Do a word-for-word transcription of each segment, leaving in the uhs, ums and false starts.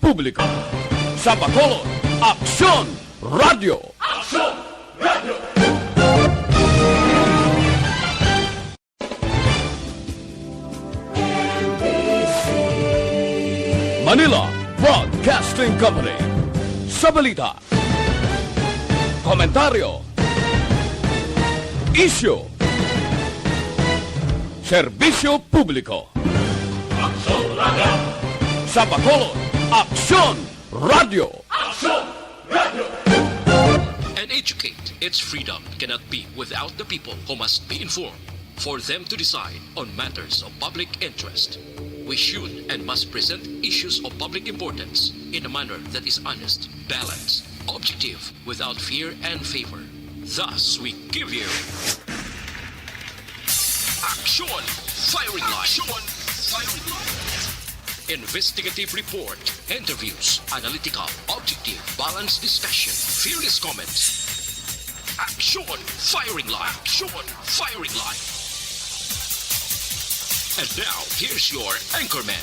publiko. Sa Bacolod, Aksyon Radio. Aksyon Radio! Manila Broadcasting Company. Sa balita, komentaryo, isyu, serbisyo publiko. Aksyon Radio. Sa Bacolod, Aksyon Radio. Aksyon Radio. And educate, its freedom cannot be without the people who must be informed for them to decide on matters of public interest. We should and must present issues of public importance in a manner that is honest, balanced, objective, without fear and favor. Thus, we give you Action Firing Line. Action Firing Line. Investigative report, interviews, analytical, objective, balanced discussion, fearless comments. Action Firing Line. Action Firing Line. And now, here's your anchorman.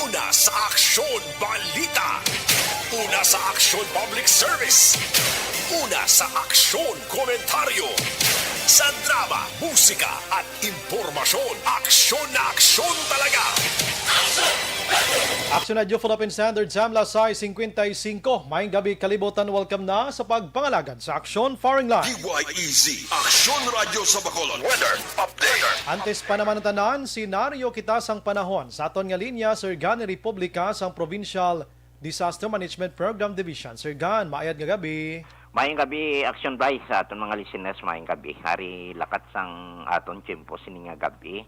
Una sa aksyon, balita. Una sa aksyon, public service. Una sa aksyon, komentaryo. Sa drama, musika, at impormasyon, aksyon na aksyon talaga. Aksyon Radio Philippine Standard Time, alas sais cincuenta y cinco. Maayong gabi, kalibutan. Welcome na sa pagpangalagad sa Aksyon Firing Line. D Y E Z, Aksyon Radio sa Bacolod. Weather update. Antes pa naman ang tanan, senaryo kita sang panahon. Sa aton nga linya, Sir Gan Republica sang Provincial Disaster Management Program Division. Sir Gan, maayad nga gabi. Maayong gabi, Action Bryce, sa aton mga listeners, maayong gabi. Hari lakat sang aton tiyempo sini nga gabi.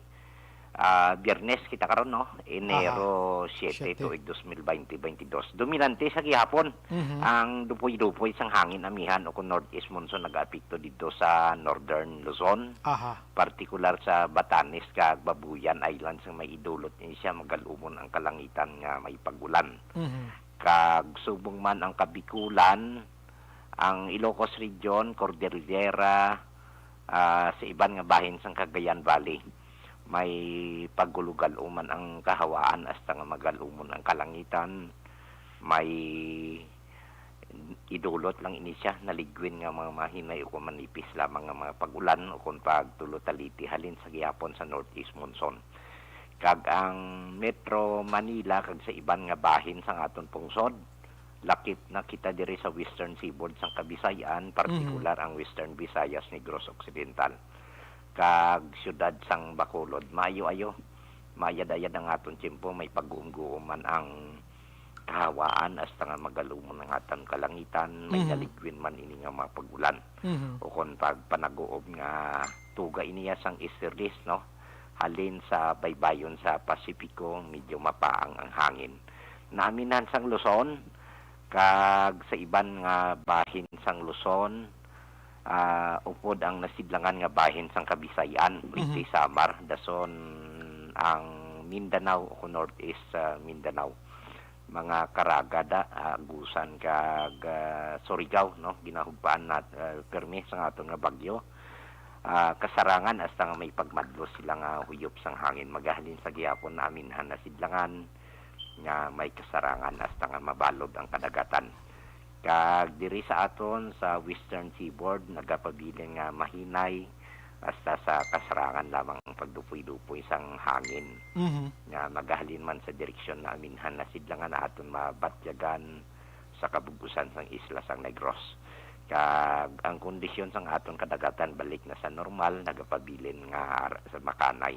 Ah, Biyernes kita karon, no? Enero Aha. siete, Siete. Tuig dos mil baynte, baynte dos. Dominante sa gihapon Mhm. ang dupoy-dupoy sang hangin amihan o kung northeast monsoon nag-apekto dito sa northern Luzon, Aha. partikular sa Batanes kag Babuyan Islands nga may idulot ni siya magalumon ang kalangitan nga may pag-ulan. Mhm. Kag subong man ang Kabikulan, ang Ilocos Region, Cordillera, ah, sa iban nga bahin sang Cagayan Valley, may pagulugaluman ang kahawaan hasta nga magalumon ang kalangitan. May idulot lang ini siya, naligwin nga mga mahinay o kung manipis lamang nga mga pag-ulan o kung pagtulo taliti halin sa gihapon sa northeast monsoon. Kag ang Metro Manila kag sa iban nga bahin sang aton pungsod, lakip na kita diri sa Western Seaboard sang Kabisayan, partikular Mhm. ang Western Visayas, Negros Occidental, kag siyudad sang Bacolod. Maayo-ayo, maayad-ayad ang aton tiyempo, may pag-uumguom man ang kahawaan, hasta nga magalumon ang aton kalangitan, may Mhm. naligwin man ini nga mga pag-ulan. Mhm. Ukon pagpanaguob nga tuga iniya sang easterlies, no? Halin sa baybayon sa Pasipiko, medyo mapaang ang hangin. Naaminhan sang Luzon, kag sa iban nga bahin sang Luzon, ah, upod ang nasidlangan nga bahin sang Kabisayan, Leyte, Mhm. Samar, dason ang Mindanao o Northeast, ah, Mindanao. Mga Caraga da, ah, Agusan kag, ah, Surigao, no? Ginahugpaan nat-, ah, pirmi sang aton nga bagyo. Ah, kasarangan hasta nga may pagmadlos sila nga huyop sang hangin. Magahalin sa gihapon naaminhan na sidlangan nga may kasarangan hasta nga mabalod ang kadagatan. Kag diri sa aton sa Western Seaboard, nagapabilin nga mahinay hasta sa kasarangan lamang ang pagdupoy-dupoy sang hangin Mhm. nga magahalin man sa direksyon nga aminhan na sidlangan aton mabatyagan sa kabug-usan sang isla sang Negros. Kag ang kondisyon sang aton kadagatan balik na sa normal, nagapabilin nga ar-, sa makanay.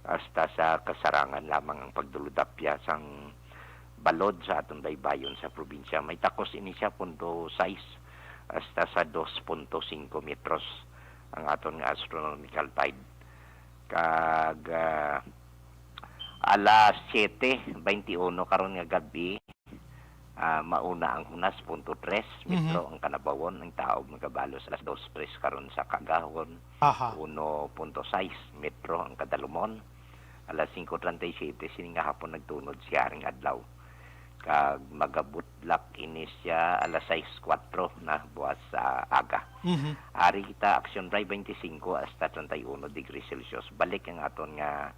Hasta sa kasarangan lamang ang pagdulodapya sang balod sa aton baybayon sa probinsya. May takos ini siya, punto sais hasta sa dos punto singko metros ang aton nga astronomical tide. Kag, ah, alas siete beintiuno karon nga gab-i, ah, mauna ang hunas, punto tres metro Mhm. ang kanabawon, ang taob nagabalos alas dos tres karon sa kaagahon, Aha. uno punto sais metro ang kadalumon. Alas singko treinta y siete sini nga hapon nagtunod siya ring adlaw. Kag magabudlak ini siya alas sais kuwatro na buwas sa aga. Mhm. Ari kita, Action Drive, twenty-five hasta treinta y uno degrees Celsius. Balik ang aton nga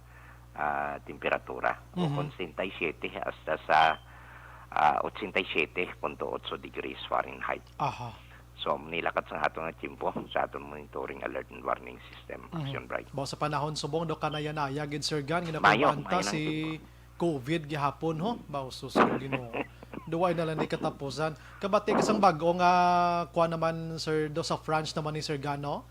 ah, temperatura, o Mhm. kon sesenta y siete hasta sa, ah, ochenta y siete punto otso degrees Fahrenheit. Aha. So, nilakat sa aton nga tiyempo sa aton monitoring alert and warning system, Mhm. Action Bright. Baw sa panahon subong, do, kanaya-naya gid, Sir Gan, nga Mayo, nagpabanta mayo ng si tiyempo. COVID gihapon, ho? Baw, sus, ang Ginoo. Duway na lang ni katapusan. Kabati ka sang bag-o nga, kuha naman, Sir, do sa French naman ni Sir Gan, no?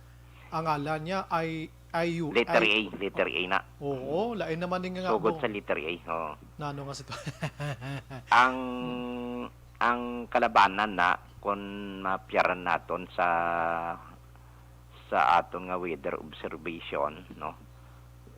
Ang ngalan niya ay I U, Letter I A, letter A na. Oo, lain naman ni nga Sugod mo. Sa letter A, oo. Nano nga sito? Ang, ang kalabanan na, kung mapiyaran naton sa, sa aton nga weather observation, no?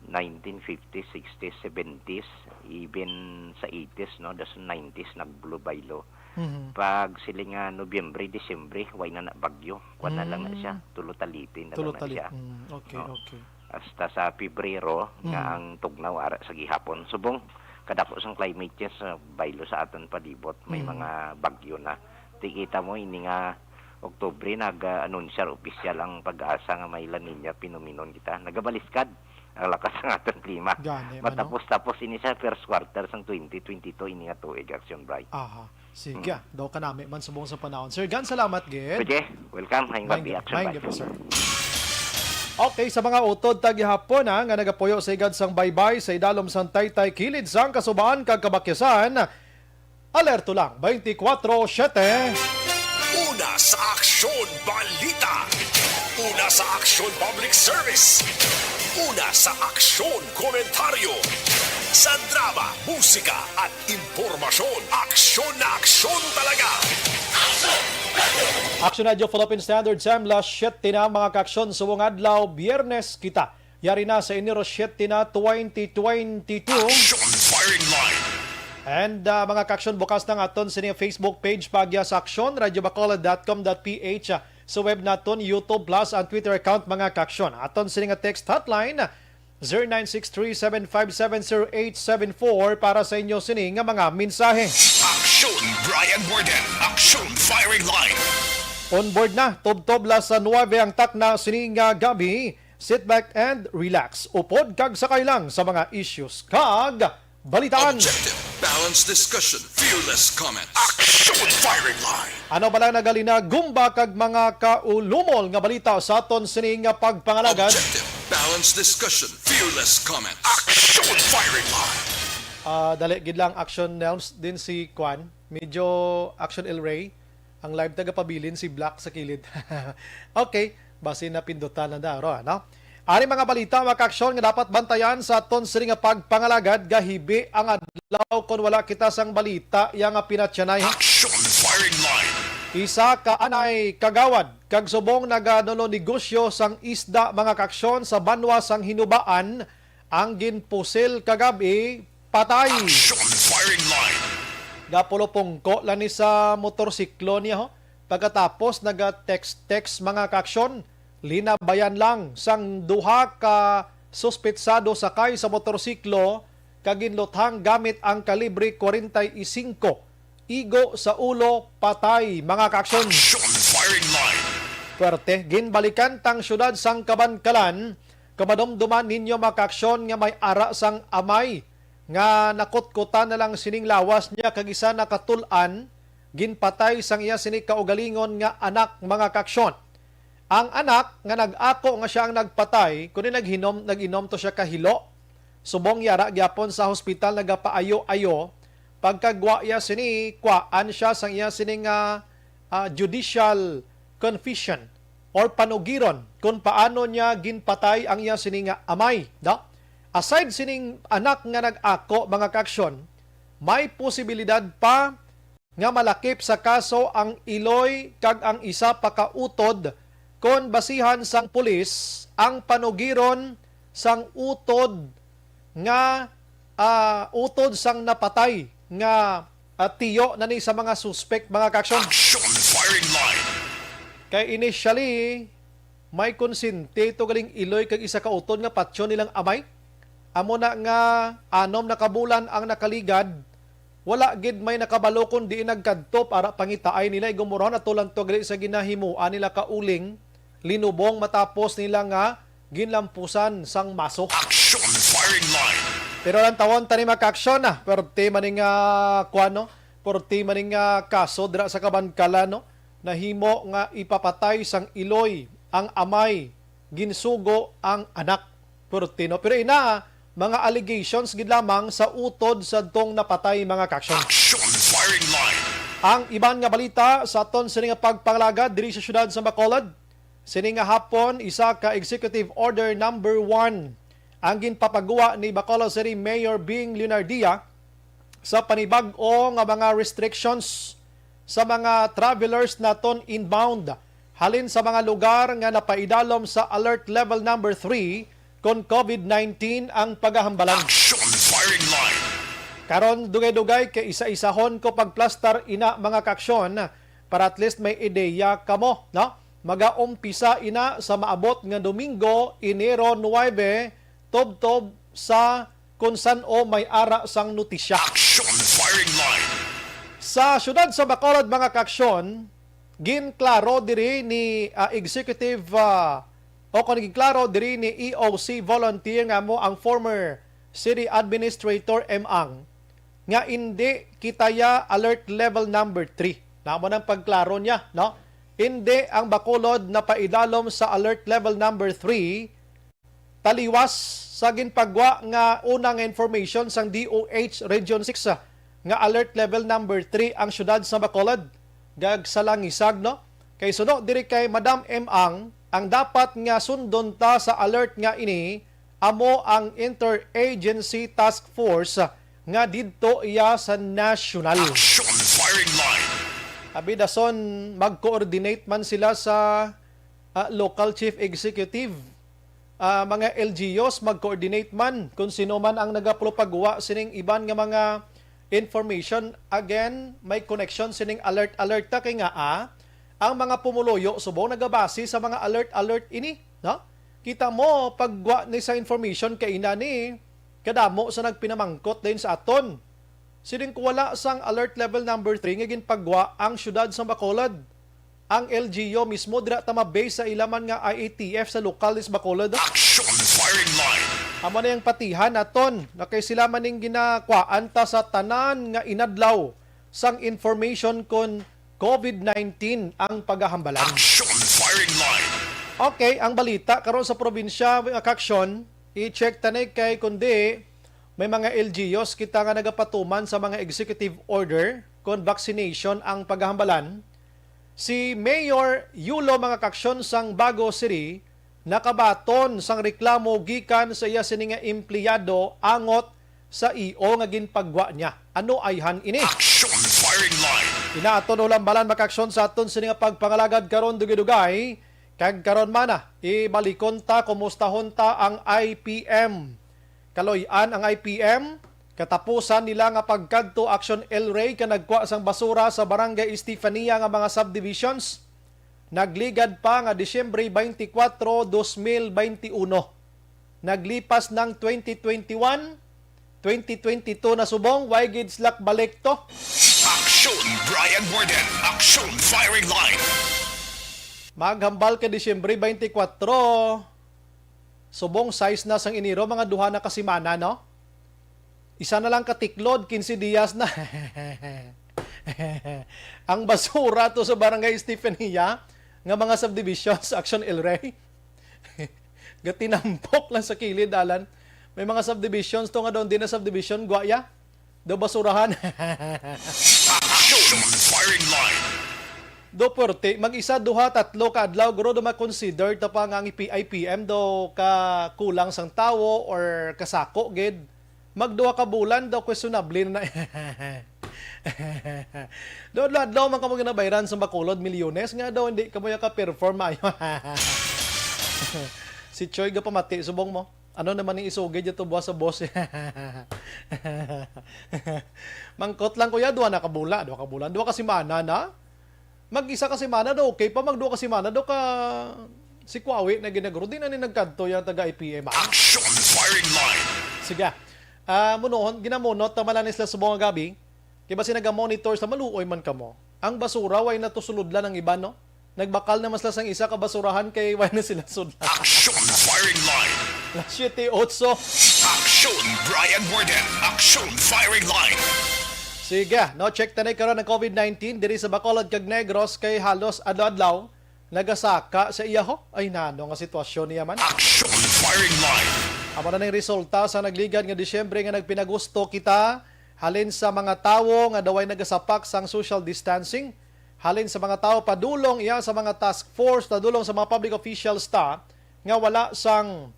Nineteen fifties, sixties, seventies, even sa eighties, no? Das nineties, nag-blow by law. Mhm. Pag siling nga Nobyembre, Disyembre, way na na bagyo. Kuwan na lang na siya. Mm. Tulo taliti na lang na Tulo tali-, siya. Mm, okay, No? okay. Hasta sa Pebrero, nga Mm. ang tugnaw ara sa gihapon. Subong, kadako sang climate change, ah, baylo sa aton palibot, may Mm. mga bagyo na. Tikita mo, ini nga Oktubre, nag-anunsiyar opisyal ang PAGASA nga may La Niña phenomenon kita. Nagabaliskad ang lakas sang aton klima. Gani man, no? Matapos-tapos ini sa first quarter sang twenty twenty-two, ini nga tuig, Action Bright. Aha. Sige, Hmm. ah. Daw kanami man subong sa panahon. Sir Gan, salamat gid. Sige, welcome. Maayong Maayong gabi, gabi. Action Maayong Bright. gabi, sir. Okay, sa mga utod ta gihapon, ah, nga nagapuyo sa higad sang baybay sa idalom sang taytay kilid sang Kasubahan kag Kabakyasan, alerto lang, twenty-four seven. Una sa Aksyon Balita. Una sa Aksyon Public Service. Una sa Aksyon Komentaryo. Sa drama, musika, at impormasyon, aksyon na aksyon talaga. Action Radio Philippine Standard Time, las siyete na, mga kaaksyon, subong adlaw, Biyernes kita. Yari na sa Enero siyete na, twenty twenty-two. Action Firing Line. And, ah, mga kaaksyon, bukas na ang aton sini Facebook page, Pagya sa Aksyon, radyo bacolod dot com dot P H, ah, sa web naton, YouTube Plus, ang Twitter account, mga kaaksyon. Aton sini nga text hotline, zero nine six three seven five seven zero eight seven four para sa inyo sini nga mga mensahe. Action Brian Warden, Action Firing Line. On board na, tubtob las nuwebe ang takna sini nga gabi. Sit back and relax. Upod kag sakay lang sa mga issues kag balitaan. Objective, balanced discussion, fearless comments. Action Firing Line. Ano bala nagalina gumba kag mga kaulumol nga balita sa aton sini nga pagpangalagad? Objective, balanced discussion, fearless comments. Action Firing Line. Ah, dali gid lang, Action Nelms, din si Kwan. Medyo Action El Rey. Ang live tagapabilin si Black sa kilid. Okay, basi napindutan na daro, ano? Ari mga balita, mga kaaksyon, nga dapat bantayan sa aton sini nga pagpangalagad, gahibi ang adlaw kon wala kita sang balita, iya nga pinatyanay. Action Firing Line. Isa ka anay kagawad kag subong naganulo negosyo sang isda, mga kaaksyon, sa banwa sang Hinubaan, ang ginpusil kagab-i, patay. Action Firing Line. Gapulupongko lang ni sa motorsiklo niya, ho. Pagkatapos naga-text-text, mga kaaksyon, linabayan lang sang duha ka suspetsado sakay sa motorsiklo kag ginluthang gamit ang kalibre kwarenta y singko. Igo sa ulo, patay, mga kaaksyon. Action Firing Line. Puwerte, ginbalikan tang siyudad sang Kabankalan. Kung madumduman ninyo, mga kaaksyon, nga may ara sang amay nga nakutkutan na lang sining lawas niya kag isa nakatul-an, ginpatay sang iya sini kaugalingon nga anak, mga kaaksyon. Ang anak nga nag-ako nga siya ang nagpatay, kundi naghinom, nag-inom to siya kahilo. Subong yara gyapon sa hospital nagapaayo-ayo, pagkagwa iya sini, kwaan siya sang iya sini nga, ah, judicial confession or panugiron kung paano niya ginpatay ang iya sini nga amay, no? Aside sining anak nga nag-ako, mga kaaksyon, may posibilidad pa nga malakip sa kaso ang iloy kag ang isa pa ka utod, kon basihan sang pulis ang panugiron sang utod nga, ah, utod sang napatay nga, ah, tiyo na ni sa mga suspek, mga kaaksyon. Action Firing Line. Kay initially, may konsente to galing iloy kag isa ka utod nga patyon nilang amay. Amo na nga anom na ka bulan ang nakaligad, wala gid may nakabalo kon diin nagkadto para pangitaay nila. Igumurahan ato lang to gali sa ginahimuan nila kauling linubong matapos nila nga ginlampusan sang maso. Action Firing Line. Pero lantawon tani, mga kaaksyon, ah, perti man ning, ah, kuwan, no? Perti man ning, ah, kaso dira sa Kabankalan, no? Nahimo nga ipapatay sang iloy ang amay, ginsugo ang anak. Perti, no? Pero ina, mga allegations gid lamang sa utod sa tong napatay, mga kaaksyon. Action firing line. Ang iban nga balita sa aton sini nga pagpangalagad diri sa siyudad sa Bacolod. Sini nga hapon, isa ka Executive Order Number One ang ginpapagwa ni Bacolod City Mayor Bing Leonardia sa panibag-o nga mga restrictions sa mga travelers naton inbound halin sa mga lugar nga napaidalom sa Alert Level Number Three kon COVID nineteen ang pagahambalan. Action firing line. Karon, dugay-dugay kay isa-isahon ko pagplastar ina, mga kaaksyon, para at least may ideya kamo, no? Magaumpisa ina sa maabot nga Domingo, Enero nuebe, tubtob sa kung san-o may ara sang notisya. Action firing line. Sa siyudad sa Bacolod, mga kaaksyon, ginklaro diri ni, ah, executive, ah, o kon ginklaro diri ni E O C volunteer nga mo ang former city administrator M Ang nga indi kita ya alert level number three. Namo nang pagklaro niya, no? Indi ang Bacolod napaidalom sa alert level number three, taliwas sa ginpagwa nga una nga information sang D O H Region six, ah, nga alert level number three ang siyudad sa Bacolod, kag sa Langisag, no? Kay suno diri kay Madam M Ang, ang dapat nga sundon ta sa alert nga ini amo ang Interagency Task Force nga didto iya sa nasyonal. Action firing line. Abi dason, mag-coordinate man sila sa, ah, local chief executive, ah, mga L G Us, mag-coordinate man kung sino man ang nagapropagwa sining iban nga mga information. Again, may connection sining alert-alert ta kay nga, ah, ang mga pumuluyo subong nagabase sa mga alert-alert ini, no? Kita mo, pagwa ni sa information kay ina ni kadamo sa nagpinamangkot din sa aton. Siling ko wala sang alert level number three nga ginpagwa ang siyudad sa Bacolod. Ang L G U mismo dira ta ma-base sa ila man nga I A T F sa lokal sa Bacolod. Action firing line. Amo na yung patihan naton na kay sila man ning ginakwaan ta sa tanan nga inadlaw sang information kon COVID nineteen ang pagahambalan. Action firing line. Okay, ang balita karon sa probinsya, mga kaaksyon, i-check ta ni kay kundi may mga L G Us kita nga nagapatuman sa mga executive order kon vaccination ang pagahambalan. Si Mayor Yulo, mga kaaksyon, sang Bago City nakabaton sang reklamo gikan sa iya sini nga empleyado angot sa E O nga ginpagwa niya. Ano ayhan ini? Action firing line. Ina aton ulambalan, mga kaaksyon, sa aton sini nga pagpangalagad karon dugay-dugay. Kag karon man na, ibalikon ta, kumustahon ta ang I P M. Kaloy-an ang I P M, katapusan nila nga pagkadto Action El Rey ka nagkwa sang basura sa Barangay Estefania nga mga subdivisions. Nagligad pa nga Disyembre twenty-four, dos mil twenty-one. Naglipas ng twenty twenty-one, twenty twenty-two na subong, way gid sila balik to. Action, Brian Warden. Action, firing line. Maghambal ka Disyembre twenty-four, subong sais na sang Enero, mga duha na ka semana, no? Isa na lang ka tiklod, quince dias na. Ang basura to sa Barangay Estefania, nga mga subdivision sa Action El Rey. Gatinampok lang sa kilid, Alan. May mga subdivisions to nga doon din na subdivision, guwaya. Do basurahan. Action firing line. Do puwerte, mag-isa, duha, tatlo ka adlaw, guro, do ma-consider ta pa nga ang I P M do ka kulang sang tawo or kasako gid. Magduha ka bulan daw, questionable na. Do adlaw-adlaw man kamo ginabayran sa Bacolod, milyones, nga daw hindi kamo ka-perform maayo. Si Choi ga pamati, subong mo. Ano naman ni isugid dito buwas sa boss? Mangkot lang, kuya, duha na ka bula, duha ka bulan, duha ka semana na. Mag-isa ka semana do, okay pa. Magduha ka semana do ka, si Kuawi na ginagro. Di na ni nagkadto yung taga I P M, ah. Action firing line. Sige. Ah, munohon, ginamunot naman lang ni sila subong nga gabi. Kay basi naga-monitor sa maluoy man kamo. Ang basura, way na to sulod lang ang iba, no? Nagbakal naman sila sang isa ka basurahan kay way na sila sudlan. Action firing line. Las siete otso. Action Brian Warden, Aksyon Firing Line. Sige, no, check ta na karon ang COVID nineteen diri sa Bacolod kag Negros kay halos adlaw-adlaw nagasaka sa iya ho. Ay nano nga sitwasyon niya man. Aksyon Firing Line. Amo na ning resulta sa nagligad nga Disyembre nga nagpinagusto kita halin sa mga tawo nga daway nagasapak sang social distancing, halin sa mga tawo padulong iya sa mga task force, padulong sa mga public officials ta nga wala sang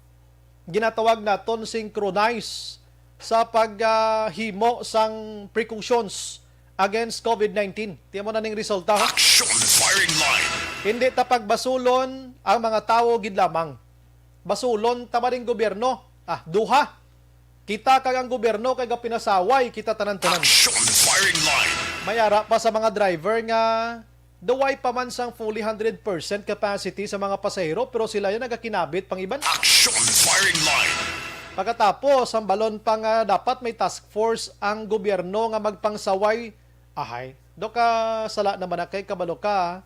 ginatawag naton synchronize sa paghimo sang precautions against COVID nineteen. Ti amo na ning resulta, ha? Action Firing Line. Hindi ta pagbasulon ang mga tawo gid lamang. Basulon ta ba ning gobyerno? Ah, duha. Kita kag ang gobyerno kay gapinasaway kita tanan-tanan. Action Firing Line. May ara pa sa mga driver nga daway pa man sang fully hundred percent capacity sa mga pasahero, pero sila yan nagakinabit pang iban. Action Firing Line. Pagkatapos, ang balon pa nga dapat may task force ang gobyerno nga magpangsaway. Ahay, do ka sala naman na kay kabalo ka.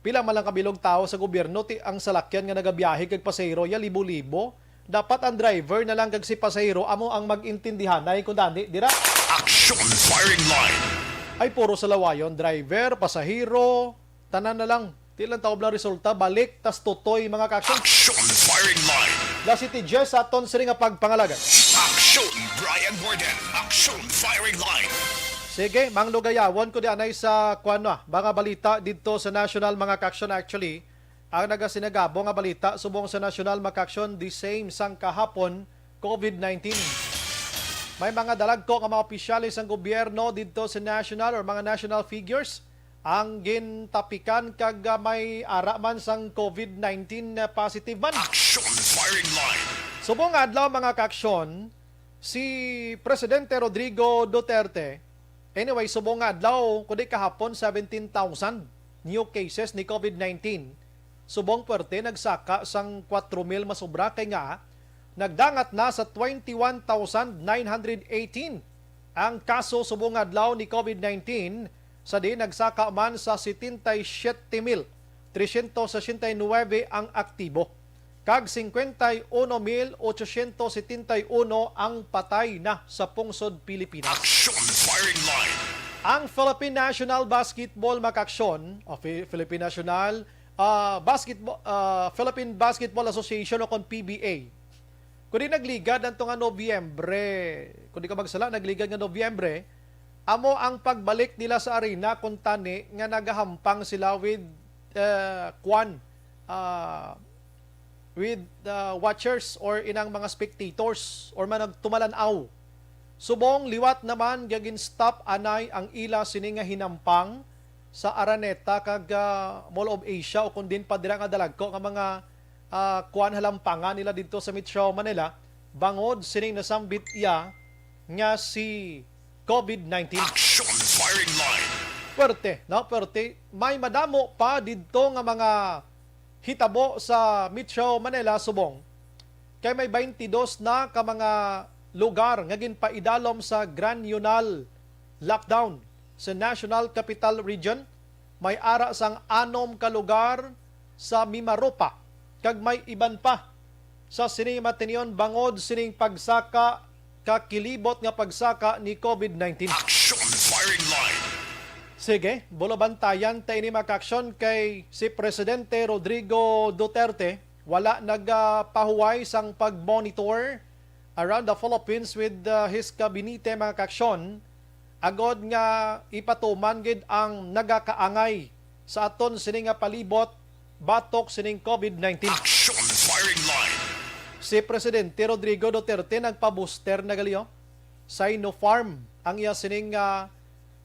Pila man lang kabilog tawo sa gobyerno ti ang salakyan nga nagabiyahe kag pasahero ya libo-libo. Dapat ang driver na lang kag si pasahero amo ang mag-intindihanay kung dani, dira. Action Firing Line. Ay puro salawayon, driver, pasahero, tanan na lang. Ti lang taob lang resulta, balik tas tutoy mga kaaksyon. Action Firing Line. Alas siyete diyes sa aton sini nga pagpangalagad. Action Brian Warden. Action Firing Line. Sige, manglugayawon ko di anay sa kuan na, mga balita didto sa national mga kaaksyon. Actually, ang nagasinagabo nga balita subong sa national mga kaaksyon the same sang kahapon, COVID nineteen. May mga dalagko nga mga opisyales sang gobyerno didto sa national or mga national figures ang gintapikan kag ah, may ara man sang COVID nineteen na positive man. Action Firing Line. Subong nga adlaw mga kaaksyon, si Presidente Rodrigo Duterte, anyway, subong nga adlaw kundi kahapon, seventeen thousand new cases ni COVID nineteen. Subong puwerte nagsaka sang kwatro mil masobra kay nga nagdangat na sa twenty-one thousand nine hundred eighteen ang kaso subong nga adlaw ni COVID nineteen, sa diin nagsaka man sa setenta y siete mil trescientos sesenta y nuebe ang aktibo, kag cincuenta y uno mil ochocientos setenta y uno ang patay na sa pungsod Pilipinas. Action Firing Line. Ang Philippine National Basketball Makaaksyon, o Fi- Philippine National ah, Basketball, ah, Philippine Basketball Association o kon P B A, kundi nagligad anto nga Nobyembre, kung di ka magsala, nagligad nga Nobyembre, amo ang pagbalik nila sa arena kung tani nga nagahampang sila with uh, kwan, uh, with uh, watchers or inang mga spectators or mga nagtumalan-aw. Subong liwat naman gagin-stop anay ang ila sini nga hinampang sa Araneta kag ah, Mall of Asia o kun din pa dira nga dalagko nga mga ah, kuan halampangan nila didto sa Metro Manila bangod sining nasambit iya nga si COVID nineteen. Action Firing Line. Perte, no? Perte. May madamo pa didto nga mga hitabo sa Metro Manila subong kay may twenty-dos na ka mga lugar nga ginpaidalom sa granular lockdown sa National Capital Region. May ara sang anom ka lugar sa Mimaropa kag may iban pa sa sini matinion bangod sining pagsaka ka kilibot nga pagsaka ni COVID nineteen. Action Firing Line. Sige, bulo bantayan ta ini makaaksyon kay si Presidente Rodrigo Duterte wala nagapahuway sang pag-monitor around the Philippines with uh, his kabinete mga kaaksyon agod nga ipatuman gid ang nagakaangay sa aton sini nga palibot batok sining COVID nineteen. Action Firing Line. Si Presidente Rodrigo Duterte nagpa-booster na gali, oh. Sinopharm ang iya sining ah,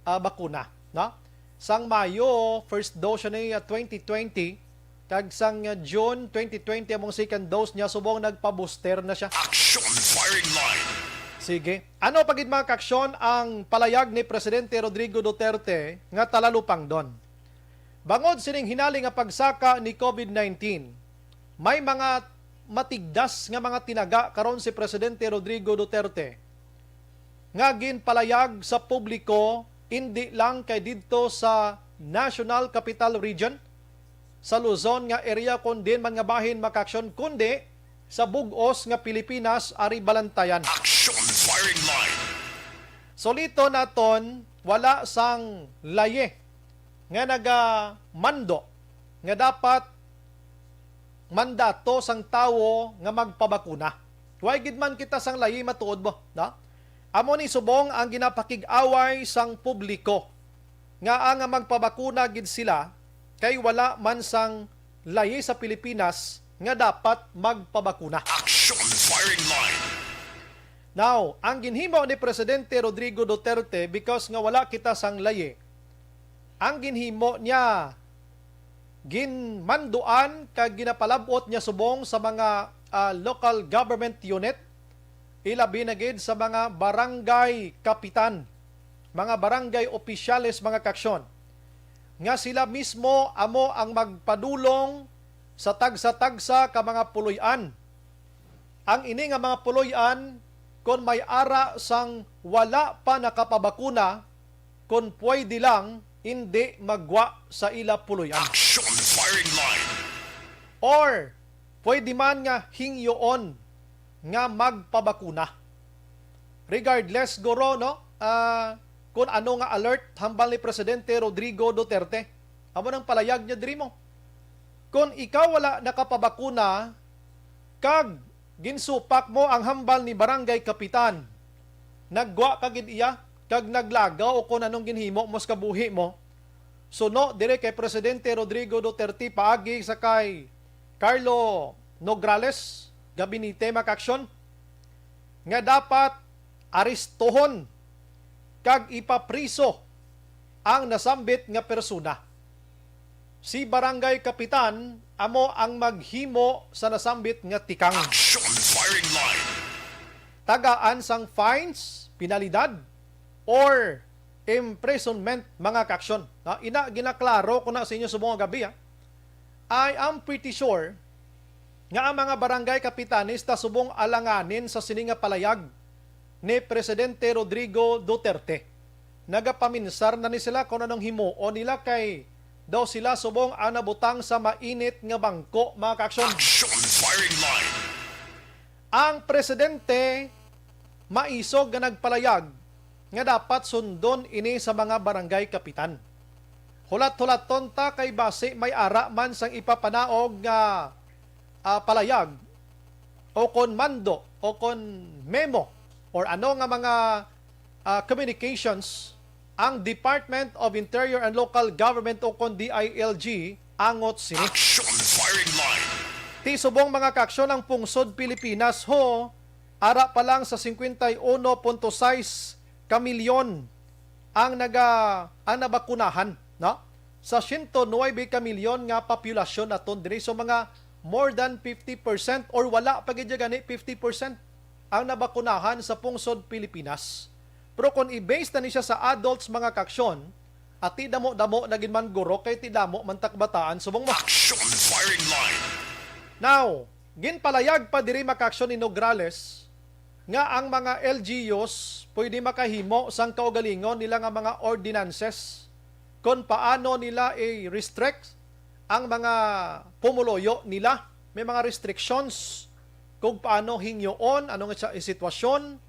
ah, bakuna, no? Sang Mayo, first dose siya ni ah, twenty twenty, kag sang ah, June twenty twenty among second dose niya subong nagpa-booster na siya. Action Firing Line. Sige. Ano pa gid mga kaaksyon ang palayag ni Presidente Rodrigo Duterte nga talalupangdon? Bangod sining hinali nga pagsaka ni COVID nineteen, may mga matigdas nga mga tinaga karon si Presidente Rodrigo Duterte nga ginpalayag sa publiko, indi lang kay didto sa National Capital Region, sa Luzon nga area, kun diin man nga bahin makaaksyon, kundi sa bug-os nga Pilipinas ari Balantayan. Action firing line. Sulito naton, wala sang laye nga nagamando nga dapat mandato sang tawo nga magpabakuna. Way gid man kita sang layi matuod ba? Na? Amo ni subong ang ginapakig-away sang publiko nga ang magpabakuna gid sila kay wala man sang layi sa Pilipinas nga dapat magpabakuna. Action firing line. Now, ang ginhimo ni Presidente Rodrigo Duterte, because nga wala kita sang layi, ang ginhimo niya, ginmanduan kag ginapalab-ot niya subong sa mga ah, local government unit, ilabi na gid sa mga barangay kapitan, mga barangay opisyales, mga kaaksyon, nga sila mismo amo ang magpadulong sa tagsa-tagsa ka mga puloy-an. Ang ini nga mga puloy-an, kon may ara sang wala pa nakapabakuna, kon pwede lang, hindi maggwa sa ila puloy-an. Action firing line. Or pwede man nga hingyoon nga magpabakuna. Regardless, guro, no, ah, kung ano nga alert hambal ni Presidente Rodrigo Duterte. Amo nang palayag niya diri mo. Kung ikaw wala nakapabakuna, kag ginsupak mo ang hambal ni barangay kapitan, naggwa ka gid iya, kag naglagaw o kung anong ginhimo mo sa kabuhi mo, suno diri kay Presidente Rodrigo Duterte paagi sa kay Carlo Nograles, gabinete, mga kaaksyon, nga dapat aristohon kag ipapriso ang nasambit nga persona. Si barangay kapitan amo ang maghimo sa nasambit nga tikang. Action firing line. Tagaan sang fines, penalidad, or imprisonment, mga kaaksyon. Na, ina, ginaklaro ko na sa inyo subong nga gab-i, ha? I am pretty sure nga ang mga barangay kapitanes ta subong alanganin sa sini nga palayag ni Presidente Rodrigo Duterte. Nagapaminsar na ni sila kung anong himuon nila kay daw sila subong ang nabutang sa mainit nga bangko, mga kaaksyon. Action firing line. Ang presidente maisog nga nagpalayag nga dapat sundon ini sa mga barangay kapitan. Hulat-hulaton ta kay basi may ara man sang ipapanaog nga ah, palayag o kon mando o kon memo or ano nga mga ah, communications ang Department of Interior and Local Government o kon D I L G angot sini. Action firing line. Ti subong, mga kaaksyon, ang pungsod Pilipinas ho, ara pa lang sa cincuenta y uno punto seis ka milyon ang naga ang nabakunahan, no? Sa siyento nuwebe ka milyon nga populasyon naton diri, so mga more than fifty percent or wala pa gid gani fifty percent ang nabakunahan sa pungsod Pilipinas. Pero kung i-base na ni siya sa adults, mga kaaksyon, ati damo-damo na gid man, guro, kay ti damo man ta kabataan subong mo. Action firing line. Now, ginpalayag pa diri, mga kaaksyon, ni Nograles nga ang mga L G Us pwede makahimo sang kaugalingon nila nga mga ordinances kon paano nila i-restrict ang mga pumuluyo nila. May mga restrictions kung paano hingyoon, ano nga sa sitwasyon.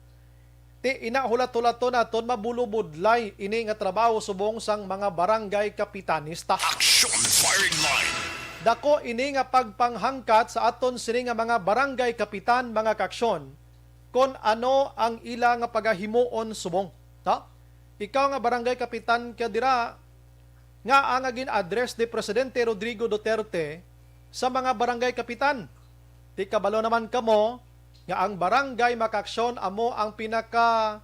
Ti ina, hulat-hulaton naton, mabulobudlay ini nga trabaho subong sang mga barangay kapitanista. Action firing line. Dako ini nga pagpanghangkat sa aton sini nga mga barangay kapitan, mga kaaksyon, kon ano ang ila nga pagahimuon subong. Ta? Ikaw nga barangay kapitan ka dira, nga ang gin-address ni Presidente Rodrigo Duterte sa mga barangay kapitan. Ti kabalo naman kamo nga ang barangay, mga kaaksyon, amo ang pinaka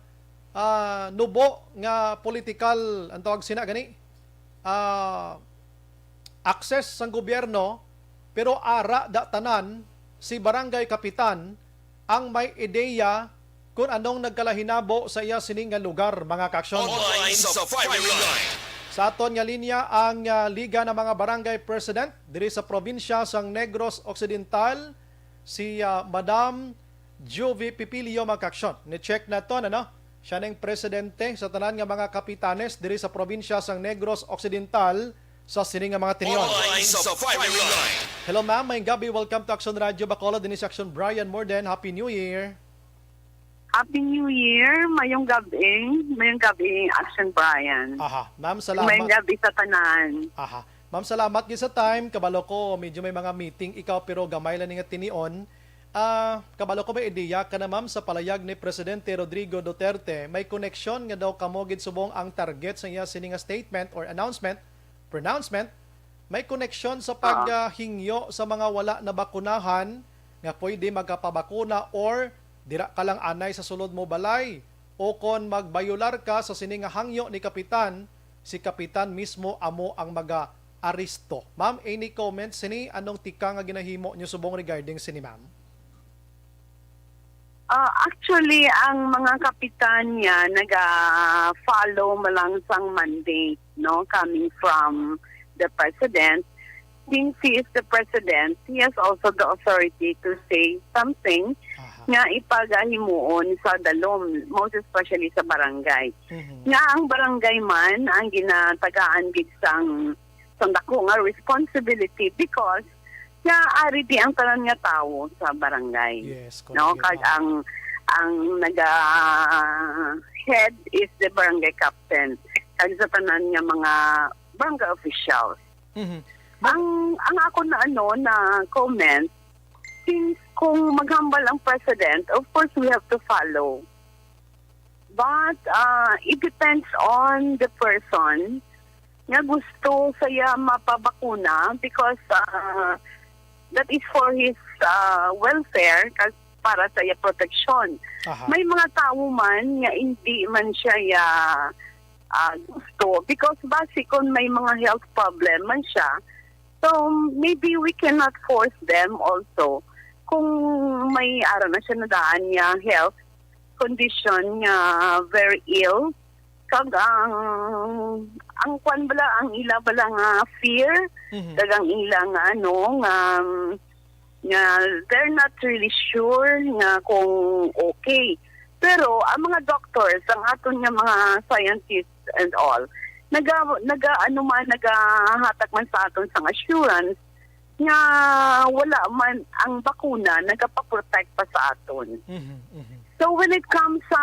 ah, nubo nga political, ang tawag sina gani, ah, access sang gobyerno, pero ara da tanan si barangay kapitan ang may ideya kung anong nagkalahinabo sa iya sini nga lugar, mga kaaksyon. Online sa firing line. Sa aton nga linya ang ah, Liga ng mga Barangay President diri sa probinsya sang Negros Occidental, si ah, Madam Juvie Pipilio, mga kaaksyon. Ni-check naton, ano? Siya ning presidente sa tanan nga mga kapitanes diri sa probinsya sang Negros Occidental, Sa sini nga mga tinion. Online sa firing line. Hello, ma'am. Mayong gabi. Welcome to Action Radio Bacolod. Dinhi si Action Brian Morden. Happy New Year. Happy New Year. Mayong gabi. Mayong gabi, Action Brian. Aha. Ma'am, salamat. Mayong gabi sa tanan. Aha. Ma'am, salamat gyud sa time. Kabalo ko, medyo may mga meeting ikaw, pero gamay lang ni nga tinion. Ah, kabalo ko may ideya ka na, ma'am, sa palayag ni Presidente Rodrigo Duterte, may koneksyon nga daw kamo gid subong ang target sa iya sini nga statement or announcement, pronouncement, may koneksyon sa Ah. paghingyo sa mga wala nabakunahan nga pwede magkapabakuna or dira ka lang anay sa sulod mo balay o kon magbayular ka sa sini nga hangyo ni Kapitan, si Kapitan mismo amo ang maga-aresto. Ma'am, any comments sini? Anong tika nga ginahimo nyo subong regarding sini, ma'am? Ah, actually, ang mga kapitan niya naga-follow mo lang sang mandate, no, coming from the president. Since he is the president, he has also the authority to say something Aha. nga ipagahimuon sa dalom, most especially sa barangay. Mhm. Nga ang barangay man ang ginatagaan gid sang sang dako nga responsibility because nga ari di ang tanan nga tawo sa barangay. Yes, no, correct. Kag ang ang naga head is the barangay captain. Kag sa tanan nga mga barangay officials. Mhm. Ang ang ako na ano na comment, since kung maghambal ang president, of course we have to follow. But uh, it depends on the person nga gusto saya mapabakuna because uh, that is for his uh, welfare kag para sa iya protection. Aha. May mga tawo man nga hindi man siya ya, ah, gusto because basi kung may mga health problem man siya, so maybe we cannot force them also kung may ara na siya nadaan niya health condition nga very ill. Kag ang ang kwan bala, ang ila bala nga fear, Mhm. kag ang ila nga ano nga nga they're not really sure nga kung okay. Pero ang mga doctors, ang aton nga mga scientists and all, naga naga ano man, nagahatag man sa aton sang assurance nga wala man ang bakuna nagapaprotect pa sa aton. Mhm, mhm. So when it comes sa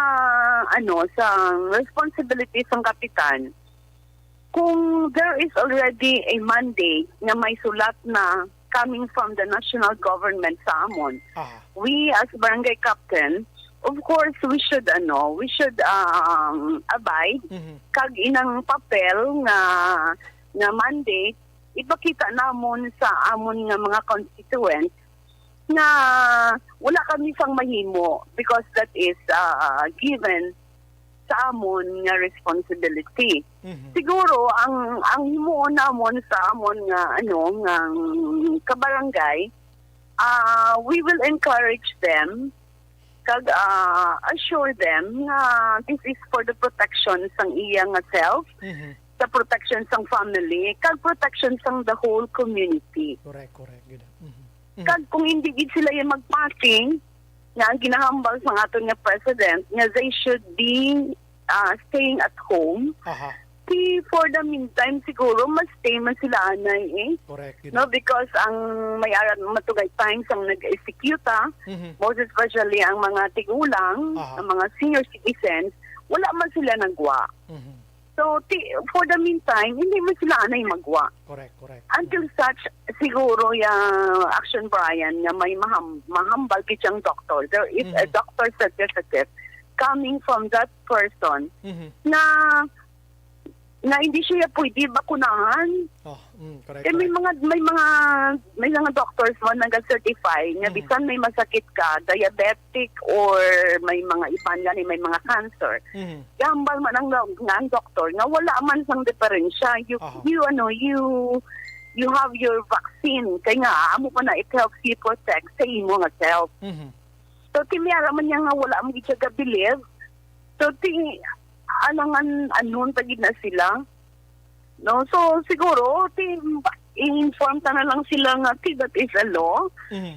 ano sa responsibility sang kapitan, kung there is already a mandate nga may sulat na coming from the national government sa amon, Aha. we as barangay captain, of course, we should ano, we should um, abide Mhm. kag inang papel nga nga mandate ipakita namon sa amon nga mga constituents nga wala kami sang mahimo because that is uh, given sa amon nga responsibility. Mhm. Siguro ang ang himuon namon sa amon nga ano nga kabarangay, uh, we will encourage them kag uh, assure them nga this is for the protection sang iya nga self, Mhm. sa protection sang family, kag protection sang the whole community. Correct, correct. Good. Mhm. Mhm. Kag kung hindi gid sila yung magpacking, nga ang ginahambal sa aton nga president nga they should be uh, staying at home. Aha. Di for the meantime siguro mas stay man sila anay eh. Correct. Yun. No, because ang may arat matugay times ang nag-execute ah, Mhm. most especially ang mga tigulang, Aha. ang mga senior citizens, wala man sila nagwa. Mhm. So, ti- for the meantime, hindi man sila anay magwa. Correct, correct. Until such, siguro yung action, Brian, nga may maham- mahambal kitang doctor. There is a Mhm. doctor certificate coming from that person Mhm. na na hindi siya pwede bakunahan. Oh, mm, correct, Kaya may correct. mga may mga may mga doctors mo nag-certify nga Mhm. bisan may masakit ka, diabetic or may mga iban gani, may mga cancer. Mhm. Gambal man ang nga ang doktor nga wala man sang diferensya. You Aha. you ano, you you have your vaccine kay nga amo pa na it helps you protect sa imo nga self. Mhm. So ti may ara man niya nga wala man gid siya ga-believe. So ti alangan anon pa gid na sila. No, so siguro ti i-inform ta na lang sila nga ti that is a law. Mhm.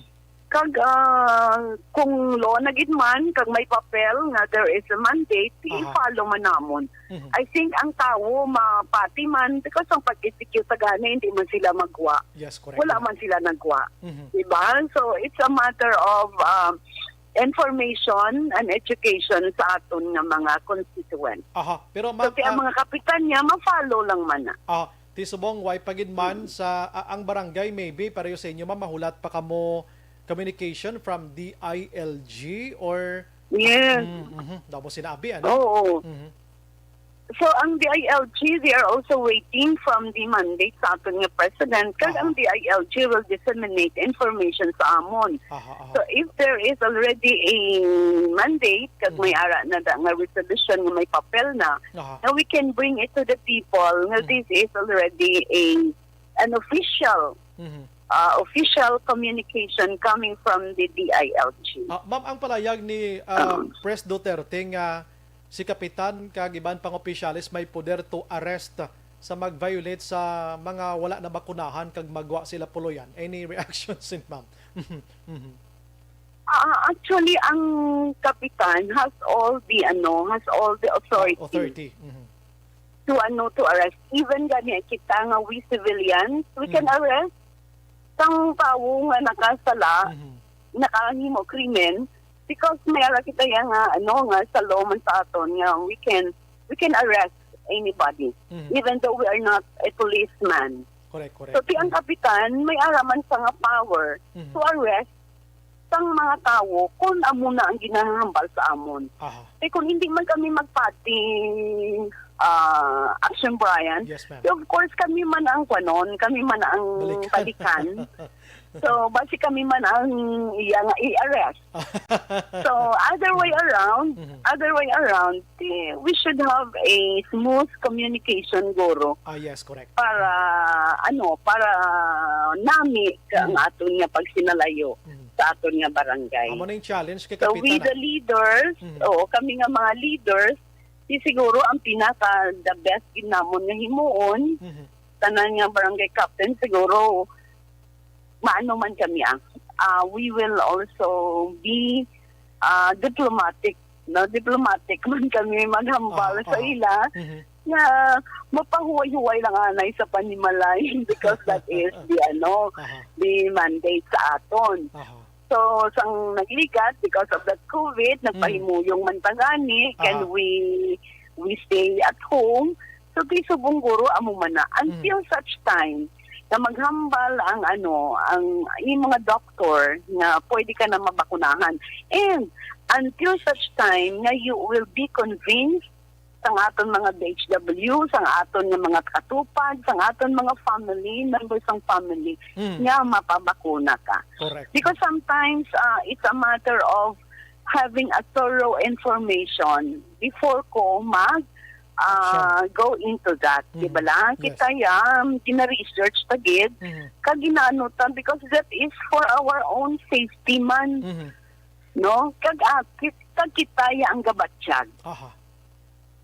Kag, ah, kung law na gid man, kag may papel nga there is a mandate, Aha. i-follow man namon. Mhm. I think ang tawo mapati man because ang pag-execute sa gani, hindi man sila magwa. Yes, correct. Wala man sila nagwa. Mhm. Diba? So, it's a matter of, um, information and education sa aton nga mga constituents. Aha. Pero, So, ma'am, kaya ah, mga kapitan niya, ma-follow lang man na. Ah, ti subong, why pa gid man Mm. sa, ah, ang barangay, maybe, pareho sa inyo, ma'am, mahulat pa kamo communication from D I L G or Yes. Mm, mhm. Damo sinabi, ano? Oo. Mhm. So, ang D I L G, they are also waiting from the mandate sa aton nga president. Kag Aha. ang D I L G will disseminate information sa amon. Aha, aha. So, if there is already a mandate, kag may Mhm. ara na da nga resolution nga may papel na, Aha. na we can bring it to the people, nga Mhm. this is already a, an official, Mhm. uh, official communication coming from the D I L G. Ah, ma'am, ang palayag ni, ah, Oo. Pres Duterte nga si Kapitan kag iban pang opisyales may poder to arrest sa mag-violate sa mga wala nabakunahan kag magwa sila puloyan. Any reactions, sin ma'am? Mhm. Ah, actually, ang kapitan has all the, ano, has all the authority Authority. Mhm. to, ano, to arrest. Even gani kita nga we civilians, we can Mhm. arrest sang tawo nga nakasala, Mhm. nakahimo krimen, because may ara kita yan nga, ano, nga sa law man sa aton nga we can, we can arrest anybody, Mhm. even though we are not a policeman. Correct, correct. So, ti ang Mhm. kapitan, may ara man sa nga power Mhm. to arrest sang mga tawo kung amo na ang ginahambal sa amon. Aha. Eh, kung hindi man kami magpati, ah, Action Brian, Yes, ma'am. of course, kami man ang kwanon, kami man ang Balikan. balikan. So, basi kami man ang iya nga i-arrest. So, other way around, Mhm. other way around, eh, we should have a smooth communication, guro, Ah, yes, correct. para, ano, para nami ka ang Mhm. aton nga pagsinalayo Mhm. sa aton nga barangay. Amo na yung challenge kay So, we Kapitan, the ah. leaders, Mhm. oo, kami nga mga leaders, di siguro ang pinaka the best gid namon nga himuon, Mhm. tanan nga barangay captain, siguro maano man kami, ah, ah, we will also be, ah, diplomatic, no? Diplomatic man kami maghambal Aha, sa aha. ila Mhm. nga mapahuway-huway lang anay sa panimalay because that is the, ano, Aha. the mandate sa aton. Aha. So, sang nagligat, because of that COVID, Mm. nagpahimuyong man ta gani, can Aha. we, we stay at home? So, ti subong, guro, amo man na. Until Mm. such time na maghambal ang, ano, ang, yung mga doktor nga pwede ka na mabakunahan. And until such time na you will be convinced sang aton mga D H W, sang aton nga mga katupad, sang aton mga family, members sang family, Mm. nga mapabakuna ka. Correct. Because sometimes, ah, it's a matter of having a thorough information before ko mag, ah, Action. go into that. Di ba Mhm. lang? Yes. Kita yan, gina-research ta gid, Mhm. kag ginaano ta, because that is for our own safety man. Mhm. No? Kag, ah, kit-, kag kita ya ang gabatyag. Aha.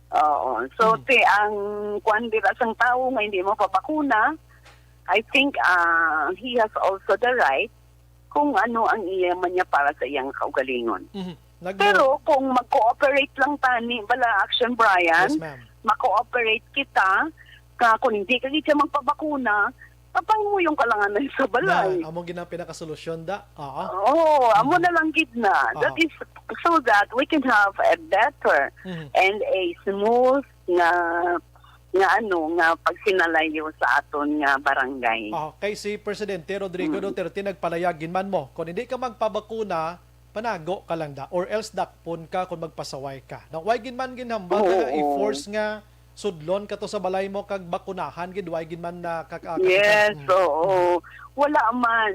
Oo. So, Mhm. ti ang kwan dira sang tawo nga hindi mapabakuna, I think, ah, he has also the right kung ano ang iya man niya para sa iyang kaugalingon. Mhm. Nag- Pero kung mag-cooperate lang tani, bala, Action Brian, Yes, ma'am. ma-cooperate kita, ka kung hindi ka gid siya magpabakuna, papahimuyong ka lang anay sa balay. Na, amo gid ang pinakasolusyon, da. Oo. Oo, amo Mhm. na lang gid na. That Aha. is so that we can have a better Mhm. and a smooth nga, nga ano, nga pagsinalayo sa aton nga barangay. Aha. Kay si Presidente Rodrigo Mm. Duterte nagpalayag gid man mo, kung hindi ka magpabakuna, panago ka lang da, or else dakpon ka kung magpasaway ka. Na, why gid man ginhambal ka nga Oo. i-force nga sudlon ka to sa balay mo kag bakunahan gid, why gid man na kaka-, Yes, Mm. oo. Mm. Wala man.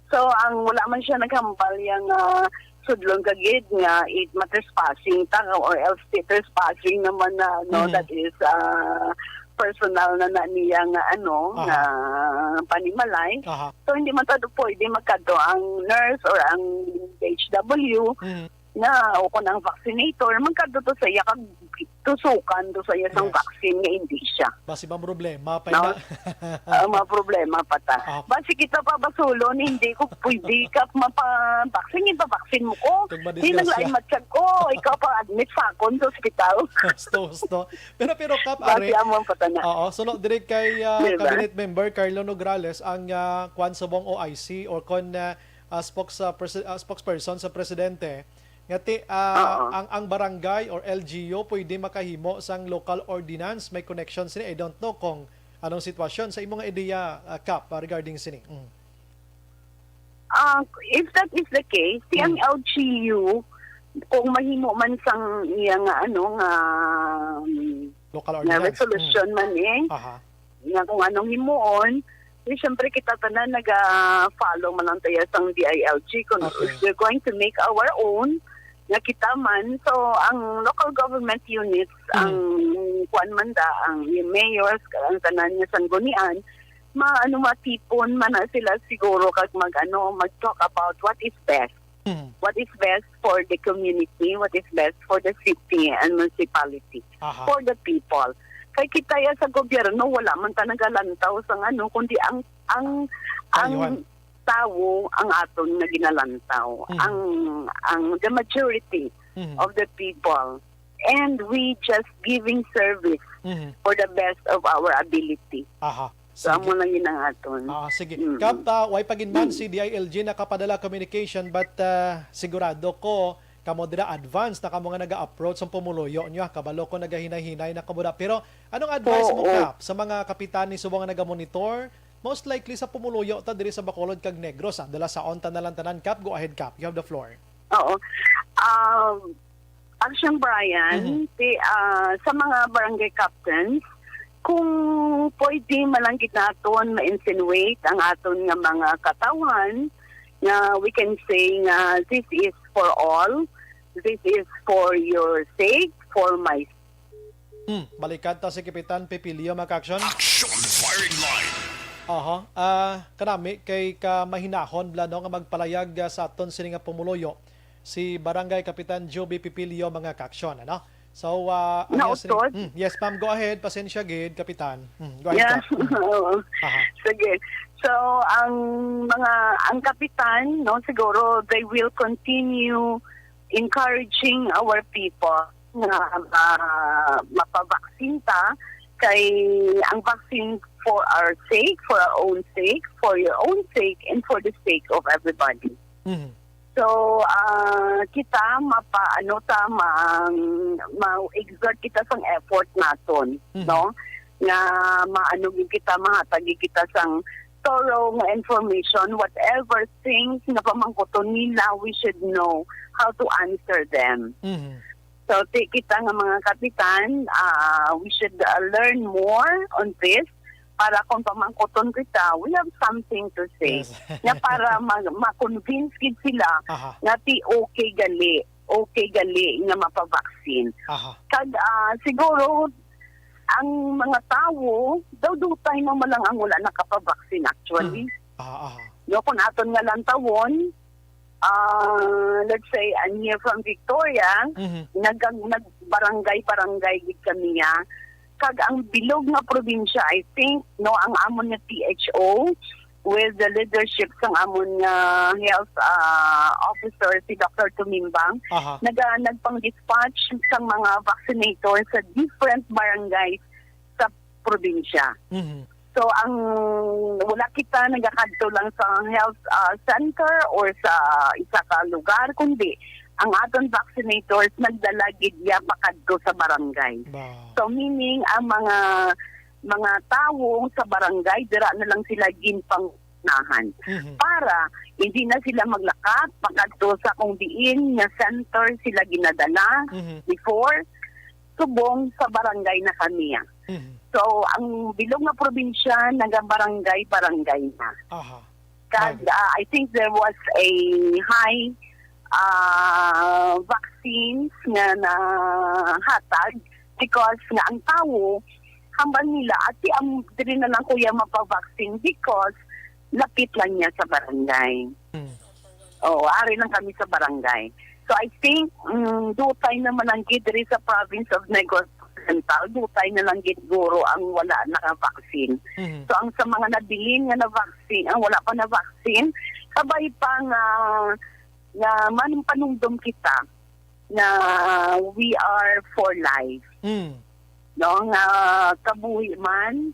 So, ang wala man siya naghambal yang, ah, sudlon ka gid nga it matrespassing ta or else ti trespassing naman na, no, Mhm. that is, ah, personal na na niya nga, ano, Aha. nga panimalay. Aha. So, hindi man ta pwede magkadto ang nurse or ang D H W Mhm. na o kung ang vaccinator, magkadto to sa iya kag tusukan do sa iya sang Yes. vaccine nga hindi siya. Basi mamroblema pa No? ina. Ah, mga problema pa ta. Ah. Basi kita pa basulon, hindi ko pwede ka mapa-vaccine, ipabaksin mo ko. Kag Di madisgrasya. naglain matsyag ko, ikaw pa admit sa akon sa ospital. Husto, husto. Pero, pero, Kap, Basi are, amon pa ta na. oo, suno diri kay, ah, Di ba? Cabinet Member Carlo Nograles ang, ah, kwan subong O I C or kon, ah, ah, spokes-, ah, presi-, ah, spokesperson sa presidente, nga ti-, ah, Oo. ang, ang barangay or L G U pwede makahimo sang local ordinance. May connection sini. I don't know kung anong sitwasyon sa imong idea, ah, Kap, ah, regarding sini. Mm. Ah, if that is the case, si ang Mm. L G U, kung mahimo man sang iya nga, ano, nga, mm, Local nga ordinance. resolution Mm. man eh, Aha. nga kung anong himuon, di syempre kita tanan naga-follow man lang tayo sang D I L G. Kung Okay. if we're going to make our own, nga kita man, so ang local government units, Mm. ang kuwan man da, ang mayors, ang tanan nga sanggunian, ma-, ano, matipon man na sila siguro kag mag-, ano, mag-talk about what is best. Mm. What is best for the community, what is best for the city and municipality, Aha. for the people. Kay kita ya sa gobyerno, wala man ta nagalantaw sang ano, kundi ang, ang, ang Ayuhan. tawo ang aton nga ginalantaw. Mm. Ang, ang the majority Mm. of the people. And we just giving service Mm. for the best of our ability. Aha. So, Sige. amo lang yun ang aton. Ah, sige. Mm. Kap, ah, way pa gid man Mm. si D I L G nakapadala communication, but, ah, sigurado ko, kamo dira advance na kamo nga naga-approach ang pumuluyo nyo, ah. Kabalo ko nagahinay-hinay na kamo dira. Pero anong advice mo, Oo. Kap, sa mga kapitan ni subong nga nagamonitor? Most likely sa pumuluyo ta diri sa Bacolod kag Negros, ah. Dala sa onta na lang tanan, Kap. Go ahead, Kap. You have the floor. Oo. Um, Action Brian, Mhm. ti, ah, sa mga barangay captains, kung pwede man lang gid naton ma-insinuate ang aton nga mga katawhan, nga we can say nga this is for all, this is for your sake, for my Hmm, balikan ta si Kapitan Pipilio, mga ka-action. Action Firing Line. Aha. Ah, kanami kay kamahinahon bala, no, nga magpalayag, ah, sa aton sini nga pumuluyo si Barangay Kapitan Joby Pipilio, mga ka-action, ano? So, ah, ang Nga iya sini-, utod? Hmm, yes, ma'am, go ahead. Pasensya gid, Kapitan. Hmm, go ahead, Yeah. Kap. Hmm. Oo. Aha. Sige. So, ang mga, ang kapitan, no, siguro they will continue encouraging our people nga, ah, mapavaksin ta, kay ang vaccine for our sake, for our own sake, for your own sake, and for the sake of everybody. Mhm. So, ah, kita mapa-, ano ta, ma-, ma-exert kita sang effort naton, Mhm. no? Nga maano gid kita, mahatag gid kita sang thorough nga information, whatever things nga pamangkuton nila, we should know how to answer them. Mhm. So, ti-, kita nga mga kapitan, ah, we should, ah, learn more on this para kung pamangkuton kita, we have something to say. Yes. Nga para ma-, ma-convince gid sila Aha. nga ti okay gali, okay gali nga mapavaksin. Aha. Kag, ah, siguro, ang mga tawo, daw dutay na man lang ang wala nakapavaksin actually. Mm. Aha, aha. No, kung aton nga lantawon, ah, let's say, I'm here from Victoria, Mhm. nag-, nag-barangay-barangay gid kami, ah. Kag ang bilog nga probinsya, I think, no, ang amon nga P H O, with the leadership sang amon nga health, ah, officer, si Doctor Tumimbang, Aha. naga-, nagpang-dispatch sang mga vaccinator sa different barangays sa probinsya. Mhm. So, ang wala kita nagakadto lang sa health, ah, center or sa isa ka lugar, kundi ang aton vaccinators nagdala gid ya pakadto sa barangay. Wow. So, meaning, ang mga, mga tawo sa barangay, dira na lang sila ginpangunahan. Mhm. Para hindi na sila maglakat pakadto sa kung diin nga center sila ginadala Mhm. before, subong sa barangay na kami, ah. Mhm. So, ang bilog nga probinsya, naga-barangay-barangay na. Aha. Kag, Bagay. ah, I think there was a high, ah, vaccines nga nahatag because nga ang tawo, hambal nila, "Ati, am, diri na lang kuya mapavaccine," because lapit lang niya sa barangay. Hmm. Oo, ari lang kami sa barangay. So, I think, mm, dutay naman ang gid diri sa province of Negros ang tao, dutay na lang gid guro ang wala naka-vaccine. Mhm. So, ang sa mga nabilin nga na-vaccine, ang wala pa na-vaccine, kabay pa nga, nga man panumdom kita na we are for life. Mm. No, nga kabuhi man,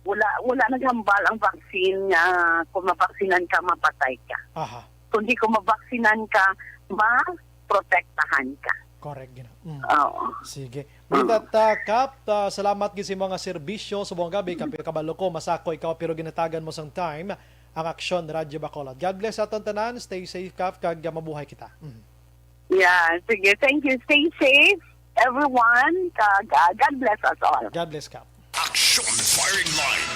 wala, wala naghambal ang vaccine nga kung mabaksinan ka, mapatay ka. Aha. Kundi kung mabaksinan ka, maprotektahan ka. Correct, gina. Mm. Oo. Sige. With that, uh, Kap, uh, salamat gid sa mga serbisyo sa buong gabi. Kapiro kabalo ko, masako ikaw, pero ginatagan mo sang time ang Aksyon Radyo Bacolod. God bless sa aton tanan. Stay safe, Kap, kag, uh, mabuhay kita. Mhm. Yeah, sige. Thank you. Stay safe, everyone. Kag, uh, God bless us all. God bless, Kap. Action Firing Line.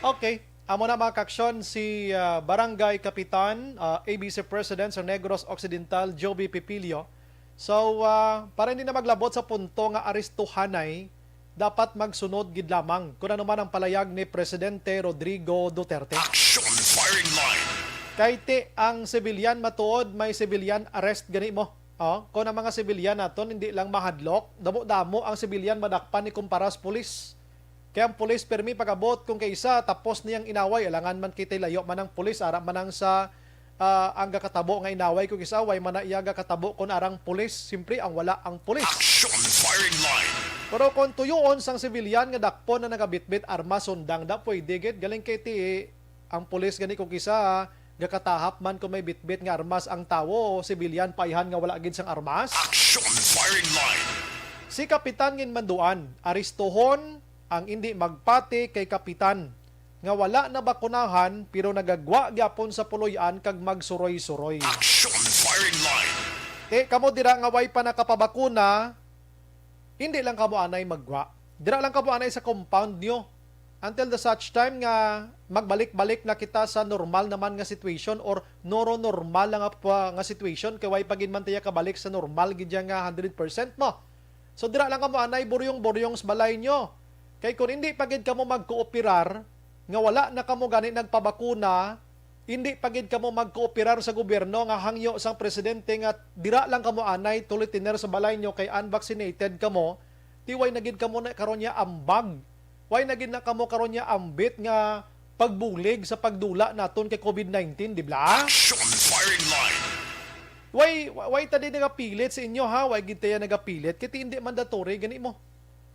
Okay. Amo na, mga kaaksyon, si, ah, Barangay Kapitan, ah, A B C President sa Negros Occidental, Joby Pipilio. So, ah, para hindi na maglabot sa punto nga arestuhanay, dapat magsunod gid lamang kung ano man ang palayag ni Presidente Rodrigo Duterte. Action Firing Line. Kay ti ang sibilyan matuod, may sibilyan arrest gani mo. Oh, kung ang mga sibilyan naton hindi lang mahadlok, damo-damo ang sibilyan madakpan ni kumpara sa pulis. Kay ang pulis pirmi pag-abot kung kaisa tapos niyang inaway, alangan man kitay layo man ang pulis, ara man ang sa, ah, ang gakatabo nga inaway kung isa, way man na iya gakatabo kung arang pulis, simpre ang wala ang pulis. Action Firing Line. Pero kung tuyoon sang sibilyan nga dakpon na nagabitbit armas, sundang da, pwede gid. Galing kay ti ang pulis gani kung kisa, gakatahap man kung may bitbit nga armas ang tawo, sibilyan pa ihan nga wala gid sang armas. Action Firing Line. Si Kapitan Ginmanduan, aristohon ang indi magpati kay Kapitan nga wala nabakunahan pero nagagwa gyapon sa puloy-an kag magsuroy-suroy. Action Firing Line. Ti kamo dira nga way pa nakapabakuna, hindi lang kamo anay maggwa. Dira lang kamo anay sa compound nyo. Until the such time nga magbalik-balik na kita sa normal naman nga situation or noro-normal lang nga, nga situation, kay way pa gid man tiya kabalik sa normal gid ya nga hundred percent mo. So dira lang kamo anay buryong-buryong sa balay nyo. Kay kung hindi pa gid kamo magkooperar, nga wala na kamo gani nagpabakuna, hindi pa gid kamo magkooperar sa gobyerno nga hangyo sang presidente nga dira lang kamo anay tuloy tiner sa balay nyo kay unvaccinated kamo, ti way na gid kamo na karon niya ambag. Way na gid na kamo karon niya ambit nga pagbulig sa pagdula naton kay covid nineteen, di bala? Action Firing Line. Way, way ta di nagapilit sa inyo, ha? Way gid tayo nagapilit. Kay ti hindi mandatory gani mo.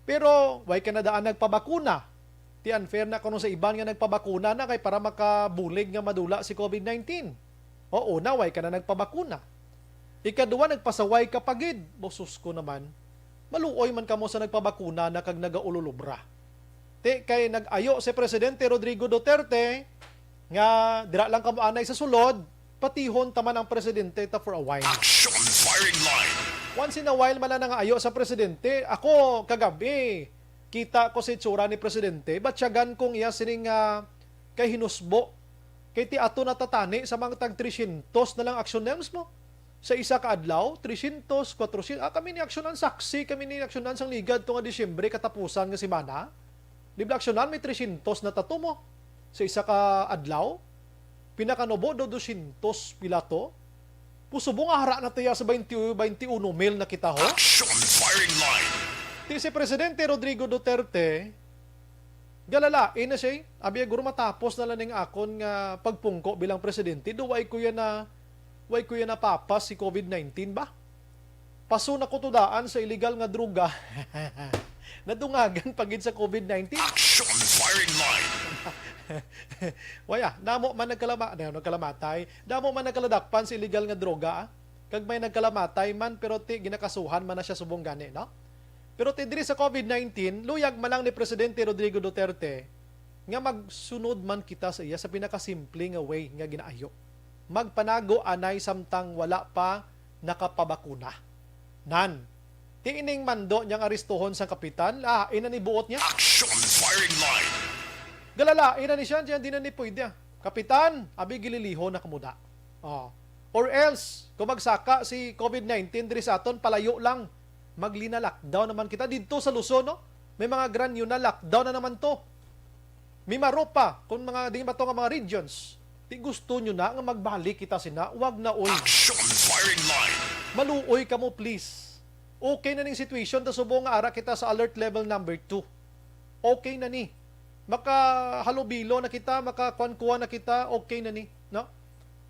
Pero way ka na daan nagpabakuna. Ti unfair na kuno sa iban nga nagpabakuna na kay para makabulig nga madula si covid nineteen. O una, way ka na nagpabakuna. Ikaduha, nagpasaway ka pa gid. Bosos ko naman. Maluoy man kamo sa nagpabakuna na kag nagaululubra. Ti kay nag-ayo si Presidente Rodrigo Duterte nga dira lang kamo anay sa sulod, patihon ta man ang presidente ta for a while. Action Firing Line. Once in a while man lang nga ayo sa presidente. Ako kagabi, kita ko sa itsura ni presidente, batyagan kong iya sining, ah, kay hinusbo. Kay ti ato natatani sa mga tag trescientos na lang aksyon names mo. Sa isa ka adlaw, trescientos, kwatrocientos. Ah, kami ni aksyonan, saksi kami ni aksyonan sang ligad to nga Disyembre katapusan nga semana. Di ba aksyonan, may trescientos na tato mo sa isa ka adlaw? Pinakanubo do doscientos pila to. Pusubo nga hara na tiya sa twenty, twenty-one mil na kita, ho? Action Firing Line. Ti si Presidente Rodrigo Duterte, galalain na siya, eh. Abi, guro matapos na lang ning akon nga pagpungko bilang presidente. Do, way ko yan na, way ko yan napapas si covid nineteen ba? Paso na ko to daan sa illegal nga droga. Nadungagan pa gid sa covid nineteen. Action Firing Line. Waya, damo man nagkalama-, na-, nagkalamatay. Damo man nagkaladakpan sa illegal nga droga, ah. Kag may nagkalamatay man, pero ti, ginakasuhan man na siya subong gani, no? Pero ti, diri sa covid nineteen, luyag man lang ni Presidente Rodrigo Duterte nga magsunod man kita sa iya sa pinakasimple nga way nga ginaayo. Magpanago anay samtang wala pa nakapabakuna. Nan, ti ining mando niyang aristohon sang kapitan, ah, ina ni buot niya. Action Firing Line. Galala, ina ni siya, diyan di na ni pwede, ah. Kapitan, abi gililihon na kamuda. Oh. Or else, kung magsaka si covid nineteen diri sa aton, palayo lang. Maglina lockdown naman kita didto sa Luzon, no? May mga Gran Yuna lockdown na naman to. Mimaropa, kung mga, di ba to nga mga regions, di gusto nyo na nga magbalik kita sina, wag na, oy. Action Firing Line. Maluoy kamo, please. Okay na ning situation, ta subong nga ara kita sa alert level number two. Okay na ni. Makahalubilo na kita, makakuan-kuan na kita, okay na ni, no?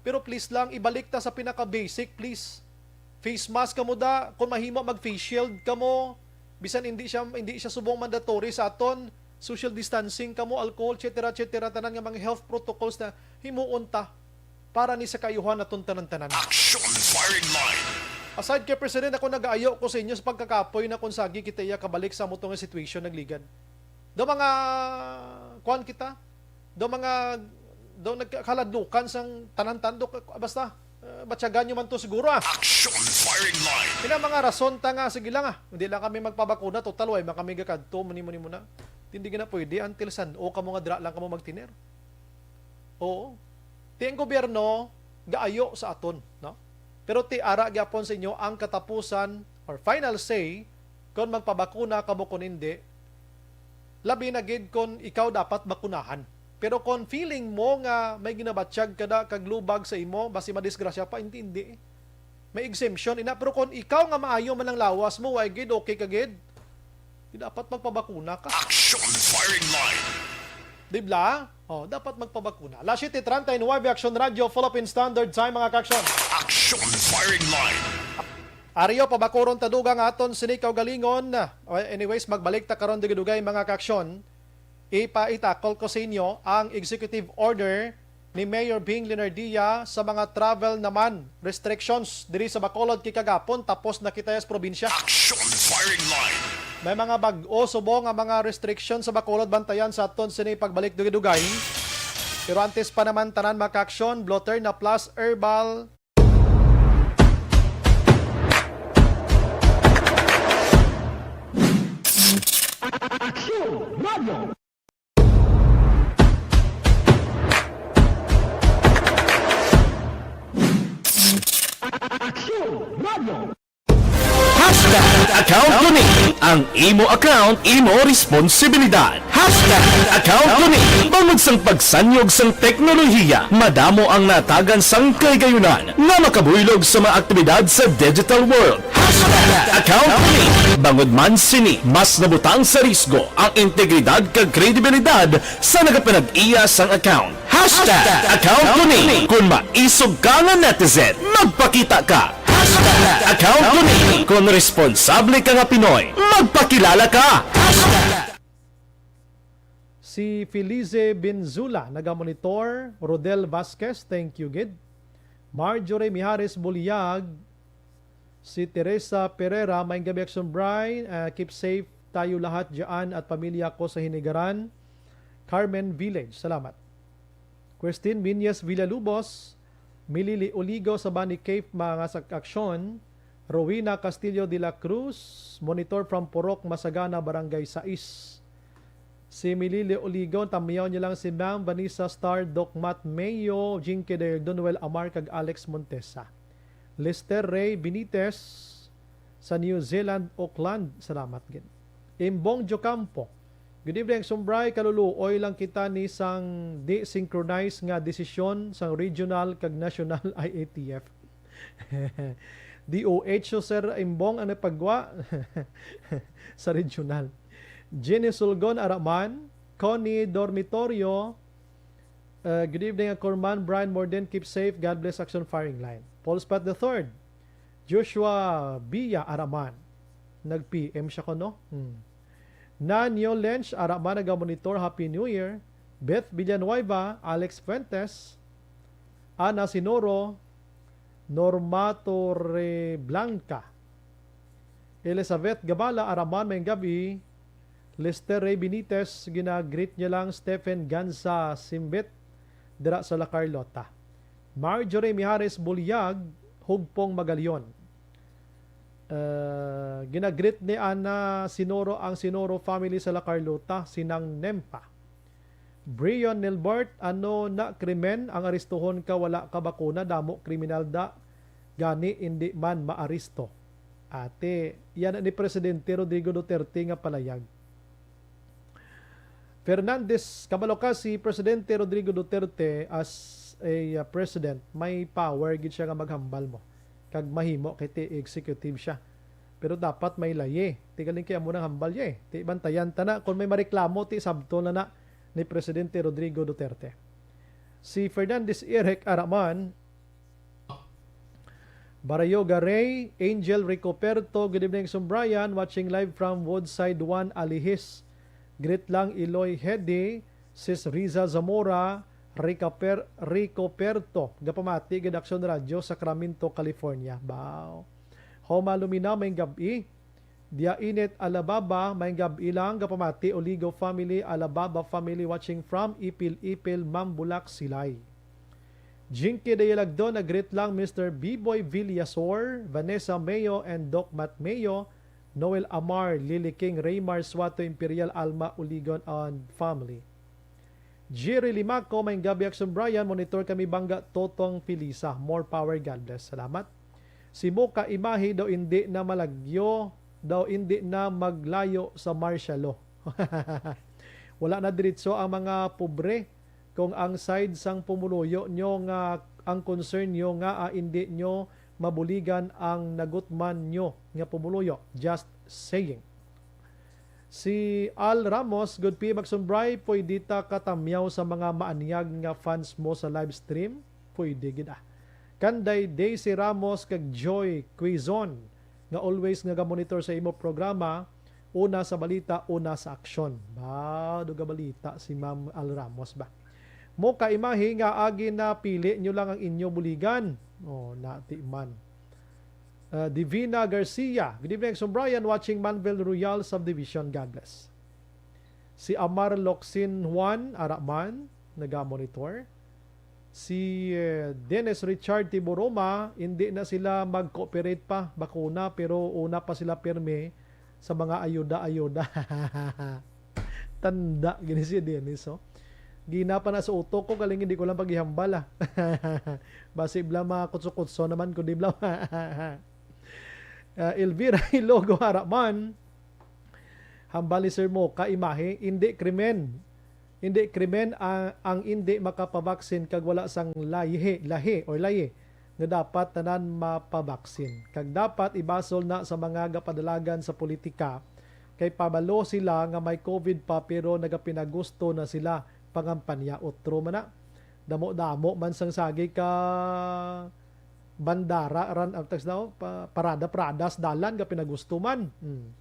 Pero please lang, ibalik ta sa pinaka-basic, please. Face mask kamo da, kung mahimo, mag-face shield kamo. Bisan hindi siya, hindi siya subong mandatory sa aton, social distancing kamo, alcohol, et cetera, et cetera, tanan nga mga health protocols na himuon ta para ni sa kaayuhan naton tanan-tanan. Action Firing Line. Aside kay President, ako nagaayo ko sa inyo sa pagkakapoy na kung sagi kita iya kabalik sa amuto nga situation nagligad. Do mga kuan kita, do mga do nagkaladlukan sang tanan-tanan do, basta, uh, batyagan nyo man to siguro, ah. Action Firing Line. Ina mga rason ta nga, sige lang, ah, hindi lang kami magpabakuna, total way man kami gakadto, muni-muni muna. Hindi gina pwede until san-o kamo nga dira lang kamo magtiner. Oo. Ti ang gobyerno gaayo sa aton, no? Pero ti ara gyapon sa inyo ang katapusan or final say kon magpabakuna kamo kon hindi. Labi na gid kon ikaw dapat bakunahan. Pero kon feeling mo nga may ginabatyag ka da kag lubag sa imo, basi madisgrasya pa, hindi, hindi. May exemption ina, pero kon ikaw nga maayo man ang lawas mo, way gid, okay ka gid, di dapat magpabakuna ka. Action Firing Line. Di bla? Oh, dapat magpabakuna. Alas siyete treinta y nueve, Action Radio, Philippine Standard Time, mga ka-action. Action Firing Line. Ario, pabakuron ta dugang aton sini kaugalingon. Oh, anyways, magbalik ta karon dugay-dugay, mga ka-action. Ipa-, itakol ko sa inyo ang executive order ni Mayor Bing Leonardia sa mga travel naman restrictions diri sa Bacolod kay kagapon tapos na kita sa probinsya. Action Firing Line. May mga bag-o subong nga mga restrictions sa Bacolod, bantayan sa aton sini pagbalik dugay-dugay. Pero antes pa naman tanan, mga ka-action, Bloterna Plus Herbal. Action Radio. Hashtag account ko ni. Ang imo account, imo responsibilidad. Hashtag account ko ni. Bangod sang pagsanyog sang teknolohiya, madamo ang natagan sang kahigayunan nga makabuylog sa mga aktibidad sa digital world. Hashtag account ko ni. Bangod man sini, mas nabutang sa risgo ang integridad kag kredibilidad sa nagapanag-iya sang account. Hashtag account ko ni. Kung maisog ka nga netizen, magpakita ka. Hashtag account ko ni. Kung responsable ka nga Pinoy, magpakilala ka. Hashtag. Si Felice Benzula nagamonitor, Rodel Vasquez, thank you gid. Marjorie Mijares Buliag, si Teresa Pereira, maayong gabi, Action Bri. Ah, keep safe tayo lahat diyan at pamilya ko sa Hinigaran, Carmen Village. Salamat. Christine Minyes Villalubos, Milili Oligo sa Bani Cave, mga sa aksyon. Rowena Castillo de la Cruz, monitor from Purok Masagana, Barangay sais. Si Milili Oligo, tamiyaw niya lang si Ma'am Vanessa Star, Doc Matt Mayo, Jinky Dale, Donuel Amar, kag Alex Montesa. Lester Ray Benitez sa New Zealand, Auckland. Salamat gid. Imbong Jocampo. Good evening, Sumbray. Kaluluoy lang kita ni sang di synchronize nga desisyon sang regional kag national I A T F. D O H, so, Sir Imbong, ang napagwa sa regional. Jenny Sulgon Araman, Connie Dormitorio, uh, good evening, Acorman, Brian Morden, keep safe, God bless, Action Firing Line. Paul Spat the third, Joshua Bia Araman, nag-P M siya ko, no? Hmm. Nanyo Lench Araman, nagamonitor, Happy New Year. Beth Villanueva, Alex Fuentes, Ana Sinoro, Norma Torreblanca, Elizabeth Gabala Araman, maayong gabi. Lester Ray Benitez, ginagreet niya lang Stephen Ganza Simbit dira sa La Carlota. Marjorie Mijares Buliag, Hugpong Magalion. Uh, ginagreet ni Ana Sinoro ang Sinoro family sa La Carlota, Sinang Nempa. Brion Nelbert, ano na krimen ang aristuhon ka wala ka bakuna, damo kriminal da gani indi man maaristo. Ate, yan ni Presidente Rodrigo Duterte nga palayag. Fernandez, kabalo ka si Presidente Rodrigo Duterte as a, uh, president, may power gid siya nga maghambal mo. Kag mahimo kay ti executive siya. Pero dapat may layi. Ti galing kay amo nang hambal ya eh. Ti bantayan ta na kung may mareklamo, ti sabton na na ni Presidente Rodrigo Duterte. Si Fernandez Eric Araman, Barayo Garay, Angel Ricoperto, good evening, Sumbrayan, watching live from Woodside one, Alihis. Greet lang Iloy Hedi, Sis Riza Zamora, Ricaper-, Ricoperto, gapamati gid Aksyon Radyo, Sacramento, California. Bao. Homa Lumina, may gab-i. Dia Init, Alababa, may gab-i lang, gapamati Oligo family, Alababa family, watching from Ipil-Ipil, Mambulak, Silay. Jinky Dayalagdon, nag-greet lang Mister Biboy Villasor, Vanessa Mayo, and Doc Matt Mayo, Noel Amar, Lily King, Raymar Suato, Imperial, Alma Uligon, and family. Jerry Limaco, may gab-i, Aksyon Brian, monitor kami bangga Totong Felisa. More power, God bless. Salamat. Si Mocha Imahe daw indi na malagyo, daw indi na maglayo sa martial law. Wala na diretso ang mga pobre. Kung ang side sang pumuluyo nyo nga, ang concern nyo nga, ah, indi nyo mabuligan ang nagutman nyo nga pumuluyo. Just saying. Si Al Ramos, good P M Aksyon Bri, pwede ta katamyaw sa mga maanyag nga fans mo sa live stream? Pwede gid ah. Kanday Daisy Ramos kag Joy Quizon, nga always nga ga-monitor sa imo programa, una sa balita, una sa aksyon. Ba, duga balita si Ma'am Al Ramos ba? Mocha Imahe nga agi na pili nyo lang ang inyo buligan. Oh, nati man. Uh, Divina Garcia, good evening, Aksyon Brian, watching Manvel Royal Subdivision. God bless. Si Amar Locsin Juan, ara man, naga-monitor. Si, eh, Dennis Richard Tiburoma, hindi na sila mag-cooperate pa, bakuna, pero una pa sila pirmi sa mga ayuda-ayuda. Tanda, gini si Dennis, oh. Gina pa na sa utok ko, kaling hindi ko lang paghihambal, ah. Basi bla mga kutso-kutso naman, kundi bla. Ah, Elvira Ilogo Haraman, hambal ni Sir Mocha Imahe, hindi krimen. Hindi krimen ang, ang hindi makapabaksin kag wala sang lahi, lahi or lahi nga dapat tanan mapabaksin. Kag dapat ibasol na sa mga gapadalagan sa politika, kay pabalo sila nga may COVID pa pero nagapinagusto na sila pangampanya. Utro man na. Damo-damo man sang sagi ka bandara, ran, ang tawag daw, pa-, parada-parada sa dalan, gapinagusto man. Hmm.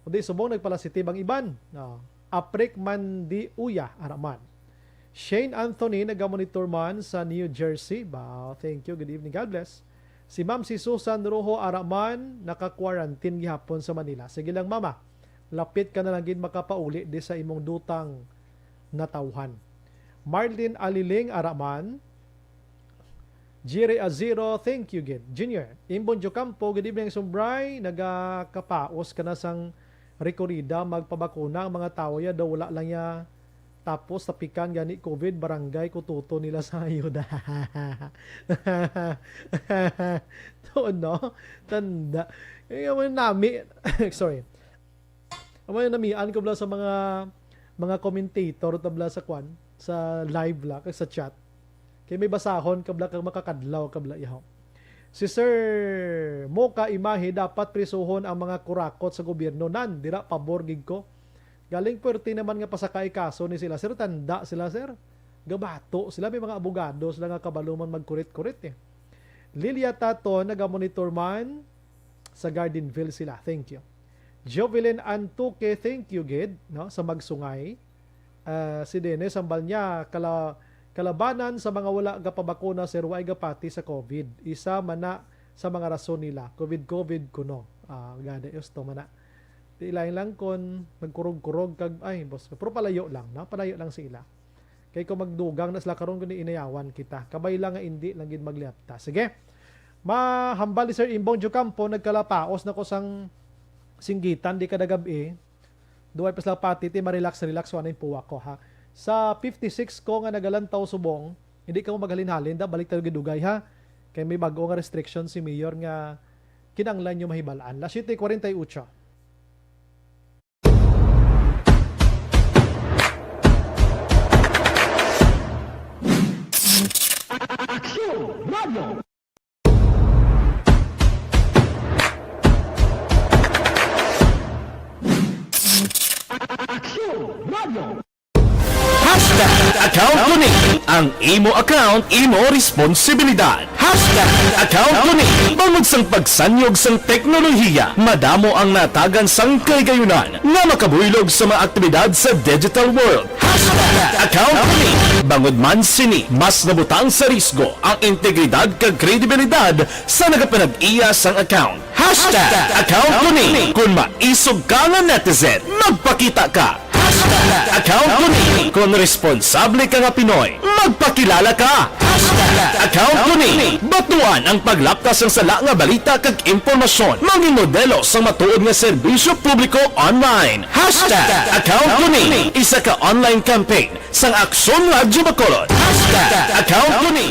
Kundi subong nagpalasitib ang iban. No. Aprik man di uya, ara man. Shane Anthony, nagamonitor man sa New Jersey. Ba, thank you. Good evening. God bless. Si Ma'am si Susan Rojo, ara man, naka-quarantine gihapon sa Manila. Sige lang, Mama. Lapit ka na lang gid makapauli di sa imong dutang natawhan. Marlin Aliling, ara man. Jerry Aziro, thank you gid. Junior, Imbon Jocampo, good evening, Sumbray. Nagakapaos ka na sang rekorida, magpabakuna ang mga tawo ya, daw wala lang ya tapos tapikan gani COVID, barangay kututo nila sa ayuda. Tuon, no? Tanda. Yung nami, sorry. Amo yung namian ko bla sa mga, mga commentator ta bla sa kwan, sa live la, kag sa chat. Kay may basahon ka bla, kag makakadlaw ka bla, ihaw. Si Sir Mocha Imahe, dapat prisuhon ang mga kurakot sa gobyerno. Nan, dira pabor gid ko. Galing puwerte naman nga pasakay kaso ni sila, sir. Tanda sila, sir. Gabato sila. May mga abogado sila nga kabalo man magkurit-kurit, eh. Lilia Tato, nagamonitor man sa Gardenville sila. Thank you. Jovelyn Antuque, thank you gid, no, sa magsungay. Ah, si Dennis, hambal niya, kala-, kalabanan sa mga wala gapabakuna, sir, way gapati sa COVID. Isa man na sa mga rason nila, COVID, COVID kuno. Ah, gada, gusto man na. Di lain lang kon magkurog-kurog kag, ay, boss, pero palayo lang, no? Palayo lang sa ila. Kay kung magdugang na sila karon, kundi inayawan kita. Kabay lang nga indi lang gid magliapta. Sige. Mahambal ni Sir Imbong Jocampo, nagkalapaos na ko sang singgitan, di kada gab-i. Duway pa sila pati, ti, ma-relax, relax, wala yung puwak ko, ha. Sa fifty-six ko nga nagalantaw subong, hindi ka mo maghalin-halin, da, balik tayo gidugay, ha. Kay may bago nga restriction si Mayor nga kinanglan nyo mahibalaan. Las siete cuarenta y ocho. Aksyon Radio. Hashtag account ko ni. Ang imo account, imo responsibilidad. Hashtag account ko ni. Bangod sang pagsanyog sang teknolohiya, madamo ang natagan sang kahigayunan nga makabuylog sa mga aktibidad sa digital world. Hashtag account ko ni. Bangod man sini, mas nabutang sa risgo ang integridad kag kredibilidad sa nagapanag-iya sang account. Hashtag account ko ni. Kung maisog ka nga netizen, magpakita ka. Hashtag account ko ni. Kung responsable ka nga Pinoy, magpakilala ka. Hashtag account ko ni. Batuan ang paglapkas sang sala nga balita kag impormasyon. Mangin modelo sang matuod nga serbisyo publiko online. Hashtag account ko ni. Isa ka online campaign sang Aksyon Radyo Bacolod. Hashtag account ko ni.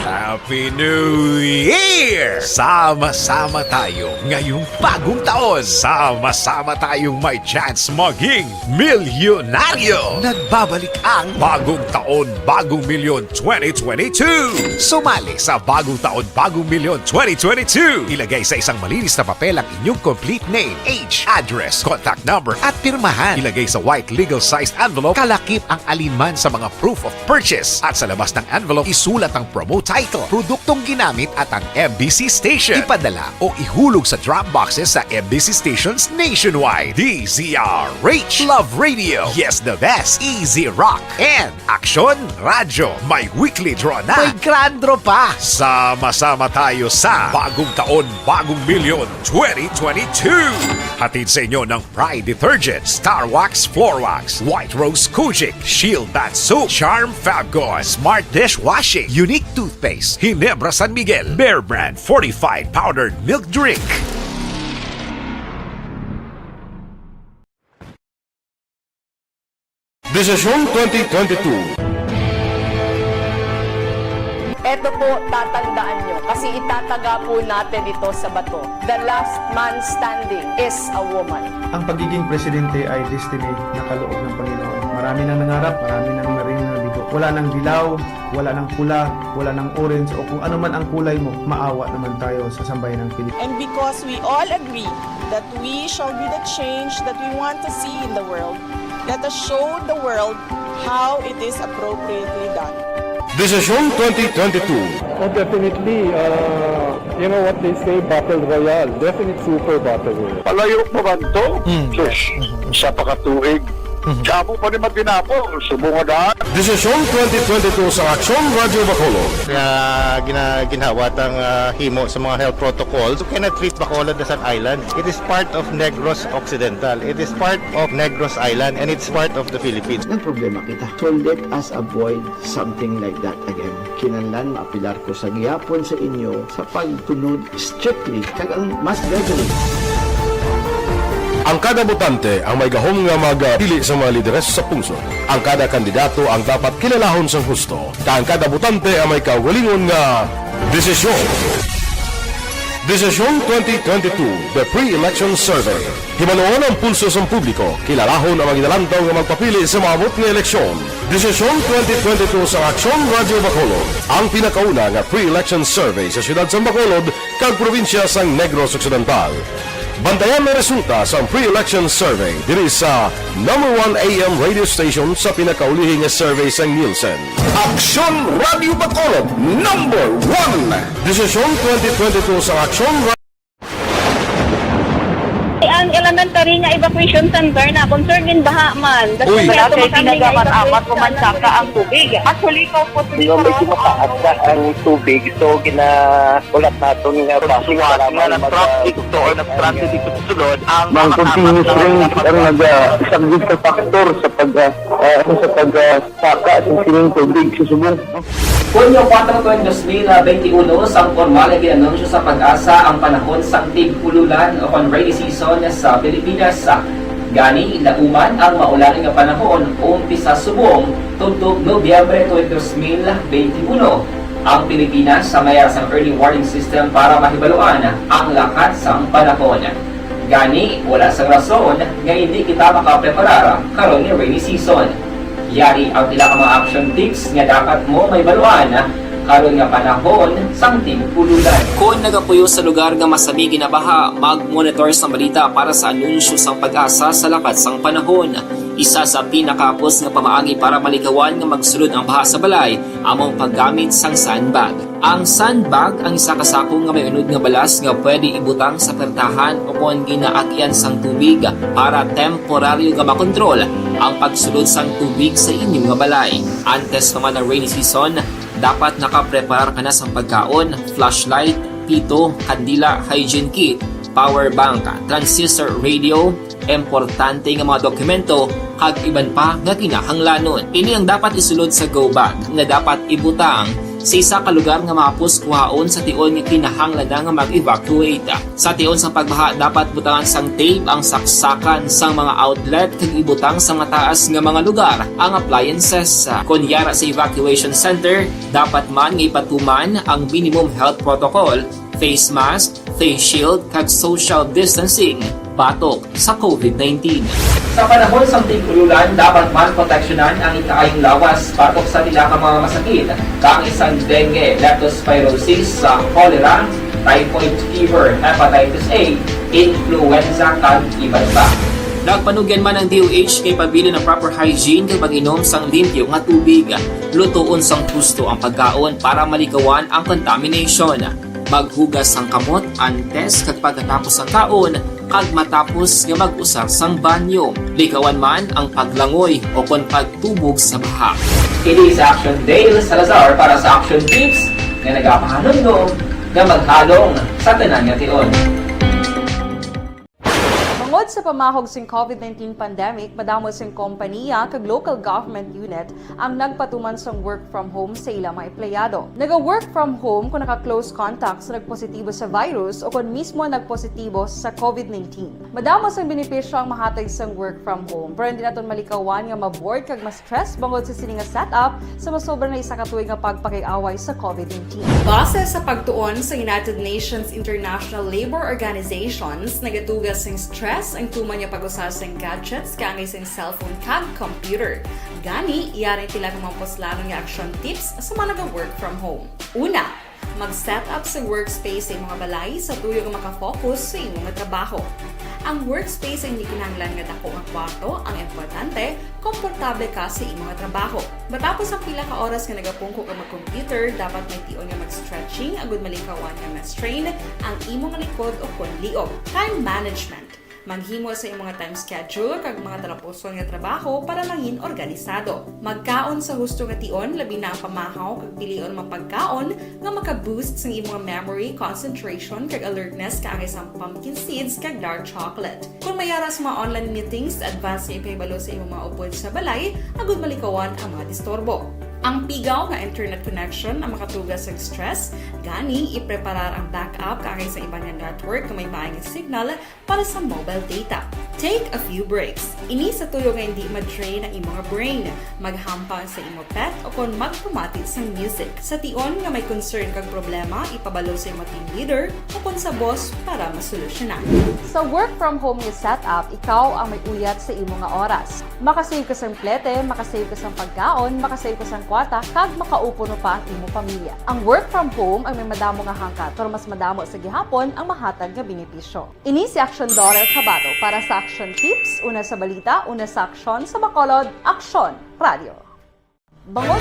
Happy New Year! Sama-sama tayo ngayong bagong taon. Sama-sama tayong may chance maging milyonaryo. Nagbabalik ang Bagong Taon, Bagong Milyon twenty twenty-two. Sumali sa Bagong Taon, Bagong Milyon twenty twenty-two. Ilagay sa isang malinis na papel ang inyong complete name, age, address, contact number, at pirmahan. Ilagay sa white legal sized envelope, kalakip ang alinman sa mga proof of purchase. At sa labas ng envelope, isulat ang promo title, produktong ginamit at ang M B C station. Ipadala o ihulog sa drop boxes sa M B C stations nationwide. D Z R H, Love Radio, Yes the Best, Easy Rock, and Aksyon Radyo. May weekly draw na. May grand draw pa. Sama-sama tayo sa Bagong Taon, Bagong Milyon twenty twenty-two. Hatid sa inyo ng Pride Detergent, Star Wax Floor Wax, White Rose Kojic, Shield Bath Soap, Charm Fabcon, Smart Dishwashing, Unique Toothpaste, Ginebra San Miguel, Bear Brand Fortified Powdered Milk Drink. Desisyon twenty twenty-two. Eto po, tatandaan nyo, kasi itataga po natin ito sa bato. The last man standing is a woman. Ang pagiging presidente ay destiny na kaloob ng Panginoon. Marami nang nangarap, marami nang narinig na bigo. Wala nang dilaw, wala nang pula, wala nang orange, o kung ano man ang kulay mo, maawa naman tayo sa sambayan ng Pilipinas. And because we all agree that we shall be the change that we want to see in the world, let us show the world how it is appropriately done. Desisyon twenty twenty-two. Oh, definitely, uh, you know what they say, battle royale. Definite super battle royale. Palayo pa man to? Mm. Sus, isa pa ka tuig. Mhm. Damo pa ni matinapo, subong nga daan. Desisyon twenty twenty-two sa Aksyon Radyo Bacolod. Nga gina-, ginhawa tang, ah, himo sa mga health protocols. You cannot treat Bacolod as an island. It is part of Negros Occidental. It is part of Negros Island, and it's part of the Philippines. Nagproblema kita. So let us avoid something like that again. Kinahanglan maapelar ko sa gihapon sa inyo sa pagsunod strictly kag ang mask gathering. Ang kada botante ang may gahom nga magpili sa mga lideres sa pungsod. Ang kada kandidato ang dapat kilalahon sang husto, kag ang kada botante ang may kaugalingon nga desisyon. Desisyon twenty twenty-two, The Pre-Election Survey. Hibaluon ang pulso sang publiko, kilalahon ang mga ginalantaw nga magpapili sa maabot nga eleksyon. Desisyon twenty twenty-two sa Aksyon Radyo Bacolod, ang pinakauna nga pre-election survey sa siyudad sang Bacolod kag probinsya sang Negros Occidental. Bantayan ang resulta sang pre-election survey diri sa number one A M radio station sa pinakaulihi nga survey sang Nielsen. Aksyon Radyo Bacolod, number one. Desisyon twenty twenty-two sa Aksyon Ang elementary nga evacuation center na concern in baha man. Uy. Wala kay tinaga man, amat ko man saka ang tubig. Actually, ikaw po, di ba, medyo mataas na ang tubig, so ginahulat naton nga basi nga nag-traffic to or nag-transit dito sa sulod, ang mga continuous rain ang nag-, ah, isang good factor sa pag, ah, ah, ano, sa pag, ah, saka sa sining tubig sa subong. Hunyo kuwatro, dos mil benti uno, sang pormal nga gin-anunsyo sa PAGASA ang panahon sang tig-ululan o kon rainy season sa Pilipinas. Gani, nauman ang maulan nga panahon umpisa subong tubtob Nobyembre twenty, dos mil benti uno. Ang Pilipinas may ara sang early warning system para mahibaluan ang lakat sang panahon. Gani, wala sang rason nga indi kita makapreparar karon nga rainy season. Yari ang pila ka mga action tips nga dapat mo mahibaluan karon nga panahon sang tig-ululan. Kon nagapuyo sa lugar nga masami ginabaha, mag-monitor sang balita para sa anunsyo sang PAGASA sa lakat sang panahon. Isa sa pinakahapos nga pamaagi para malikawan nga magsulod ang baha sa balay amo ang paggamit sang sandbag. Ang sandbag ang isa ka sako nga may unod nga balas nga pwede ibutang sa pertahan o kon ginaagian sang tubig para temporaryo nga makontrol ang pagsulod sang tubig sa inyo nga balay. Antes pa man ang rainy season, dapat nakapreparar ka na sang pagkaon, flashlight, pito, kandila, hygiene kit, power bank, transistor radio, importante nga mga dokumento, kag iban pa nga kinahanglanon. Ini ang dapat isulod sa go bag nga dapat ibutang sa isa ka lugar nga mahapos kuhaon sa tion nga kinahanglan na nga mag-evacuate. Sa tion sang pagbaha, dapat butangan sang tape ang saksakan sang mga outlet kag ibutang sa mataas nga mga lugar ang appliances. Kon yara sa evacuation center, dapat man nga ipatuman ang minimum health protocol, face mask, face shield, kag social distancing batok sa COVID nineteen. Sa panahon sang tig-ululan, dapat man proteksyonan ang ikaayong lawas batok sa pila ka mga masakit, kaangay sang dengue, leptospirosis, sa cholera, typhoid fever, hepatitis A, influenza, kag iban pa. Nagpanugyan man ang D O H kay pabilin ang proper hygiene kag pag-inom sang limpyo nga tubig. Lutoon sang husto ang pagkaon para malikawan ang contamination. Maghugas sang kamot antes kag pagkatapos sang kaon, kag matapos nga mag-usar sang banyo. Likawan man ang paglangoy o kon pagtubog sa baha. Ini si Action Dale Salazar para sa Action Tips nga nagapahanumdom nga maghalong sa tanan nga tion. Bangod sa pamahog sing COVID nineteen pandemic, madamo sing kompaniya kag local government unit ang nagpatuman sang work from home sa ila mga empleyado. Naga-work from home kung naka-close contact sa nagpositibo sa virus o kon mismo nagpositibo sa COVID nineteen. Madamo sang benepisyo ang mahatag sang work from home, pero hindi naton malikawan nga ma-bored kag ma-stress bangod sa sini nga setup sa masobra na isa ka tuig nga pagpakig-away sa COVID nineteen. Base sa pagtuon sa United Nations International Labour Organizations, nagatuga sing stress ang tuman nga pag-usa sing gadgets kaangay sing cellphone kag computer. Gani, yari ang pila ka mga puslanon nga action tips sa mga naga-work from home. Una, mag-set up sa workspace sa imong balay sa tuyo nga makafocus sa imong trabaho. Ang workspace ay hindi kinahanglan nga dako nga kwarto, ang importante, komportable ka sa imong trabaho. Matapos ang pila ka oras nga nagapungko ka mag-computer, dapat may tion nga mag-stretching agud malikawan nga ma-strain ang imong likod o kon liog. Time management. Maghimo sa imong time schedule kag mga talapuson nga trabaho para mangin organisado. Magkaon sa husto nga tion, labi na ang pamahaw kag pilion mga pagkaon nga maka-boost sang imong memory, concentration, kag alertness kaangay sang pumpkin seeds kag dark chocolate. Kung may ara sa mga online meetings, advance nga ipahibalo sa imong mga upod sa balay agud malikawan ang mga disturbo. Ang pigaw nga internet connection ang makatuga sa stress, gani ipreparar ang backup kaangay sa iban nga network nga may maayong signal para sa mobile data. Take a few breaks. Ini sa tuyo nga hindi ma-drain ang imong brain. Maghampang sa imo pet o kon magpamati sang music. Sa tion nga may concern kag problema, ipabalo sa imo team leader o kon sa boss para masolusyonan. Sa work from home nga setup, ikaw ang may uyat sa imo nga oras. Makasave ka sang plete, makasave ka sang pagkaon, makasave ka sang kwarta, kag makaupo no pa ang imo pamilya. Ang work from home ang may madamo nga hangkat, pero mas madamo sa gihapon ang mahatag nga benepisyo. Ini si Action Daughter Cabato para sa Action Tips, una sa balita, una sa aksyon, sa Bacolod, Aksyon Radio. Bangod.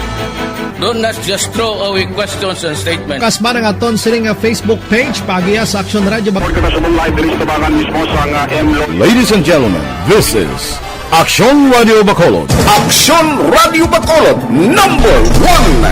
Don't not just throw away questions and statements. Kasma nga aton sini nga Facebook page, paagiha sa Action Radio Bacolod. Report ka na sa live diri sa tabangan mismo sa nga M Lo- Ladies and gentlemen, this is Action Radio Bacolod. Action Radio Bacolod, number one.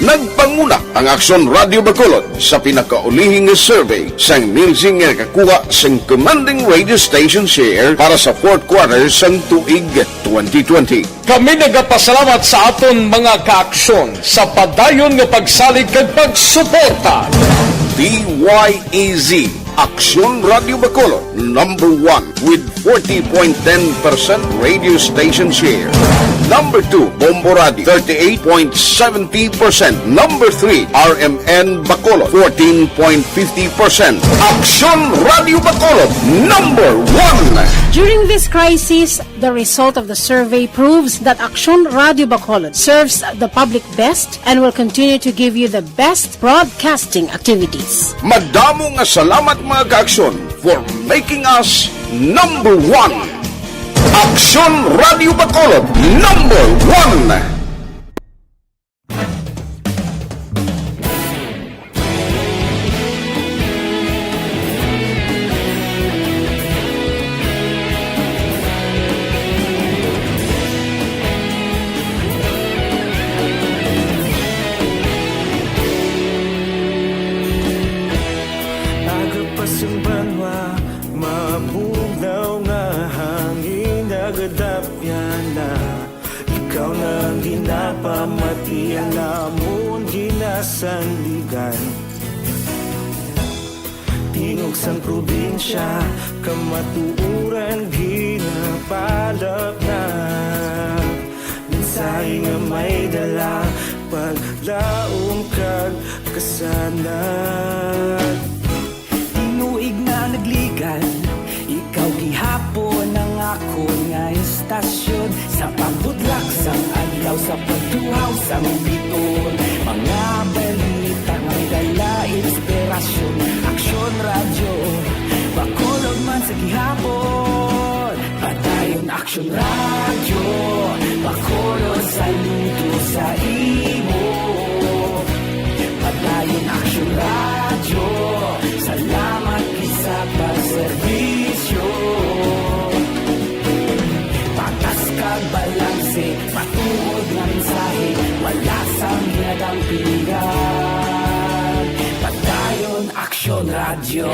Nagpanguna ang Action Radio Bacolod sa pinakaulihi nga survey sang Nielsen nga nakakuha sang commanding radio station share para sa fourth quarter sang tuig twenty twenty. Kami nagapasalamat sa aton mga kaaksyon sa padayon nga pagsalig kag pagsuporta. D Y E Z, Aksyon Radio Bacolod, number one with forty point ten percent radio station share. Number two, Bombo Radio, thirty-eight point seventy percent. Number three, R M N Bacolod, fourteen point fifty percent. Aksyon Radio Bacolod, number one. During this crisis, the result of the survey proves that Aksyon Radio Bacolod serves the public best and will continue to give you the best broadcasting activities. Madamo nga salamat, mga ka-Aksyon, for making us number one. Aksyon Radio Bacolod, number one. Nagapas ang banwa, mabugnaw nga hangin, nagadapyan na. Ikaw na ang ginapamati, ang amon ginasandigan. Tingog sang probinsya, kamatuoran ginapalapnag. Mensahe nga may dala, paglaom kag kasanag. Tinuig na nagligad, ikaw gihapon ang akon nga istasyon. Sa pagbutlak sang adlaw, sa pagtuhaw sang biton, mga balita nga may dala inspirasyon. Aksyon Radyo, Bacolod man sa gihapon. Padayon Aksyon Radyo, Bacolod, saludo sa imo. Padayon Aksyon Radyo, salamat gid sa pagserbisyo. Patas kag balanse, matuod nga mensahe, wala sang ginadampigan. Padayon Aksyon Radyo.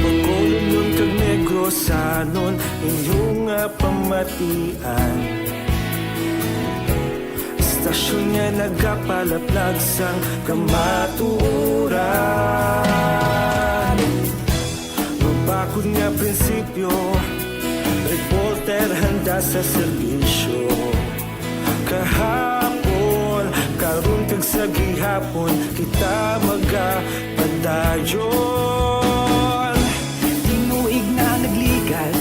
Bacolodnon kag Negrosanon, inyo nga pamatian. Istasyon nga nagapalaplag sang kamatuoran. Mabakod nga prinsipyo, reporter handa sa serbisyo. Kahapon, karon kag sa gihapon, kita magapadayon. Tinuig na nagligad,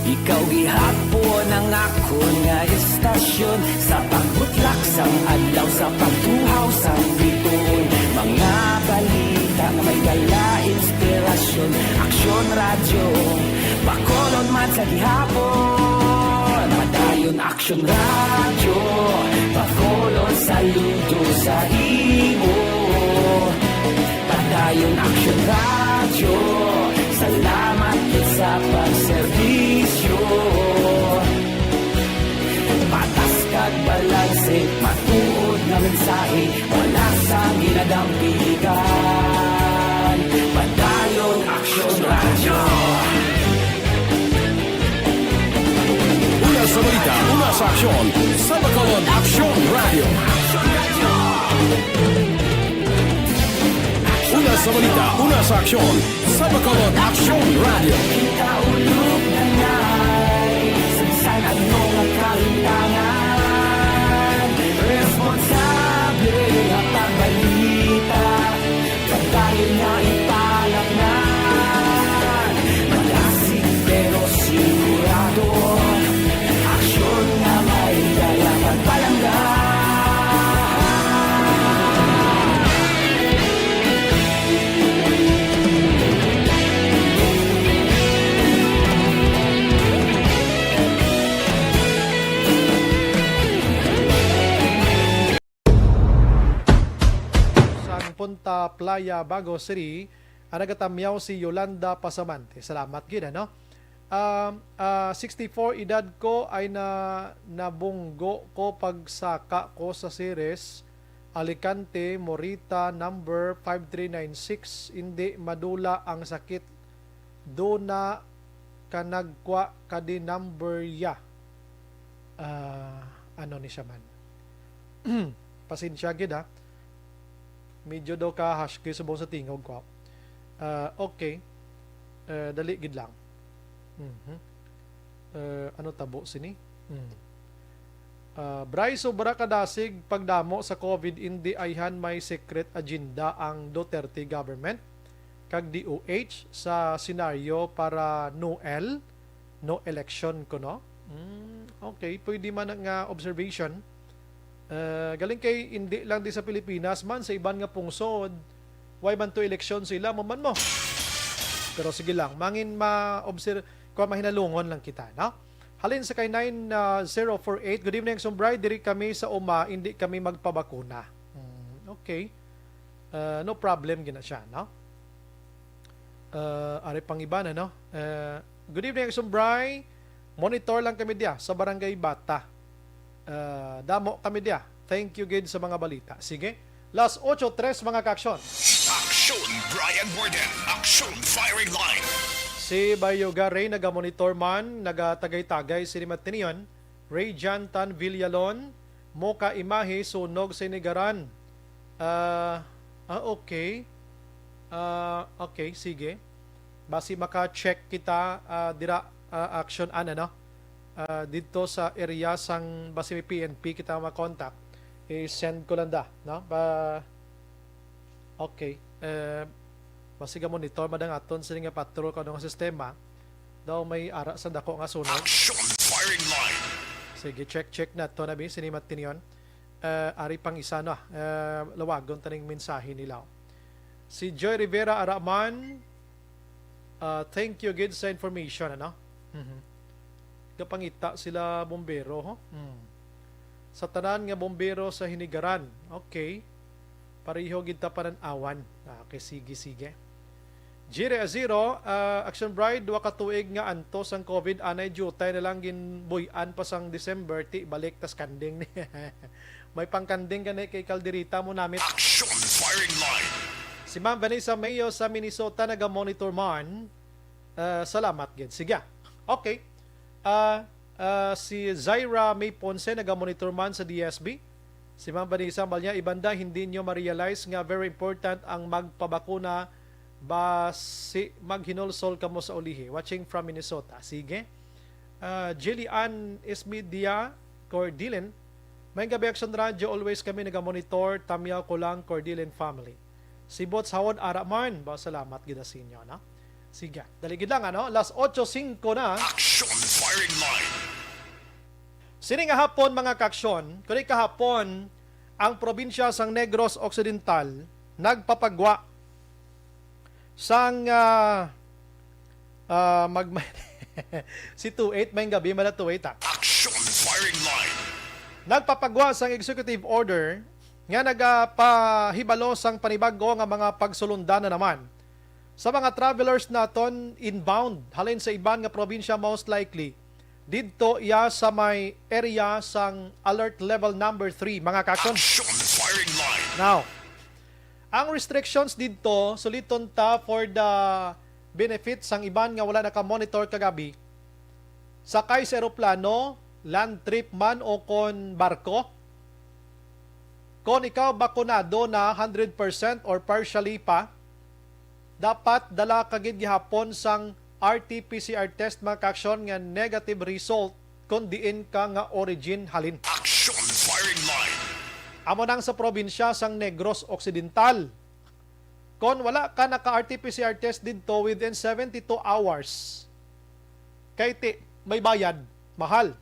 ikaw gihapon ang akon nga istasyon. Sa pagbutlak sang adlaw, sa pagtuhaw sang biton, mga balita nga may dala inspirasyon. Aksyon Radyo, Bacolod man sa gihapon. Padayon Aksyon Radyo, Bacolod, saludo sa imo. Padayon Aksyon Radyo, salamat gid sa pagserbisyo. Patas kag balanse, matuod nga mensahe, wala sang ginadampigan. Padayon Aksyon Radyo. Una sa balita, una sa aksyon, sa Bacolod Aksyon Radyo. Una sa balita, una sa aksyon, sa Bacolod Aksyon Radyo. Kita ulog na ngay, sa bisan ano nga kahimtangan, responsable nga pagbalita. Padayon nga ipalapngan, malasig pero sigurado, aksyon nga may dala pagpalangga. Sang Punta Playa, Bago City, ang nagatamyaw si Yolanda Pasamante. Salamat gid, ano? Um, ah, sixty-four edad ko ay na nabunggo ko pagsaka ko sa Ceres, Alicante, Morita, number five three nine six. Hindi madula ang sakit. Duna ka nagkwa ka di number ya. Ah, ano ni siya man? Pasensya gid, ha. Medyo daw ka husky subong sa tingog ko. Ah, okay. Eh, dali gid lang. Mhm. Eh, ano tabo sini? Hmm. Ah, Bryce, sobra ka dasig pagdamo sa COVID, indi ayhan may secret agenda ang Duterte government kag D O H sa senaryo para no L, no election kuno. Hmm, okay, pwede man nga observation. Eh, galing kay indi lang di sa Pilipinas man, sa iban nga pungsod, way man to eleksyon sila, mo man mo. Pero sige lang, mangin ma-observe, kung mahinalungon lang kita, no? Halin sa kay nine zero four eight, "Good evening, Sombray. Diri kami sa uma, hindi kami magpabakuna." Hmm, okay. Uh, no problem gina siya, no? Uh, ari pang iba na, no? Uh, "Good evening, Sombray. Monitor lang kami diya sa Barangay Bata. Uh, damo kami diya. Thank you gid sa mga balita." Sige. Las ocho tres, mga kaaksyon. Aksyon, Brian Warden. Aksyon, firing line. Si Bayoga Ray nagamonitor man, nagatagay-tagay sini Matinion, Ray Jantan Villalon, Moka Imahe, sunog sa Inigaran. Ah, ah, okay. Ah, okay, sige. Basi maka-check kita, ah, dira, ah, action, ano, no? Ah, dito sa area sang basi may P N P kita ma-contact. I-send ko lang da, no? Ba, okay. Eh, basi ga monitor madang aton sini nga patrol kung ano nga sistema. Daw may ara sa dako nga sunog. Action firing line. Sige, check, check na to na bi, sini Matinion. Eh, ari pang isa, no? Eh, lawagon taning mensahe nila. Si Joy Rivera Araman, ah, thank you gid sa information, ano? Mhm. Gapangita sila bombero, ho? Hmm. Sa tanan nga bombero sa Hinigaran. Okay. Pareho gid ta panan-awan. Ah, okay, sige, sige. Jire Aziro, ah, Action Bride, duha ka tuig nga antos ang COVID, anay diutay na lang ginbuy-an pa sang December, ti balik tas kanding ni. May pangkanding gani kay Calderita mo namit. Action firing line. Si Ma'am Vanessa Mayo sa Minnesota naga-monitor man. Ah, salamat gid. Sige. Okay. Ah, ah, si Zaira May Ponce naga-monitor man sa D S B. Si Ma'am Vanessa Malia, ibanda, hindi nyo ma-realize nga very important ang magpabakuna ba si maghinulsol kamo sa ulihi. Watching from Minnesota. Sige. Ah, Jilly Ann Esmedia Cordilin, may gabi, Action Radio, always kami naga-monitor, Tamyaw ko lang, Cordilin family. Si Bots Hawod Araman, ba, salamat gid sa inyo, no? Sige, dali gid lang, ano? Las ocho singko na. Action firing line. Sini nga hapon, mga kaaksyon, kundi kahapon, ang probinsya sang Negros Occidental nagpapagwa sang, ah, ah, mag-, si two eight, may gabi, mala two eight, ah. Action firing line. Nagpapagwa sang executive order nga nagapahibalo sang panibago nga mga pagsulundan na naman sa mga travelers naton inbound halin sa iban nga probinsya, most likely didto iya sa may area sang alert level number three, mga kaaksyon. Action firing line. Now, ang restrictions didto, suliton ta for the benefit sang iban nga wala naka-monitor kagabi, sakay sa eroplano, land trip man o kon barko, kon ikaw bakunado na hundred percent or partially pa, dapat dala ka gid gihapon sang R T P C R test, mga kaaksyon, nga negative result kon diin ka nga origin halin. Action firing line. Amo nang sa probinsya sang Negros Occidental. Kon wala ka naka-R T P C R test didto within seventy-two hours, kay ti, may bayad, mahal.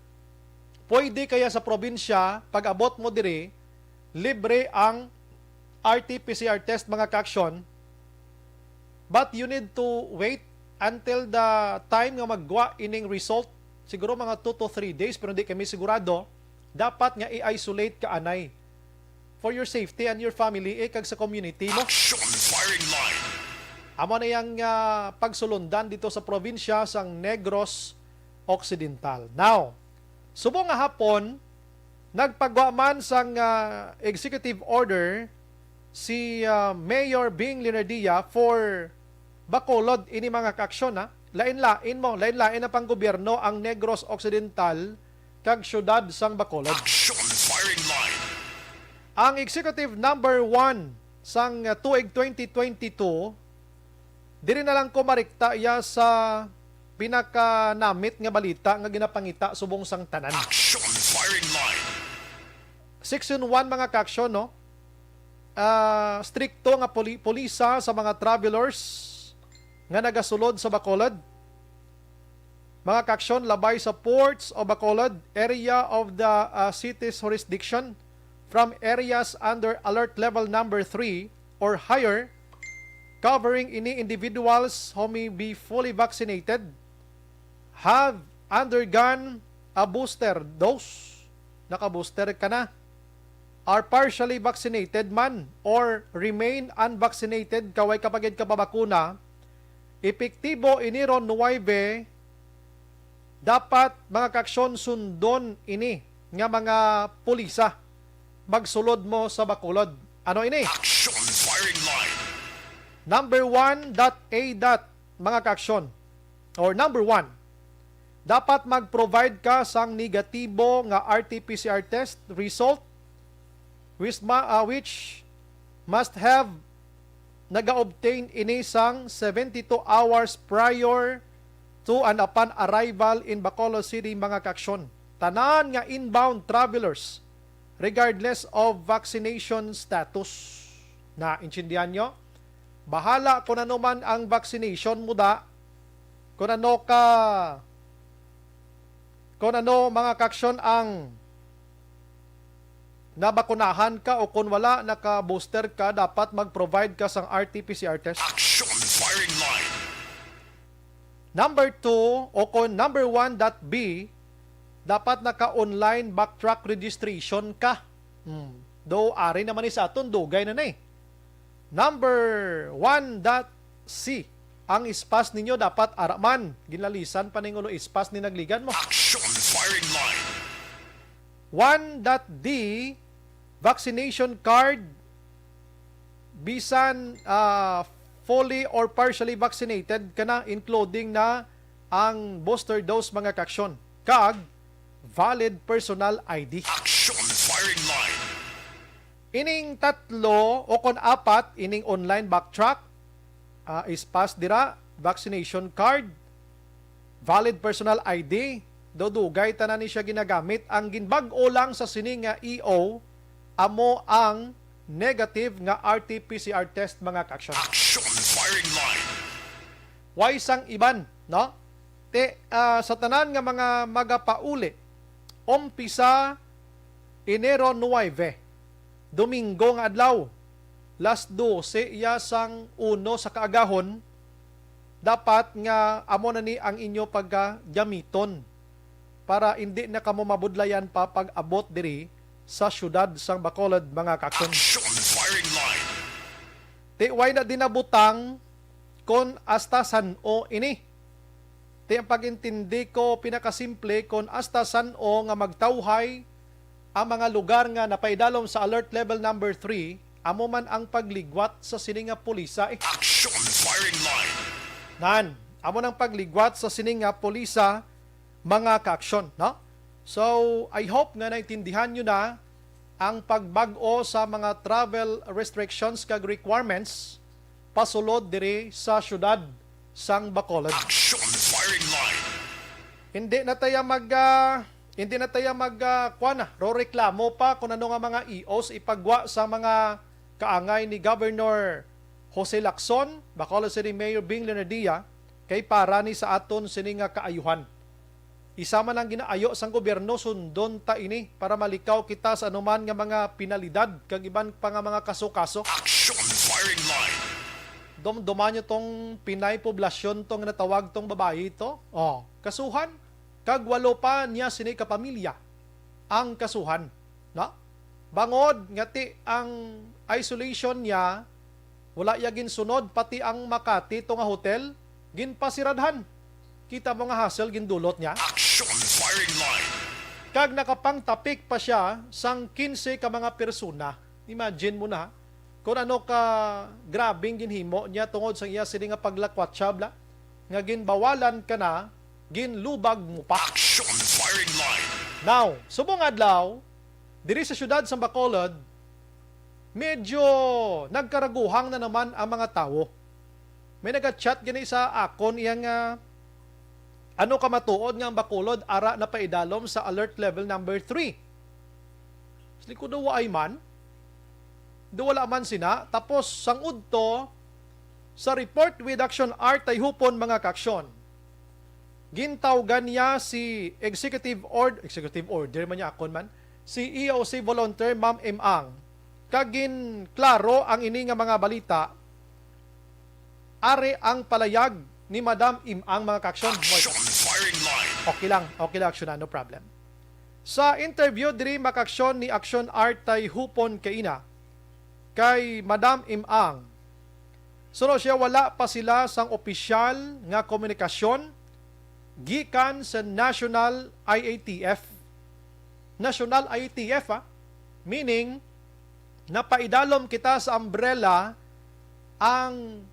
Pwede kaya sa probinsya, pag-abot mo diri, libre ang R T P C R test, mga kaaksyon, but you need to wait until the time nga maggwa ining result. Siguro mga two to three days, pero hindi kami sigurado. Dapat nga i-isolate ka anay for your safety and your family, eh, kag sa community mo. Action firing line. Amo na yang, ah, pagsulundan dito sa probinsya sang Negros Occidental. Now, subong nga hapon, nagpagwa man sang, ah, executive order si, ah, Mayor Bing Leonardia for Bacolod ini, mga kaaksyon, ha. Lain-lain mo, lain-lain ang panggobyerno ang Negros Occidental kag siyudad sang Bacolod. Action firing line. Ang executive number one sang, ah, tuig twenty twenty-two Diri na lang ko marikta iya sa pinakanamit nga balita nga ginapangita subong sang tanan. Action firing line. Section one, mga kaaksyon, no? Ah, strikto nga puli-, pulisa sa mga travelers nga nagasulod sa Bacolod. Mga kaaksyon, labay sa ports of Bacolod, area of the, ah, city's jurisdiction, from areas under alert level number three or higher, covering any individuals who may be fully vaccinated, have undergone a booster dose, naka-booster ka na, are partially vaccinated man, or remain unvaccinated, kaway ka pa gid ka pa bakuna, epektibo ini ron nuwebe, dapat, mga kaaksyon, sundon ini nga mga pulisa. Magsulod mo sa Bacolod. Ano ini? Action firing line. Number one dot A dot, mga kaaksyon, or number one, dapat mag-provide ka sang negatibo nga R T P C R test result, which ma-, ah, which must have naga-obtain ini sang seventy-two hours prior to and upon arrival in Bacolod City, mga kaaksyon. Tanan nga inbound travelers, regardless of vaccination status. Naintindihan nyo? Bahala kung ano man ang vaccination mo da, kung ano ka, kung ano, mga kaaksyon, ang nabakunahan ka o kung wala, naka-booster ka, dapat mag-provide ka sang R T P C R test. Action firing line. Number two, o kung number one dot B, dapat naka-online backtrack registration ka. Hmm. Though ari naman ni sa aton, dugay na na eh. Number one dot C, ang ispas ninyo dapat ara man. Ginlalisan pa ning ulo ispas ni nagligan mo. Action firing line. One dot D, vaccination card, bisan, ah, fully or partially vaccinated ka na, including na ang booster dose, mga kaaksyon, kag valid personal I D. Action firing line. Ining tatlo o kon apat, ining online backtrack, ah, ispas dira, vaccination card, valid personal I D, daw dugay tanan ni siya ginagamit. Ang ginbag-o lang sa sini nga E O, amo ang negative nga R T P C R test, mga kaaksyon. Action firing line. Way sang iban, no? Ti, ah, sa tanan nga mga magapauli, umpisa Enero nuwebe, Domingo nga adlaw, las dose iya sang uno sa kaagahon, dapat nga amo na ni ang inyo pagagamiton para indi na kamo mabudlayan pa pag-abot diri sa siyudad sang Bacolod, mga kaaksyon. Action firing line. Ti way na din nabutang kon hasta san-o ini. Ti ang pag-intindi ko pinakasimple, kon hasta san-o nga magtawhay ang mga lugar nga napaidalom sa alert level number three, amo man ang pagligwat sa sini nga pulisa, eh. Action firing line. Nan, amo nang pagligwat sa sini nga pulisa, mga kaaksyon, no? So, I hope nga naintindihan nyo na ang pagbag-o sa mga travel restrictions kag requirements pasulod diri sa siyudad sang Bacolod. Action firing line. Hindi na taya mag, ah, hindi na taya mag, ah, kuwan na, ro reklamo pa kung ano nga mga E Os ipagwa sa mga kaangay ni Governor Jose Lacson, Bacolod City Mayor Bing Leonardia, kay para ni sa aton sini nga kaayuhan. Isa man ang ginaayo sang gobyerno, sundon ta ini para malikaw kita sa anuman nga mga penalidad kag iban pa nga mga kaso-kaso. Action firing line. Dumduman nyo tong Pinay poblasyon to nga natawag tong babayi to. Oh, kasuhan. Kag walo pa niya sini ka pamilya ang kasuhan, no? Bangod nga ti ang isolation niya, wala iya ginsunod, pati ang Makati to nga hotel, ginpasiradhan. Kita mo nga hassle gindulot niya? Action firing line. Kag nakapangtapik pa siya sang quince ka mga persona. Imagine mo na, kung ano ka grabing ginhimo niya tungod sa iya sini nga paglakwatsa, bla, nga ginbawalan ka na, ginlubag mo pa. Action firing line. Now, subong adlaw, diri sa siyudad sa Bacolod, medyo nagkaraguhang na naman ang mga tawo. May naga-chat gani sa akon, iya nga, ano ka matuod nga ang Bacolod ara na paidalom sa alert level number three? Sili ko daw, waay man. Do wala man sina. Tapos, sang udto, sa report with Action Art Tayhupon, mga kaaksyon, gintawgan niya si executive ord-, executive order man niya, akon man, si E O C volunteer, Ma'am Im Ang. Kag ginklaro ang ini nga mga balita, ari ang palayag ni Madam Im Ang, mga kaaksyon. Action firing line. Okay lang, okay lang, aksyon, no problem. Sa interview diri, mga kaaksyon, ni Action Art Tayhupon kaina kay Madam Im Ang, suno siya, wala pa sila sang opisyal nga komunikasyon gikan sa National I A T F. National I A T F, ha? Meaning, napaidalom kita sa umbrella ang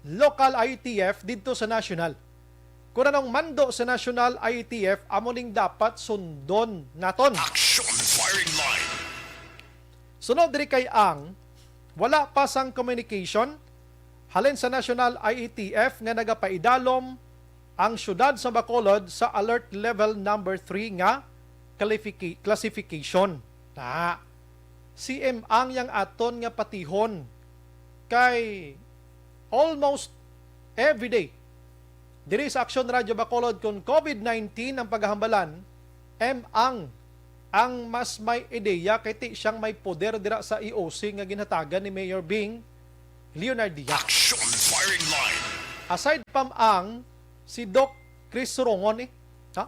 local I A T F didto sa national. Kung anong mando sa national I A T F, amo ning dapat sundon naton. Action firing line. Sunod diri kay Ang, wala pa sang communication halin sa national I A T F nga nagapaidalom ang siyudad sa Bacolod sa alert level number three nga classifica-, classification. Na, si Im Ang yang aton nga patihon kay almost every day diri sa Action Radio Bacolod, kung COVID nineteen ang paghahambalan, Im Ang ang mas may ideya kay ti siyang may poder dira sa E O C nga ginhatagan ni Mayor Bing Leonardia. Action firing line. Aside pa Im Ang, si Doc Chris Surongon, eh. Ha?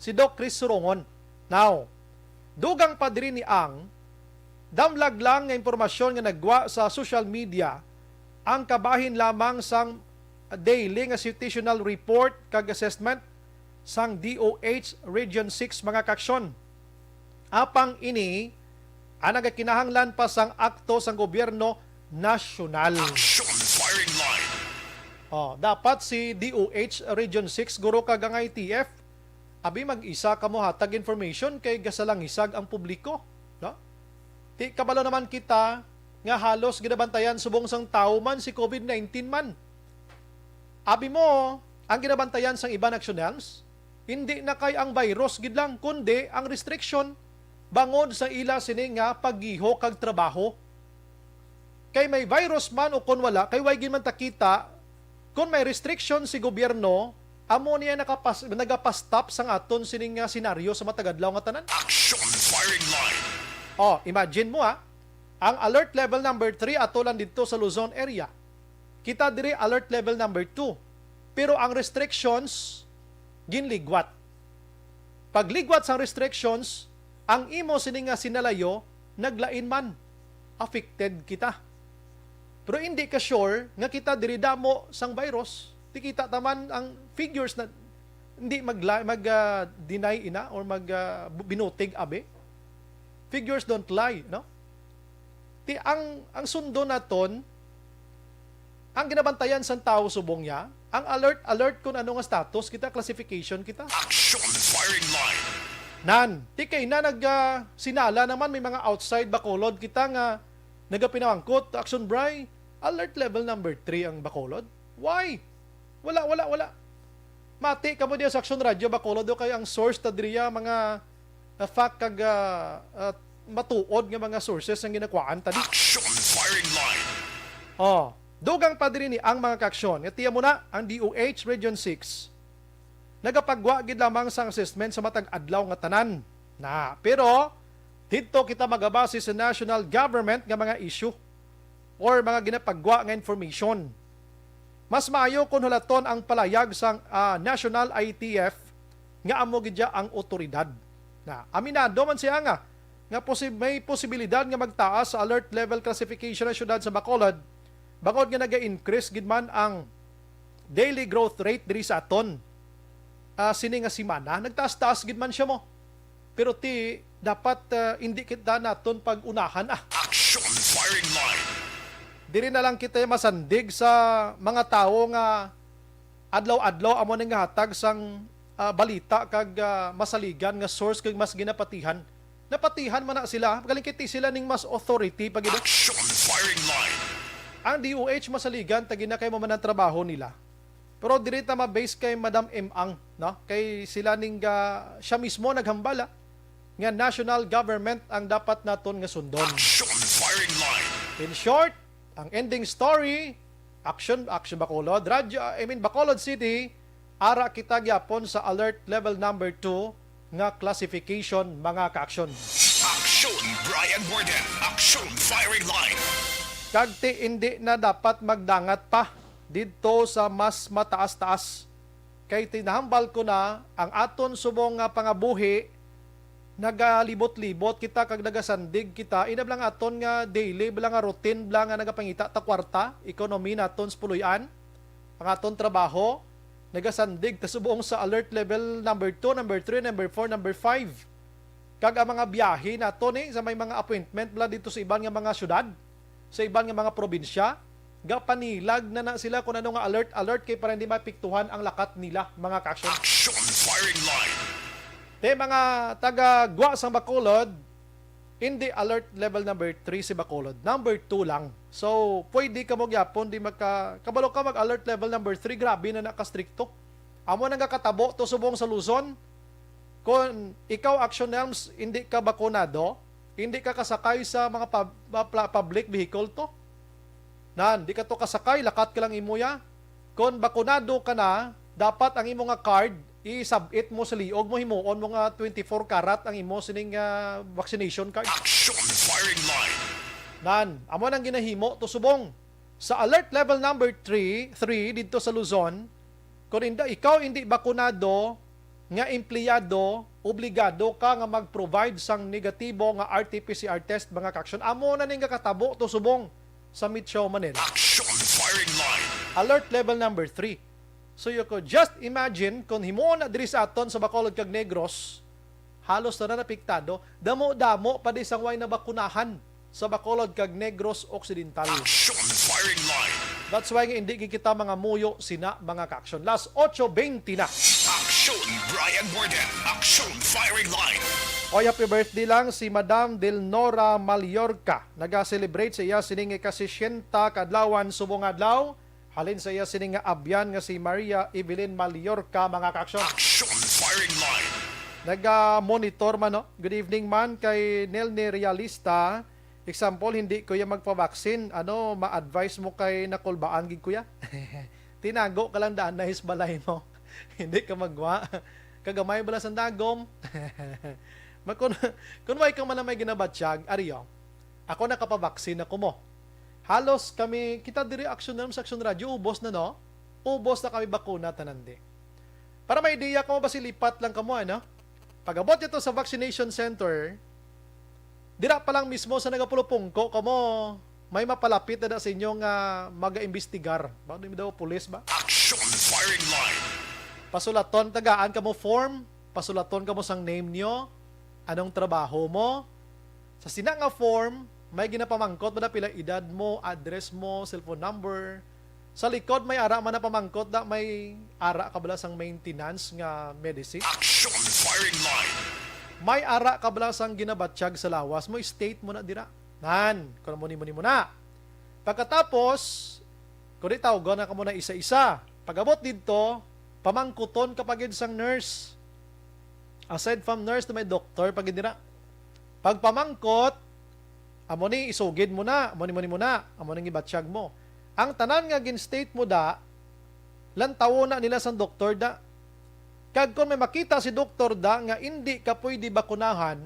Si Doc Chris Surongon. Now, dugang pa diri ni Ang, damlag lang nga impormasyon nga naggwa sa social media ang kabahin lamang sang daily nga situational report kag assessment sang D O H Region six, mga kaaksyon. Apang ini ang nagakinahanglan pa sang akto sang gobyerno nasyonal. Action firing line. Oh, dapat si D O H Region six, guro, kag ang I T F, abi, mag-isa kamo hatag information kay gasalangisag ang publiko, no? Ti kabalo naman kita nga halos ginabantayan subong sang tawo man si COVID nineteen man. Abi mo, ang ginabantayan sang iban, Action Helms, hindi na kay ang virus gid lang, kundi ang restriction bangod sa ila sini nga paggiho kag trabaho. Kay may virus man o kon wala, kay way gid man ta kita, kon may restriction si gobyerno, amo niya nakapas-, nagapastop sang aton sining nga senaryo sa matag adlaw nga tanan. Action firing line. Oh, imagine mo, ha, ang alert level number three ato lang didto sa Luzon area. Kita diri alert level number two. Pero ang restrictions, ginligwat. Pagligwat sang restrictions, ang imo sini nga sinalayo naglain man. Affected kita. Pero hindi ka sure nga kita diri damo sang virus. Ti kita ta man ang figures na hindi mag, mag, ah, deny ina or mag, ah, bu-, binutig, abi. Figures don't lie, no? Ti ang, ang sundo naton, ang ginabantayan sang tawo subong niya, ang alert, alert kung ano nga status kita, classification kita. Action firing line. Nan, ti kay na nag, ah, sinala naman, may mga outside Bacolod kita nga nagapinamangkot, Action Bri, alert level number three ang Bacolod. Why? Wala, wala, wala. Mati kamo diya sa Action Radio Bacolod, o kay ang source ta diriya mga, ah, fact kag, ah, ah, matuod nga mga sources ang ginakuhaan ta di. Action firing line. Oh, dugang pa diri ni ang mga kaaksyon. Nga tiya mo na, ang D O H Region six nagapagwa gid lamang sang assessment sa matag adlaw nga tanan. Na, pero didto kita magabase sa national government nga mga issue or mga ginapagwa nga information. Mas maayo kon hulaton ang palayag sang, ah, National I T F nga amo gid siya ang otoridad. Na, aminado man siya nga, nga posib-, may posibilidad nga magtaas sa alert level classification ang siyudad sa Bacolod, bangod nga naga-increase gid man ang daily growth rate diri sa aton, ah, sini nga semana. Nagtaas-taas gid man siya mo. Pero ti, dapat, ah, indi kita naton pag-unahan, ah. Action firing line. Diri na lang kita masandig sa mga tawo nga adlaw-adlaw amo ning hatag sang, ah, balita kag, ah, masaligan nga source kag mas ginapatihan. Napatihan man na sila, galing kay ti sila ning mas authority pa gid. Action firing line. Ang D O H masaligan, tagi na kay mo man ang trabaho nila. Pero diri ta ma-base kay Madam M Ang, no? Kay sila ning, ah, siya mismo naghambala nga national government ang dapat naton nga sundon. Action firing line. In short, ang ending story, action, action Bacolod, radyo, I mean, Bacolod City, ara kita gyapon sa alert level number two nga classification, mga ka-action. Action Brian Warden, action firing line. Kag ti, hindi na dapat magdangat pa didto sa mas mataas-taas. Kay tinahambal ko na ang aton subong nga pangabuhi nagalibot-libot kita kag nagasandig kita, ina bala nga aton nga daily bala nga routine bala nga nagapangita ta kwarta, economy naton sa puloy-an, ang aton trabaho, nagasandig ta subong sa alert level number two, number three, number four, number five. Kag ang mga biyahe nato ni sa may mga appointment bala dito sa iban nga mga syudad, sa iban nga mga probinsya, gapanilag na na sila kung ano nga alert, alert kay para hindi maapektuhan ang lakat nila, mga ka-action. Action firing line. Te, mga taga Gwa sang Bacolod, hindi alert level number three si Bacolod. Number two lang. So, pwede ka mo gyapon di magka, kabalo ka mag-alert level number three, grabe na nakastrikto. Amo nang kakatabo to subong sa Luzon. Kung ikaw, Action Nelms, hindi ka bakunado, hindi ka kasakay sa mga pub-, pla-, public vehicle to. Nan, di ka to kasakay, lakat ka lang imuya. Kung bakunado ka na, dapat ang imo nga card, isabit mo sa liog mo, himuon mo nga twenty-four karat ang imo sining, ah, vaccination card. Action firing line. Nan, amo nang ginahimo to subong. Sa alert level number three, three didto sa Luzon, kung inda, ikaw hindi bakunado nga empleyado, obligado ka nga mag-provide sang negatibo nga R T P C R test, mga ka-action. Amo na ning kakatabo to subong sa Metro Manila. Action firing line. Alert level number three. So you could just imagine kung himuon na diri sa aton sa Bacolod kag Negros, halos tanan apektado. Damo-damo pa di sang way nabakunahan sa Bacolod kag Negros Occidental. Action firing line. That's why nga hindi gid kita mangamuyo sina, mga ka-action. Las ocho veinte na. Action Brian Warden. Action firing line. Oy, happy birthday lang si Madam Dilnora Mallorca. Naga-celebrate sa iya sining ika-sesenta ka adlawan subong adlaw. Halin sa iya sining nga abyan nga si Maria Evelyn Mallorca, mga ka-action. Action firing line. Naga-monitor man, no? Good evening man kay Nelny Realista. Example, hindi ko ya magpabaksin. Ano, ma-advise mo kay nakulbaan gid ko ya? Tinago ka lang daan na his balay mo. Hindi ka magwa. Kagamay bala sang dagom. Ma-, kun, kun way ka man na may ginabatyag, ariyo. Ako nakapabaksin ako mo. Halos kami, kita diri Action Norms, Action Radio, ubos na, no? Ubos na kami bakuna tanan di. Para may ideya kamo, basi lipat lang kamo, ano? Pag-abot nito sa vaccination center, dira pa lang mismo sa nagapulupungko kamo, may mapalapit na, na sa inyo nga mag-imbestigar. Ba, di daw pulis ba? Action firing line. Pasulaton, tagaan kamo form, pasulaton kamo sang name nyo, anong trabaho mo. Sa sina nga form, may ginapamangkot ba na pila edad mo, address mo, cellphone number. Sa likod, may ara man na pamangkot na may ara ka bala sang maintenance nga medicine. Action firing line. May ara ka bala sang ginabatyag sa lawas mo, state mo na dira. Nan, kung mo ni mo ni mo na. Pagkatapos, kung di tawgon na ka mo na isa-isa. Pag-abot didto, pamangkuton ka pa gid sang nurse. Aside from nurse, na may doktor pa gid dira. Pagpamangkot, amo ni isugid mo na, amo ni, mo ni mo na, amo nang ibatyag mo. Ang tanan nga gin-state mo da, lantawon na nila sang doktor da. Kag kon may makita si doktor da nga indi ka pwede bakunahan,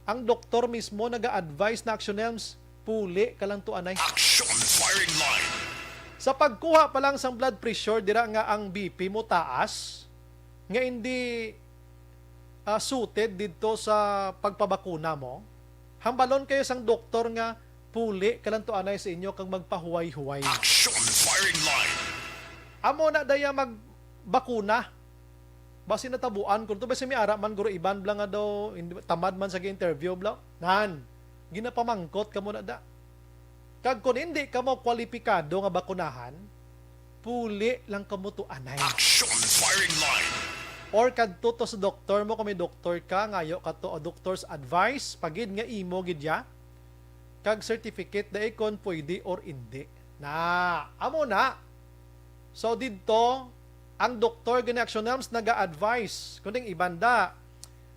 ang doktor mismo naga-advise na, Action Nelms, puli ka lang to anay. Action firing line. Sa pagkuha pa lang sang blood pressure, dira nga ang B P mo taas, nga hindi, ah, suited didto sa pagpabakuna mo, hambalon kayo sang doktor nga puli ka lang to anay sa inyo kag magpahuway-huway. Action firing line. Amo na daya magbakuna. Basi natabuan ko to, basi may ara man guro iban bala nga daw, hindi, tamad man sa gi-interview bala. Nan, ginapamangkot kamo na da. Kag kung hindi kamo kwalipikado nga bakunahan, puli lang kamo to anay. Action firing line. Or kadto to sa doktor mo, kung may doktor ka, ngayo ka to, o doktor's advice, pagid nga imo gid ya, kag certificate dai kon pwede or hindi. Na, amo na. So, didto, ang doktor gani, Action Elms, naga-advise. Kuning iban da,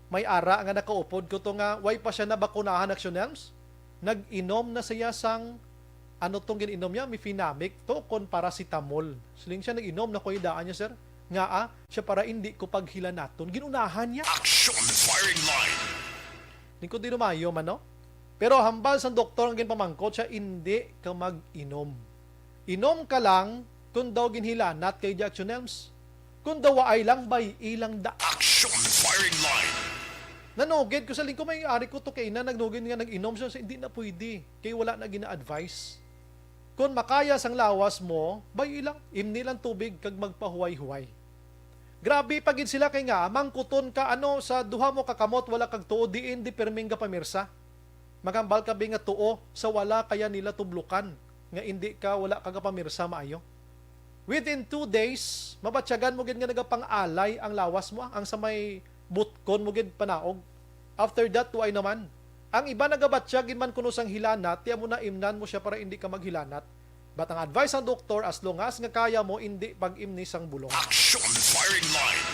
may ara nga nakaupod ko to nga, way pa siya nabakunahan, Action Elms. Nag-inom na siya sang, ano tong gin-inom niya? Mefenamic to, kon paracetamol. Siling siya, nag-inom na ko yung daan niya, sir. Nga, ah, siya para hindi ko paghilanaton. Ginunahan niya. Action Firing Line. Lingkod di lumayo man, no? Pero hambal sang doktor ang ginpamangkot siya, hindi ka mag-inom. Inom ka lang kung daw ginhilanat kay Jackson Elms. Kung daw waay lang, bay-i lang da. Action Firing Line. Nanugid ko sa lingkod, may ari ko to kay na nagnugid nga nag-inom siya, sa hindi na pwede, kay wala na gina-advise. Kung makaya sang lawas mo, bay-i lang, imni lang tubig kag magpahuway-huway. Grabe pa gid sila kay nga mangkuton ka, ano, sa duha mo ka kamot wala kag tuo, diin di pirming gapamirsa. Maghambal ka bi nga tuo sa wala kaya nila tublukan nga indi ka wala ka gapamirsa maayo. Within two days, mabatyagan mo gid nga nagapang-alay ang lawas mo, ah, ang sa may butkon mo gid panaog. After that, tuay naman. Ang iba nagabatyag gid man kuno sang hilanat, ti amo na imnan mo siya para indi ka maghilanat. But ang advice sang doktor, as long as nga kaya mo, indi pag-imni sang bulong. Action Firing Line.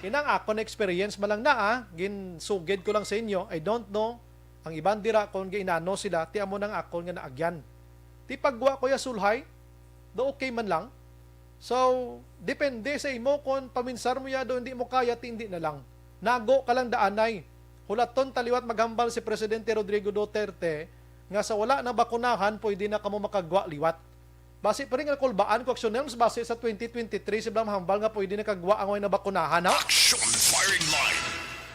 Inang akon experience man lang na, ah. Ginsugid ko lang sa inyo. I don't know ang iban dira kon giinano sila, ti amo nang akon nga naagyan. Ti pagwa ko ya sulhay, do okay man lang. So, depende sa imo kon paminsar mo ya do hindi mo kaya, ti hindi na lang. Nago ka lang daanay. Hulaton ta liwat maghambal si Presidente Rodrigo Duterte nga sa wala na bakunahan, pwede na kamo makagwa liwat. Basi pa rin nga kulbaan ko, Action Elms, basi sa twenty twenty-three, sila mahambal nga pwede na kagwa ang way na bakunahan, ha? Action Firing Line.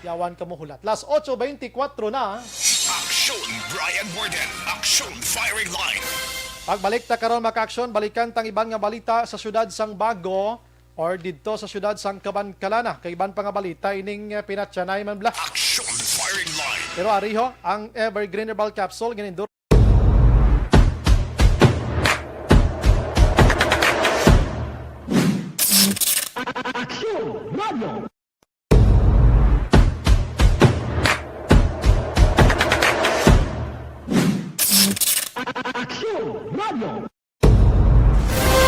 Yawan ka mo hulat. Las ocho veinticuatro na. Action Brian Warden. Action Firing Line. Pagbalik ta karon, mga ka-action, balikan tang iban nga balita sa siyudad sang Bago or didto sa siyudad sang Kabankalana. Kay iban pa nga balita ining, eh, pinatyanay man bla. Action Firing Line. Pero ariho, ang Evergreen Herbal Capsule, ginindor Action Radio. Action Radio.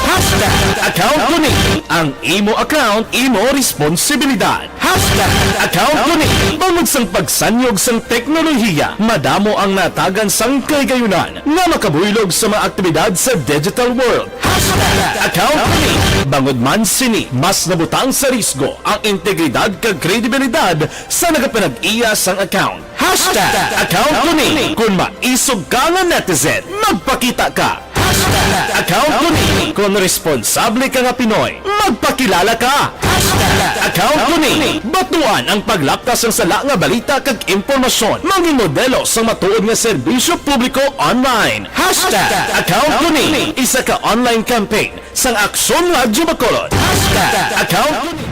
Hashtag account ko ni. Ang imo account, imo responsibilidad. Hashtag account ko ni. Bangod sang pagsanyog sang teknolohiya, madamo ang natagan sang kahigayunan nga makabuylog sa mga aktibidad sa digital world. Hashtag account ko ni. Bangod man sini, mas nabutang sa risgo ang integridad kag kredibilidad sa nagapanag-iya sang account. Hashtag account ko ni. Kung maisog ka nga netizen, magpakita ka. Hashtag account ko ni. Kung responsable ka nga Pinoy, magpakilala ka. Hashtag account ko ni. Batuan ang paglapkas sang sala nga balita kag impormasyon. Maging modelo sang matuod nga serbisyo publiko online. Hashtag account ko ni. Isa ka online campaign sang Aksyon Radyo Bacolod. Hashtag account ko ni.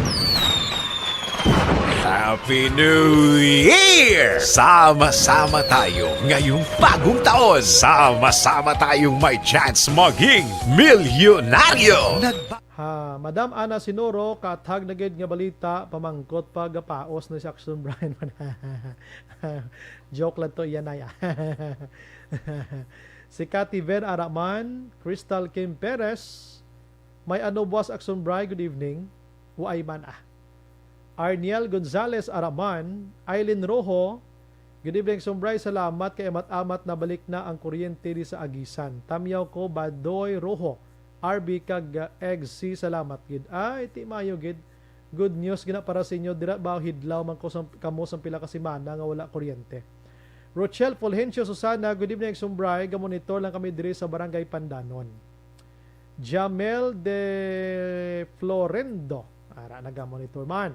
Happy New Year! Sama-sama tayo ngayong bagong taon. Sama-sama tayong may chance maging milyonaryo. Nagba- Ha, Madam Ana Sinoro, kaathag na gid nga balita, pamangkot pa, gapaos na si Action Brian. Joke lang to, iyan ay, ah. Si Cathy Ver Araman, Crystal Kim Perez, may ano buwas Action Brian, good evening. Waay man, ah. Arniel Gonzalez Araman, Aileen Rojo, good evening, Action Brian. Salamat kay amat-amat nabalik na ang kuryente di sa Aguisan. Tamyaw ko, Badoy Rojo, R B kag, uh, Egg C, salamat gid. Ay, ti mayo gid. Good news gina para sa inyo. Dira ba hidlaw man ko sa, kamo sa pila ka semana nga wala kuryente? Rochelle Fulgencio Susana, good evening, Action Brian. Gamonitor lang kami diri sa Barangay Pandanon. Jamel de Florendo. Ara, nagamonitor man.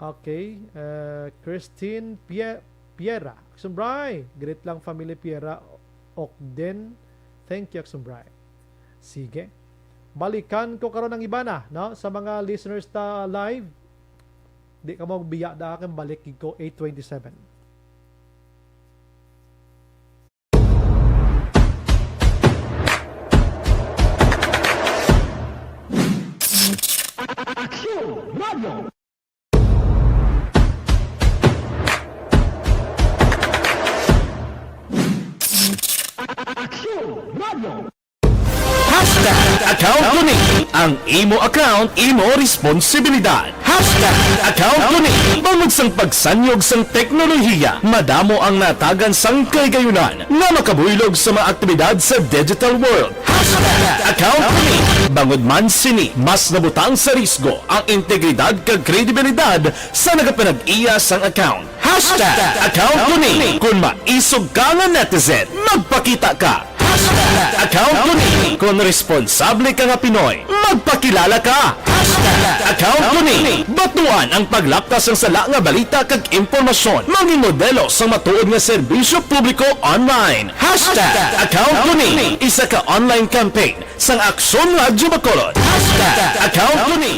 Okay. Uh, Christine Pie- Piera. Action Brian. Greet lang family Piera. Okden. Thank you, Action Brian. Sige. Balikan ko karon ang iba na, no? Sa mga listeners ta live, di ka mo biya da akin, balik gid ko eight twenty-seven. Action Radio. Action Radio. Account Ko Ni, ang imo account, imo responsibilidad. Hashtag Account Ko Ni, bangod sang pagsanyog sang teknolohiya, madamo ang natagan sang kahigayunan nga makabuylog sa mga aktibidad sa digital world. Hashtag Account Ko Ni, bangod man sini, mas nabutang sa risgo ang integridad kag kredibilidad sa nagapanag-iya sang account. Hashtag Account Ko Ni, kung maisog ka nga netizen, magpakita ka. Hashtag Account Ko Ni, kung responsable ka nga Pinoy, magpakilala ka. Hashtag Account Ko Ni, batuan ang paglapkas sang sala nga balita kag impormasyon, mangin modelo sang matuod nga serbisyo publiko online. Hashtag Account Ko Ni, isa ka online campaign sang Aksyon Radyo Bacolod. Hashtag Account Ko Ni.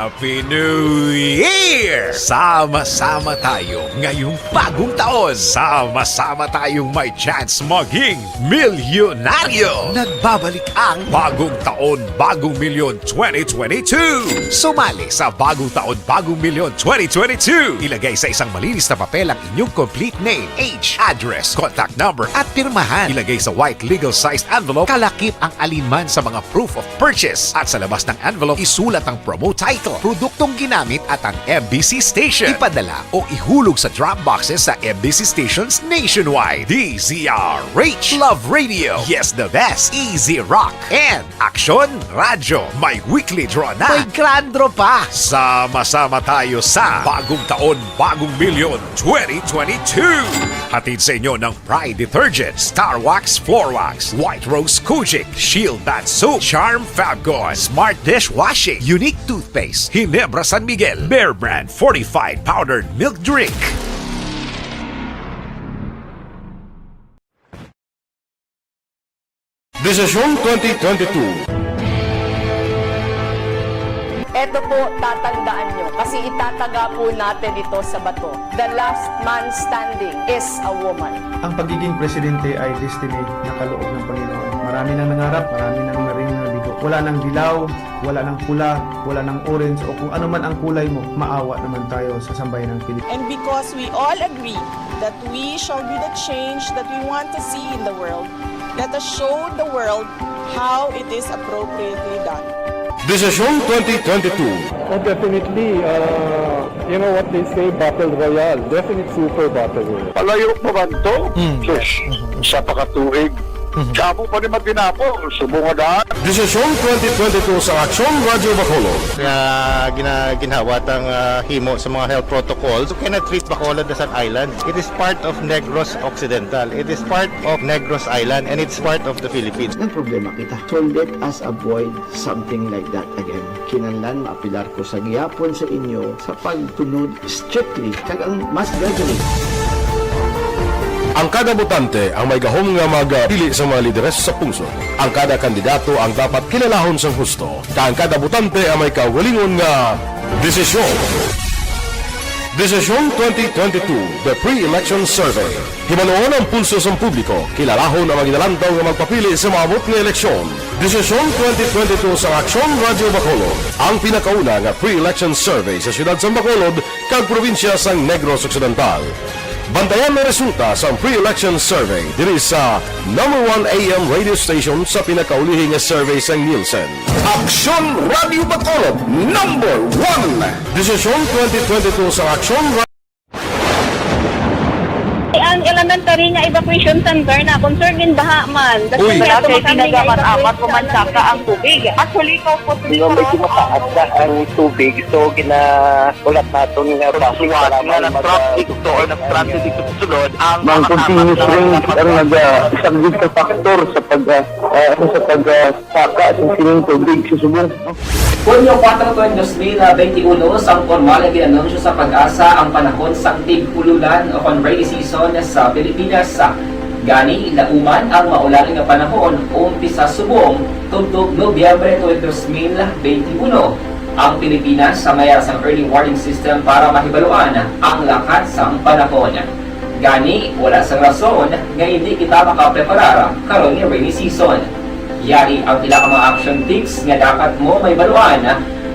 Happy New Year! Sama-sama tayo ngayong bagong taon. Sama-sama tayong may chance maging milyonaryo. Nagbabalik ang Bagong Taon, Bagong Milyon twenty twenty-two. Sumali sa Bagong Taon, Bagong Milyon twenty twenty-two. Ilagay sa isang malinis na papel ang inyong complete name, age, address, contact number, at pirmahan. Ilagay sa white legal-sized envelope, kalakip ang alinman sa mga proof of purchase. At sa labas ng envelope, isulat ang promo title, produktong ginamit, at ang M B C station. Ipadala o ihulog sa drop boxes sa M B C stations nationwide. D Z R H, Love Radio. Yes, the best. Easy Rock. And Aksyon Radyo, may weekly draw na. May grand draw pa. Sama-sama tayo sa Bagong Taon, Bagong Milyon twenty twenty-two. Hatid sa inyo ng Pride Detergent, Star Wax Floor Wax, White Rose Kojic, Shield Bath Soap, Charm Fabcon, Smart Dishwashing, Unique Toothpaste, Ginebra San Miguel, Bear Brand Fortified Powdered Milk Drink. Desisyon twenty twenty-two. Eto po, tatandaan nyo, kasi itataga po natin ito sa bato. The last man standing is a woman. Ang pagiging presidente ay destiny na kaloob ng Panginoon. Marami nang nangarap, marami nang naring nabigo. Wala nang dilaw, wala nang pula, wala nang orange, o kung ano man ang kulay mo, maawa naman tayo sa sambayan ng Pilipinas. And because we all agree that we shall be the change that we want to see in the world, let us show the world how it is appropriately done. Desisyon twenty twenty-two. Oh, definitely, uh, you know what they say, battle royale. Definite super battle royale. Palayo pa man to? Mm. Yes. Mm-hmm. Sa pakatuig. Mhm. Kamo pa ni matinapo, subong nga daan. Desisyon twenty twenty-two sa Aksyon Radyo Bacolod. Nga gina-, ginhawat ang, ah, himo sa mga health protocols. You cannot treat Bacolod as an island. It is part of Negros Occidental. It is part of Negros Island, and it's part of the Philippines. Ang problema kita. So let us avoid something like that again. Kinahanglan maapelar ko sa gihapon sa inyo sa pagtunod strictly kag ang mas gradually. Ang kada botante ang may gahom nga magpili sa mga lideres sa pungsod. Ang kada kandidato ang dapat kilalahon sang husto, kag ang kada botante ang may kaugalingon nga desisyon. Desisyon twenty twenty-two, The Pre-Election Survey. Hibaluon ang pulso sang publiko, kilalahon ang mga ginalantaw nga magpapili sa maabot nga eleksyon. Desisyon twenty twenty-two sang Aksyon Radyo Bacolod, ang pinakauna nga pre-election survey sa siyudad sang Bacolod kag probinsya sang Negros Occidental. Bantayan ang resulta sang pre-election survey diri sa number one A M radio station sa pinakaulihi nga survey sang Nielsen. Aksyon Radyo Bacolod, number one. Desisyon twenty twenty-two sang Aksyon Ang elementary nga evacuation center na concerned in baha man. Uy. Wala kay tinaga man amat o mansaka ang tubig. Actually, ko po Yung medyo mataas na ang tubig, so ginaulat naton nga bus nga nag-traffic to or nag-transit dito sa sulod ang Mang mga continuous rain ang nag-, ah, isang big factor sa pag, ah, ah, sa pag, ah, saka sa sining tubig sa subong. Hunyo kuwatro, dos mil benti uno, sang pormal nga gin-anunsyo sa PAGASA ang panahon sang tig-ululan o kon rainy season sa Pilipinas. Gani, lauman ang maulan nga panahon, umpisa subong tubtob Nobyembre tuig dos mil benti uno. Ang Pilipinas sa mayara sang early warning system para mahibaluan ang lakat sang panahon. Gani, wala sang rason nga indi kita makapreparar karon nga rainy season. Yari ang pila ka mga action tips nga dapat mo mahibaluan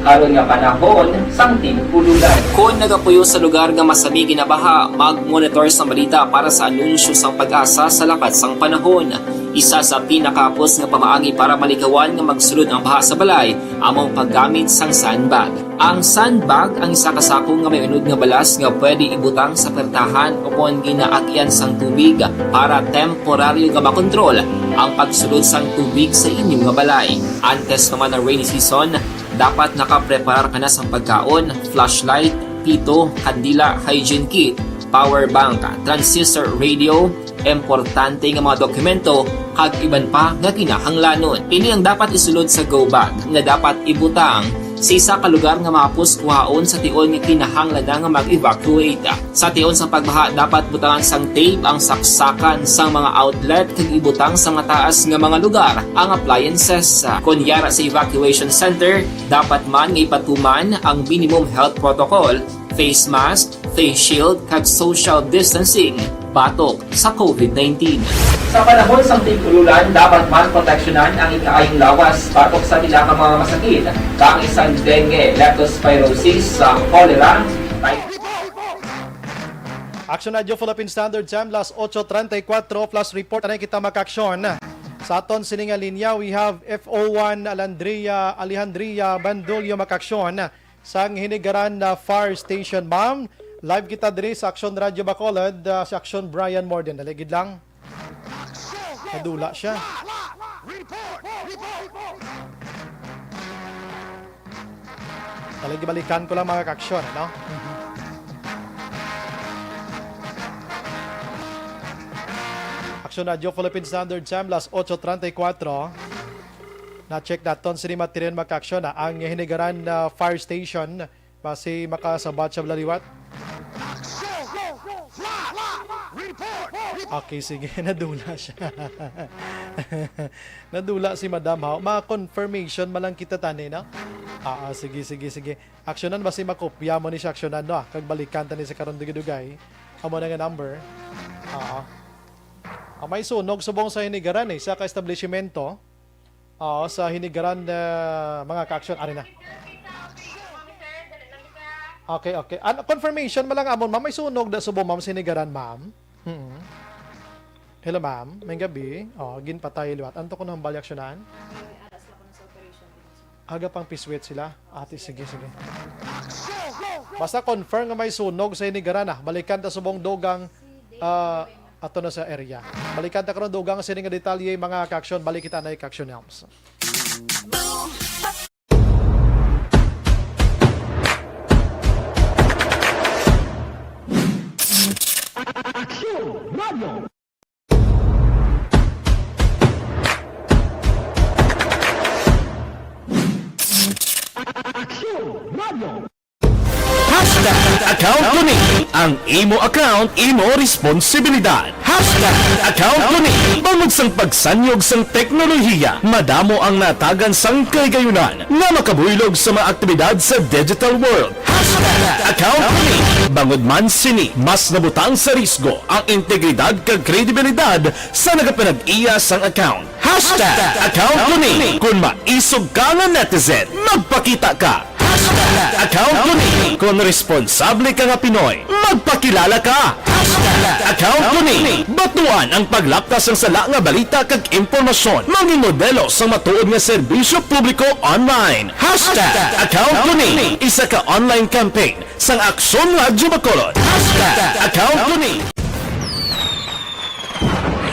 karon nga panahon sang tig-ululan. Kon nagapuyo sa lugar nga masami ginabaha, mag-monitor sang balita para sa anunsyo sang PAGASA sa lakat sang panahon. Isa sa pinakahapos nga pamaagi para malikawan nga magsulod ang baha sa balay amo ang paggamit sang sandbag. Ang sandbag ang isa ka sako nga may unod nga balas nga pwede ibutang sa pertahan ukon ginaagyan sang tubig para temporaryo nga makontrol ang pagsulod sang tubig sa inyo nga balay. Antes pa man ang rainy season, dapat nakapreparar ka na sang pagkaon, flashlight, pito, kandila, hygiene kit, power bank, transistor radio, importante nga mga dokumento, kag iban pa nga kinahanglanon. Ini ang dapat isulod sa go bag nga dapat ibutang sa isa ka lugar nga mahapos kuhaon sa tion nga kinahanglan na nga mag-evacuate. Sa tion sa pagbaha, dapat butangan sang tape ang saksakan sang mga outlet kag ibutang sa mataas nga mga lugar ang appliances. Kon yara sa evacuation center, dapat man nga ipatuman ang minimum health protocol, face mask, face shield, kag social distancing batok sa covid nineteen. Sa panahon sang tig-ululan, dapat man proteksyonan ang ikaayong lawas batok sa pila ka mga masakit, kaangay sang dengue, leptospirosis, sa cholera, typhoid. Action Radio Philippine Standard Time, las ocho treinta y cuatro, plus report. Anay kita makaaksyon. Sa aton sini nga linya, we have F O one Alandria Alejandria Bandulio makaaksyon sang Hinigaran na Fire Station. Ma'am, live kita diri sa Action Radio Bacolod, ah, si Action Brian Morden. Dali gid lang. Nadula siya. Dali, gibalikan ko lang, mga kaaksyon, ano? Action Radio Philippine Standard Time, las ocho treinta y cuatro. Na-check naton sini matirin, mga kaaksyon, ah, ang Hinigaran na Fire Station. Basi makasabat siya bala liwat. Okay, sige. Nadula siya. Nadula si Madam, ha? Ma-confirmation man lang kita tani, no? Ah, ah, sige, sige, sige. Aksyonan, basi makopya mo ni siya, aksyonan, no? Ah, kag balikan tani sa karon dugay-dugay. Amo na nga number. Oo. Ah, may sunog subong sa Hinigaran, eh, sa ka-establishmento. Oo, sa Hinigaran, ah, mga kaaksyon, ari na. Okay, okay. An-, confirmation man lang amon, ma'am. May sunog na subong, ma'am, sa Hinigaran, ma'am. Mm. Hello, ma'am. May gabi. Oh, ginpatay liwat. Anto ko nang bali aksyonan? Aga pang piswit sila. Ate, sige, sige. Basta confirm nga may sunog sa Hinigaran, ah. Balikan ta subong dugang, ah, ato na sa area. Balikan ta karon dugang sini nga detalye, mga kaaksyon. Balik kita na kaaksyon, Helms. Aksyon Radio. Aksyon Radio. Hashtag account ko ni, ang imo account, imo responsibilidad. Hashtag account ko ni, bangod sang pagsanyog sang teknolohiya, madamo ang natagan sang kahigayunan nga makabuylog sa mga aktibidad sa digital world. Hashtag account ko ni, bangod man sini, mas nabutang sa risgo ang integridad kag kredibilidad sa nagapanag-iya sang account. Hashtag account ko ni. Kung maisog ka nga netizen, magpakita ka. Hashtag account ko ni. Kung responsable ka nga Pinoy, magpakilala ka. Hashtag account ko ni. Batuan ang paglapkas sang sala nga balita kag impormasyon. Mangin modelo sang matuod nga serbisyo publiko online. Hashtag account ko ni. Isa ka online campaign sang Aksyon Radyo Bacolod. Hashtag account ko ni.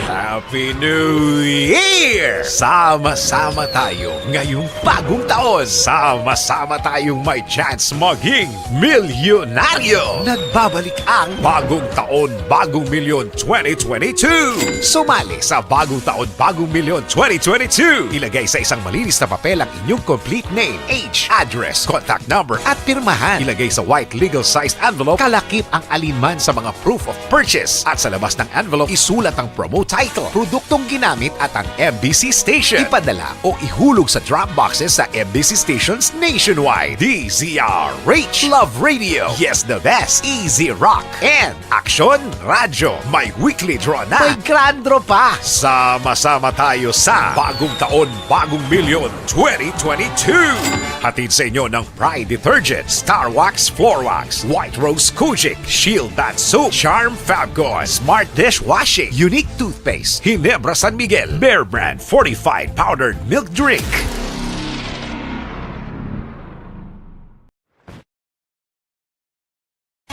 Happy New Year! Sama-sama tayo ngayong bagong taon. Sama-sama tayong may chance maging milyonaryo. Nagbabalik ang Bagong Taon, Bagong Milyon twenty twenty-two. Sumali sa Bagong Taon, Bagong Milyon twenty twenty-two. Ilagay sa isang malinis na papel ang inyong complete name, age, address, contact number, at pirmahan. Ilagay sa white legal-sized envelope, kalakip ang alinman sa mga proof of purchase. At sa labas ng envelope, isulat ang promo title, produktong ginamit, at ang M B C station. Ipadala o ihulog sa drop boxes sa M B C stations nationwide. D Z R H, Love Radio, Yes the Best, Easy Rock, and Aksyon Radyo. May weekly draw na. May grand draw pa. Sama-sama tayo sa Bagong Taon, Bagong Milyon twenty twenty-two. Hatid sa inyo ng Pride Detergent, Star Wax Floor Wax, White Rose Kojic, Shield Bath Soap, Charm Fabcon, Smart Dishwashing, Unique Toothpaste, Ginebra San Miguel, Bear Brand Fortified Powdered Milk Drink.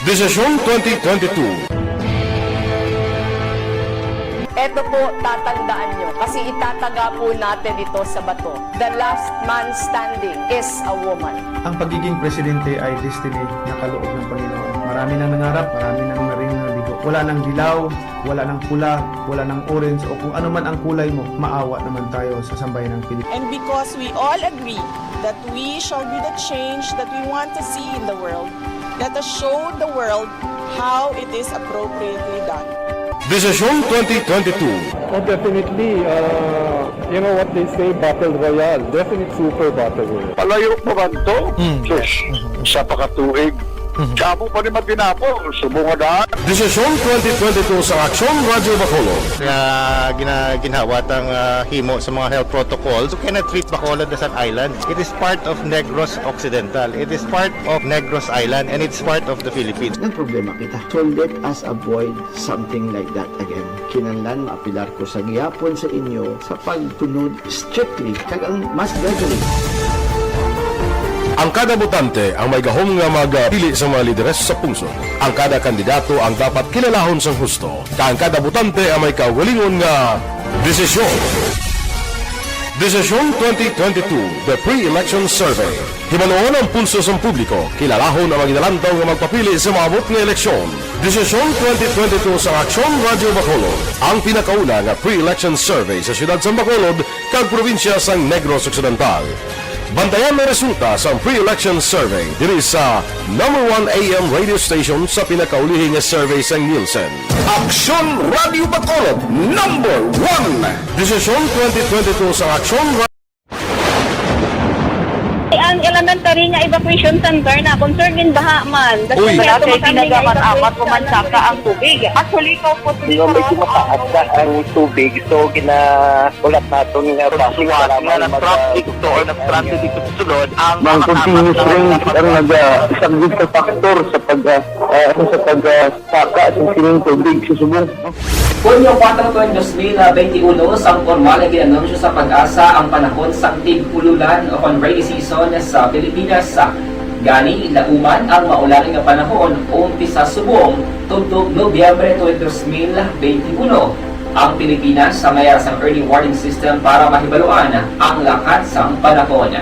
Desisyon twenty twenty-two. Eto po, tatandaan nyo, kasi itataga po natin ito sa bato. The last man standing is a woman. Ang pagiging presidente ay destiny na kaloob ng Panginoon. Marami nang nangarap, marami nang naring nabigo. Wala nang dilaw, wala nang pula, wala nang orange, o kung ano man ang kulay mo, maawa naman tayo sa sambayan ng Pilipinas. And because we all agree that we shall be the change that we want to see in the world, let us show the world how it is appropriately done. Desisyon twenty twenty-two. Oh, definitely. Uh, you know what they say, battle royale. Definite super battle royale. Palayo pa man to? Sus, sa pakatuig. Kamo pa ni matinapol, subong nga daan. Desisyon twenty twenty-two sa Aksyon Radyo Bacolod. Nga gina- ginhawa tang ah, himo sa mga health protocols. You cannot treat Bacolod as an island. It is part of Negros Occidental. It is part of Negros Island and it's part of the Philippines. Nagproblema kita. So let us avoid something like that again. Kinahanglan maapilar ko sa gihapon sa inyo sa pagtunod strictly kag ang mas gradually. Ang kada botante ang may gahom nga magpili sa mga lideres sa pungsod. Ang kada kandidato ang dapat kilalahon sang husto, kag ang kada botante ang may kaugalingon nga desisyon. Desisyon twenty twenty-two, The Pre-Election Survey. Hibaluon ang pulso sang publiko, kilalahon ang mga ginalantaw nga magpapili sa maabot nga eleksyon. Desisyon twenty twenty-two sa Aksyon Radyo Bacolod, ang pinakauna nga pre-election survey sa siyudad sang Bacolod kag probinsya sang Negros Occidental. Bantayan ang resulta sang pre-election survey diri sa number one A M radio station sa pinakaulihi nga survey sang Nielsen. Aksyon Radyo Bacolod, number one. Desisyon twenty twenty-two sa Aksyon Ra- Ang elementary nga evacuation center na concern in baha man. Uy. Wala kay ginagamat-amat, umansaka ang tubig. Actually, ikaw po, Medyo mataas na ang tubig, so ginahulat naton nga traffic para nga mag- traffic to or stranded dito sa sulod ang Ang continuous rain ang nagasaglit sa factor sa pag ah, ah, sa pag ah, saka sa sining tubig sa subong. Hunyo kuwatro, dos mil benti uno, sang pormal nga gin-anunsyo sa PAGASA ang panahon sang tig-ululan o kon rainy season sa Pilipinas. Gani, lauman ang maulan nga panahon, umpisa subong tubtob Nobyembre twenty twenty-one. Ang Pilipinas sa mayar sang early warning system para mahibaluan ang lakat sang panahon.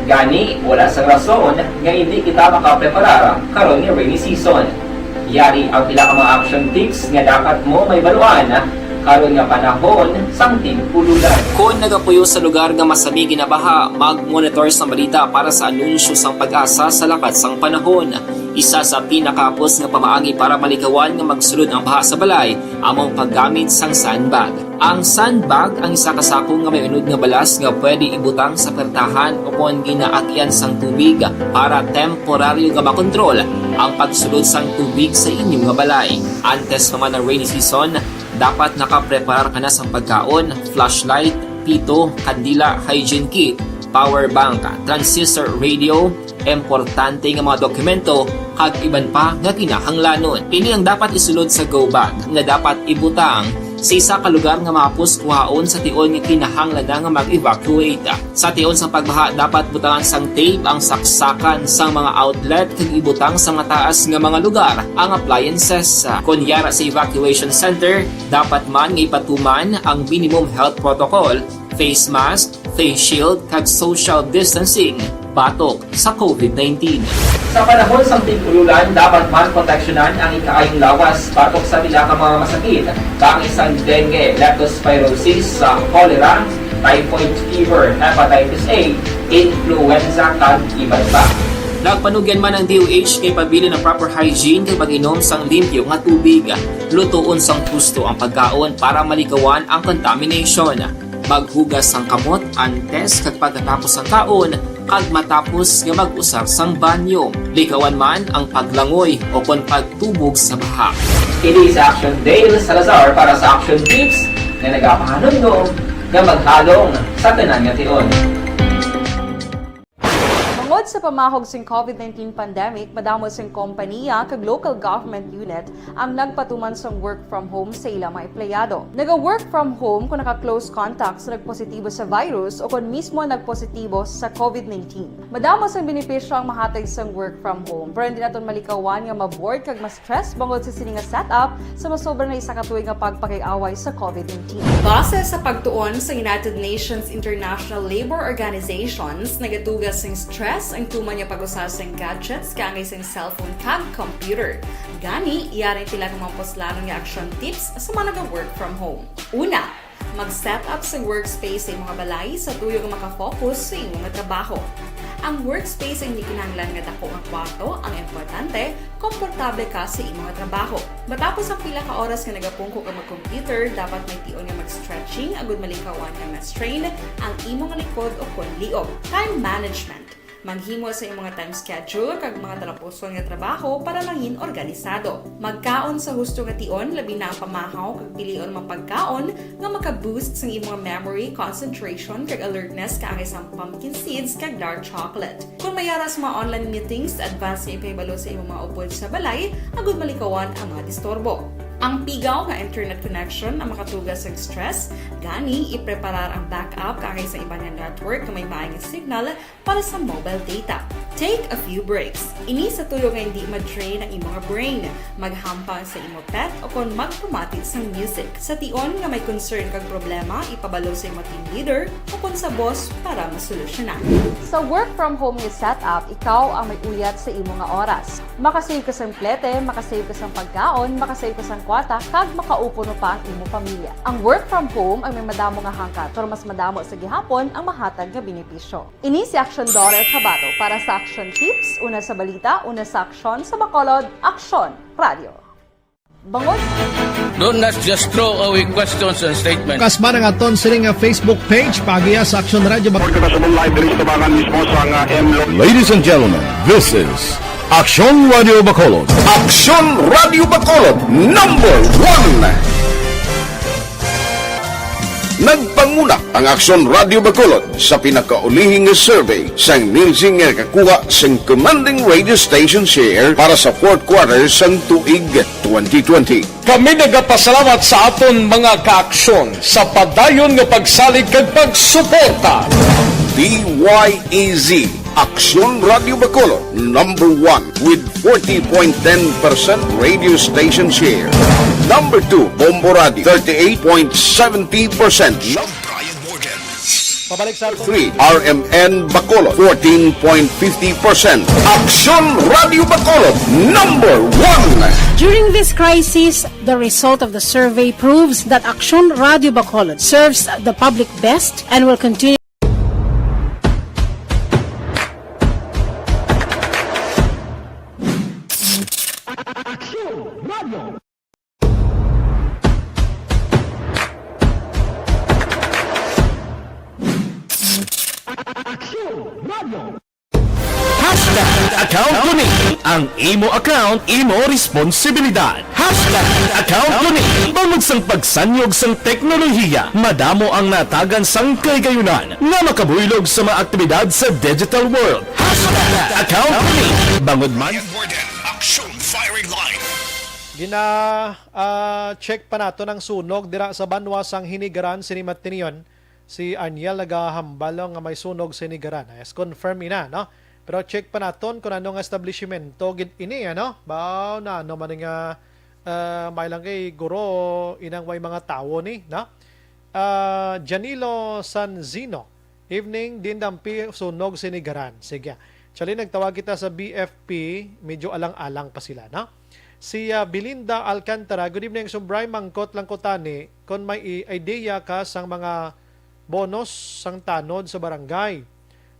Gani, wala sang rason nga indi kita makapreparar karon nga rainy season. Yari ang pila ka mga action tips nga dapat mo mahibaluan karon nga panahon sang tig-ululan. Kon nagapuyo sa lugar nga masami ginabaha, mag-monitor sang balita para sa anunsyo sang PAGASA sa lakat sang panahon. Isa sa pinakahapos nga pamaagi para malikawan nga magsulod ang baha sa balay amo ang paggamit sang sandbag. Ang sandbag ang isa ka sako nga may unod nga balas nga pwede ibutang sa pertahan o kon ginaagyan sang tubig para temporaryo nga makontrol ang pagsulod sang tubig sa inyo nga balay. Antes pa man ang rainy season, dapat nakapreparar ka na sang pagkaon, flashlight, pito, kandila, hygiene kit, power bank, transistor radio, importante nga mga dokumento, kag iban pa nga kinahanglanon. Ini ang dapat isulod sa go bag nga dapat ibutang sa isa ka lugar nga mahapos kuhaon sa tion nga kinahanglan na nga mag-evacuate. Sa tion sang pagbaha, dapat butangan sang tape ang saksakan sang mga outlet kag ibutang sa mataas nga mga lugar ang appliances. Kon yara sa evacuation center, dapat man nga ipatuman ang minimum health protocol, face mask, face shield, kag social distancing batok sa COVID nineteen. Sa panahon sang tig-ululan, dapat man proteksyonan ang ikaayong lawas batok sa pila ka mga masakit, kaangay sang dengue, leptospirosis, sa cholera, typhoid fever, hepatitis A, influenza, kag iban pa. Nagpanugyan man ang D O H kay pabilin ang proper hygiene kag pag-inom sang limpyo nga tubig. Lutoon sang husto ang pagkaon para malikawan ang contamination. Maghugas sang kamot antes kag pagkatapos sang kaon kag matapos nga mag-usar sang banyo. Likawan man ang paglangoy o kon pagtubog sa baha. Ini si Action Dale Salazar para sa Action Tips nga nagapahanumdom nga maghalong sa tanan nga tion. Sa pamahog sing COVID nineteen pandemic, madamo sing kompaniya kag local government unit ang nagpatuman sang work from home sa ilang mga empleyado. Naga-work from home kon naka-close contact sa nagpositibo sa virus o kon mismo nagpositibo sa COVID nineteen. Madamo sang benepisyo ang mahatag sang work from home, pero hindi naton malikawan nga ma-bored kag ma-stress bangod sa sini nga setup sa masobra na isa ka tuig nga pagpakig-away sa COVID nineteen. Base sa pagtuon sa United Nations International Labour Organizations, nagatuga sing stress ang tuman nga pag-usa sang gadgets kaangay sang cellphone kag computer. Gani, yari ang pila ka mga puslanon nga action tips sa mga naga-work from home. Una, mag-set up sa workspace sa imong balay sa tuyo nga makafocus sa imong trabaho. Ang workspace ang hindi kinahanglan nga dako nga kwarto, ang importante, komportable ka sa imong trabaho. Matapos ang pila ka oras nga nagapungko ka mag-computer, dapat may tion nga mag-stretching agud malikawan nga ma-strain ang imong likod o kon liog. Time management. Maghimo sa imong time schedule kag mga talapuson nga trabaho para mangin organisado. Magkaon sa husto nga tion, labi na ang pamahaw kag pilion mga pagkaon nga maka-boost sang imong memory, concentration, kag alertness kaangay sang pumpkin seeds kag dark chocolate. Kon may ara sa mga online meetings, advance nga ipahibalo sa imong mga upod sa balay agud malikawan ang mga disturbo. Ang pigaw nga internet connection ang makatuga sang stress, gani ipreparar ang backup kaangay sa iban nga network nga may maayong signal para sa mobile data. Take a few breaks. Ini sa tuyo nga hindi ma-drain ang imong brain. Maghampang sa imo pet o kon magpamati sang music. Sa tion nga may concern kag problema, ipabalo sa imo team leader o kon sa boss para masolusyonan. Sa work from home nga setup, ikaw ang may uyat sa imo nga oras. Makasave ka sang plete, makasave ka sang pagkaon, makasave ka sang kwarta, kag makaupod pa ang imo pamilya. Ang work from home ang may madamo nga hangkat, pero mas madamo sa gihapon ang mahatag nga benepisyo. Ini si Action Daughter Tabato para sa Action Tips, una sa balita, una sa aksyon, sa Bacolod, Aksyon Radio. Bangod. Do not just throw away questions and statements. Kasma ang aton sini nga Facebook page, paagiha sa Action Radio Bacolod. Report kita sa live diri sa tubangan mismo sa nga M Lo- Ladies and gentlemen, this is Action Radio Bacolod. Action Radio Bacolod, number one. Nagpanguna ang Aksyon Radio Bacolod sa pinakaulihing nga survey sang Nielsen nga nakakuha sang commanding radio station share para sa fourth quarter sang tuig twenty twenty. Kami nagapasalamat sa aton mga kaaksyon sa padayon nga pagsalig kag pagsuporta. D Y E Z, Aksyon Radio Bacolod, number one with forty point ten percent radio station share. Number two, Bombo Radio, thirty-eight point seventy percent. Love Brian Morgan. Pabalik sa aton. Three, R M N Bacolod, fourteen point fifty percent. Aksyon Radio Bacolod, number one. During this crisis, the result of the survey proves that Aksyon Radio Bacolod serves the public best and will continue. Hashtag account ko ni. Ang imo account, imo responsibilidad. Hashtag account ko ni. Bangod sang pagsanyog sang teknolohiya, madamo ang natagan sang kahigayunan nga makabuylog sa mga aktibidad sa digital world. Hashtag account ko ni. Bangod man. Action firing line. Gina, ah, check pa naton ang sunog dira sa banwa sang Hinigaran sini Matinion. Si Aniel nagahambal, no, nga may sunog sa Hinigaran. Yes, confirm ina, no? Pero check pa naton kung ano nga establishmento gid ini, ano? Baw na ano man nga, ah, may lang kay guro inang way mga tawo ni, no? Ah, Janilo Sanzino, evening, din dampi sunog sa Hinigaran. Sige. Actually, nagtawag kita sa B F P, medyo alang-alang pa sila, no? Si, ah, Belinda Alcantara, good evening, Sumbray, mangkot lang ko tani, kon may i-, idea ka sang mga bonus sang tanod sa barangay.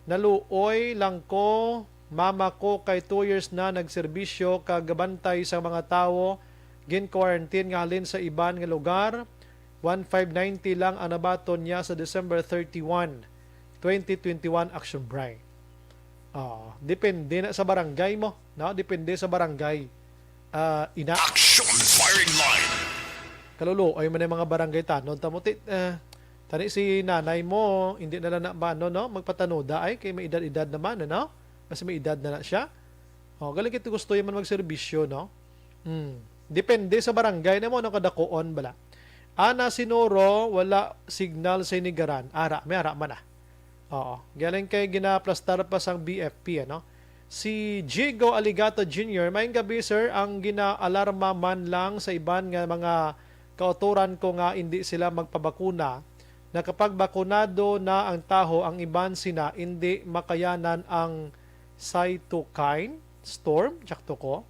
Naluoy lang ko, mama ko kay two years na nagserbisyo kag gabantay sa mga tawo gin-quarantine nga halin sa iban nga lugar. One five ninety lang ang nabaton niya sa December thirty-one, twenty twenty-one, Action Bray. Ah, depende na sa barangay mo, no? Depende sa barangay. Ah, ina. Action firing line. Kaluluoy man ang mga barangay tanod. Tamo ti, ah, tani si nanay mo, hindi na lang na maano, no? Magpatanoda ay kay may edad-edad naman, ano? Kasi may edad na na siya. O, galing kito gusto man magserbisyo, no? Hmm. Depende sa barangay na mo, no, kadakuon bala. Ana Sinuro, wala signal sa Inigaran. Ara, may ara man, ah. Oo. Galing kay ginaplastar pa sang B F P, ano? Si Jigo Aligato Junior, "Maayong gabi, sir. Ang ginaalarma man lang sa iban nga mga kautoran ko nga indi sila magpabakuna, na kapag bakunado na ang taho, ang iban sina indi makayanan ang cytokine storm," sakto ko,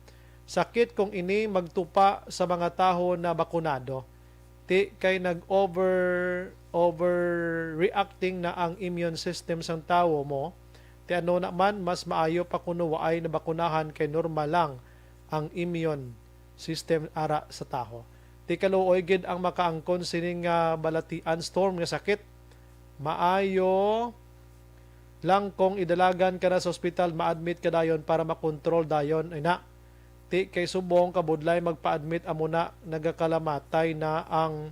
sakit kung ini magtupa sa mga taho na bakunado. Ti kay nag-over, overreacting na ang immune system sang tawo mo. Ti ano na man, mas maayo pa kuno waay nabakunahan kay normal lang ang immune system ara sa taho. Ti kaluoy gid ang makaangkon sining nga balatian storm nga sakit. Maayo lang kung idalagan ka na sa ospital, ma-admit ka dayon para makontrol dayon, ina. Ti kay subong kabudlay magpa-admit, amo na nagakalamatay na ang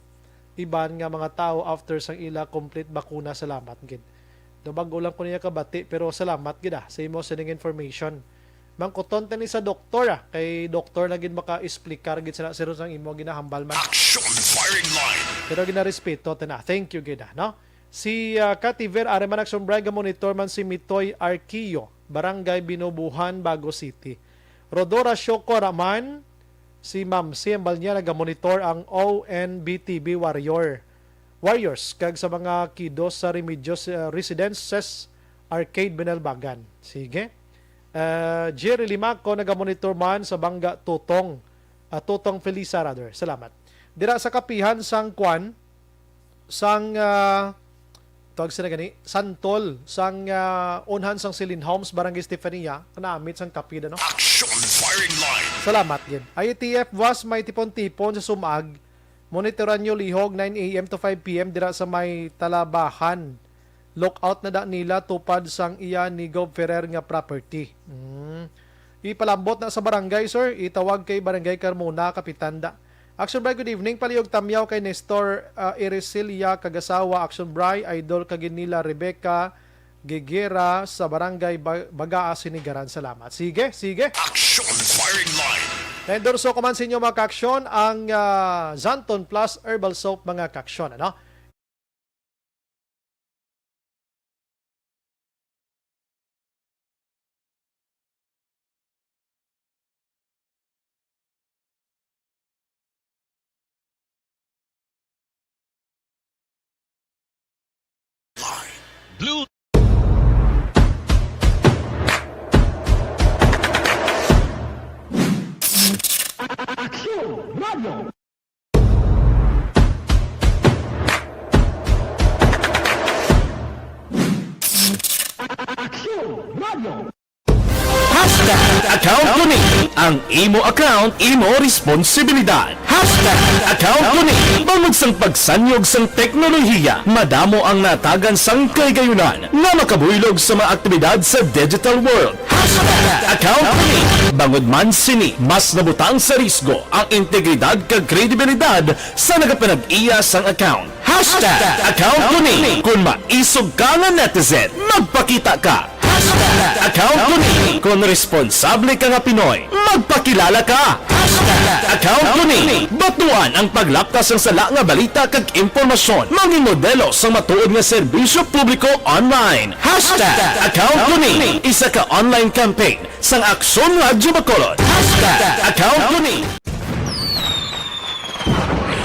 iban nga mga tawo after sang ila complete bakuna. Salamat gid. Do bag-o lang ko niya kabati, pero salamat gid, ah, sa imo sining information. Mangkuton ta ni sa doktor, ah, kay doktor na gid maka-explicar gid sa, sir, sang imo ginahambal man. Action firing line. Pero ginarespeto ta na. Thank you gid, ah, no? Si, ah, Kativer Areman Action Bride, ga-monitor man si Mitoy Arquio, Barangay Binubuhan, Bago City. Rodora Shoko Raman, si Ma'am si Ambal niya, naga-monitor ang O N B T V Warrior, Warriors, kag sa mga kiddos sa Remedios, ah, Residences Arcade, Binalbagan. Sige. Ah, Jerry Limaco, naga-monitor man sa Bangga, Tutong, ah, Tutong Felisa, rather. Salamat. Dira sa kapihan sang kwan, sang, ah, tawag sila gani, santol, sang, ah, unhan sang Celine Homes, Barangay Stefania, kanamit sang kapid, ano? Action firing line. Salamat gid. I A T F was may tipon-tipon sa Sumag. Monitoran nyo lihog nine A M to five P M dira sa may Talabahan. Lookout na da nila tupad sang iya ni Gov Ferrer nga property. Mm. Ipalambot na sa barangay, sir. Itawag kay Barangay Carmona, Kapitan da. Action Bry, good evening. Palihog tamyaw kay Nestor, ah, Eresilia kag asawa. Action Bry, idol kag nila Rebecca Gigera sa Barangay Ba-, Bagaa, Sinigaran. Salamat. Sige, sige. Action firing line. Naendorso ko man sa inyo, mga kaaksyon, ang, ah, Xanthone Plus Herbal Soap, mga kaaksyon, ano? Blue. Aksyon Radio. Aksyon Radio. Hashtag account ko ni. Ang imo account, imo responsibilidad. Hashtag account ko ni. Bangod sang pagsanyog sang teknolohiya, madamo ang natagan sang kahigayunan nga makabuylog sa mga aktibidad sa digital world. Hashtag account ko ni. Bangod man sini, mas nabutang sa risgo ang integridad kag kredibilidad sa nagapanag-iya sang account. Hashtag account ko ni. Kung maisog ka nga netizen, magpakita ka. Hashtag account ko ni. Kung responsable ka nga Pinoy, magpakilala ka. Hashtag account ko ni. Batuan ang paglapkas sang sala nga balita kag impormasyon. Maging modelo sang matuod nga serbisyo publiko online. Hashtag account ko ni. Isa ka online campaign sang Aksyon Radyo Bacolod. Hashtag account ko ni.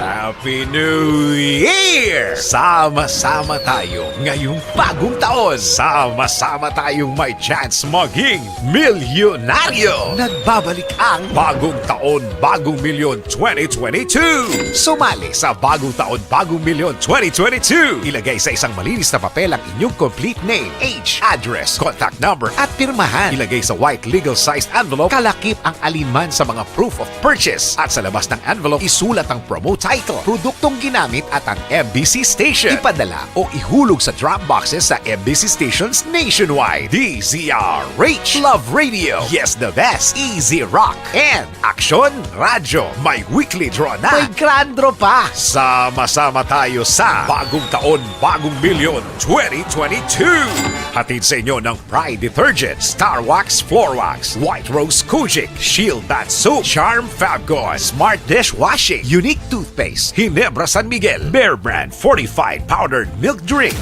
Happy New Year! Sama-sama tayo ngayong bagong taon. Sama-sama tayong may chance maging milyonaryo. Nagbabalik ang Bagong Taon, Bagong Milyon twenty twenty-two. Sumali sa Bagong Taon, Bagong Milyon twenty twenty-two. Ilagay sa isang malinis na papel ang inyong complete name, age, address, contact number, at pirmahan. Ilagay sa white legal-sized envelope, kalakip ang alinman sa mga proof of purchase. At sa labas ng envelope, isulat ang promo title. Produktong ginamit at ang M B C station. Ipadala o ihulog sa drop boxes sa M B C stations nationwide. D Z R H. Love Radio. Yes, the best. Easy Rock. And Aksyon Radyo. May weekly draw na. May grand draw pa. Sama-sama tayo sa Bagong Taon, Bagong Milyon twenty twenty-two. Hatid sa inyo ng Pride Detergent, Star Wax Floor Wax, White Rose Kojic, Shield Bath Soap, Charm Fabcon, Smart Dishwashing, Unique Toothpaste, Ginebra San Miguel, Bear Brand Fortified Powdered Milk Drink.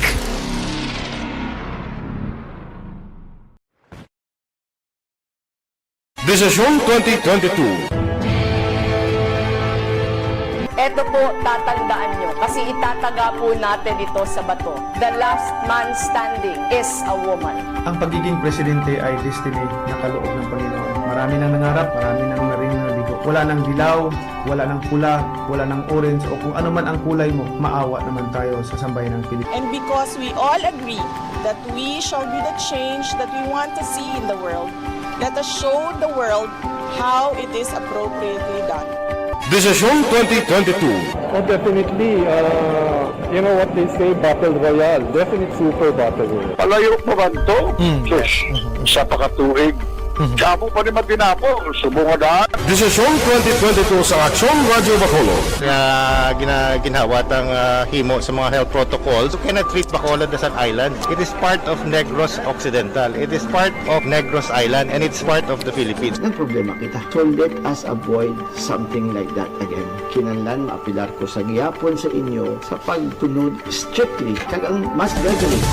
Desisyon twenty twenty-two. Eto po, tatandaan nyo, kasi itataga po natin ito sa bato. The last man standing is a woman. Ang pagiging presidente ay destiny na kaloob ng Panginoon. Marami nang nangarap, marami nang naring nabigo. Wala nang dilaw, wala nang pula, wala nang orange, o kung ano man ang kulay mo, maawa naman tayo sa sambayan ng Pilipinas. And because we all agree that we shall be the change that we want to see in the world, let us show the world how it is appropriately done. Desisyon twenty twenty-two. Oh, definitely. Uh, you know what they say, battle royale. Definite super battle royale. Palayo pa ba to? Sus, sa pakatuig. Damo pa ni matinapol, subong nga daan. Desisyon twenty twenty-two sa Aksyon Radyo Bacolod. Nga gina, ginhawa tang ah, himo sa mga health protocols. You cannot treat Bacolod as an island. It is part of Negros Occidental. It is part of Negros Island and it's part of the Philippines. Nagproblema kita. So let us avoid something like that again. Kinahanglan maapilar ko sa gihapon sa inyo sa pagtunod strictly kag ang mas gagaling.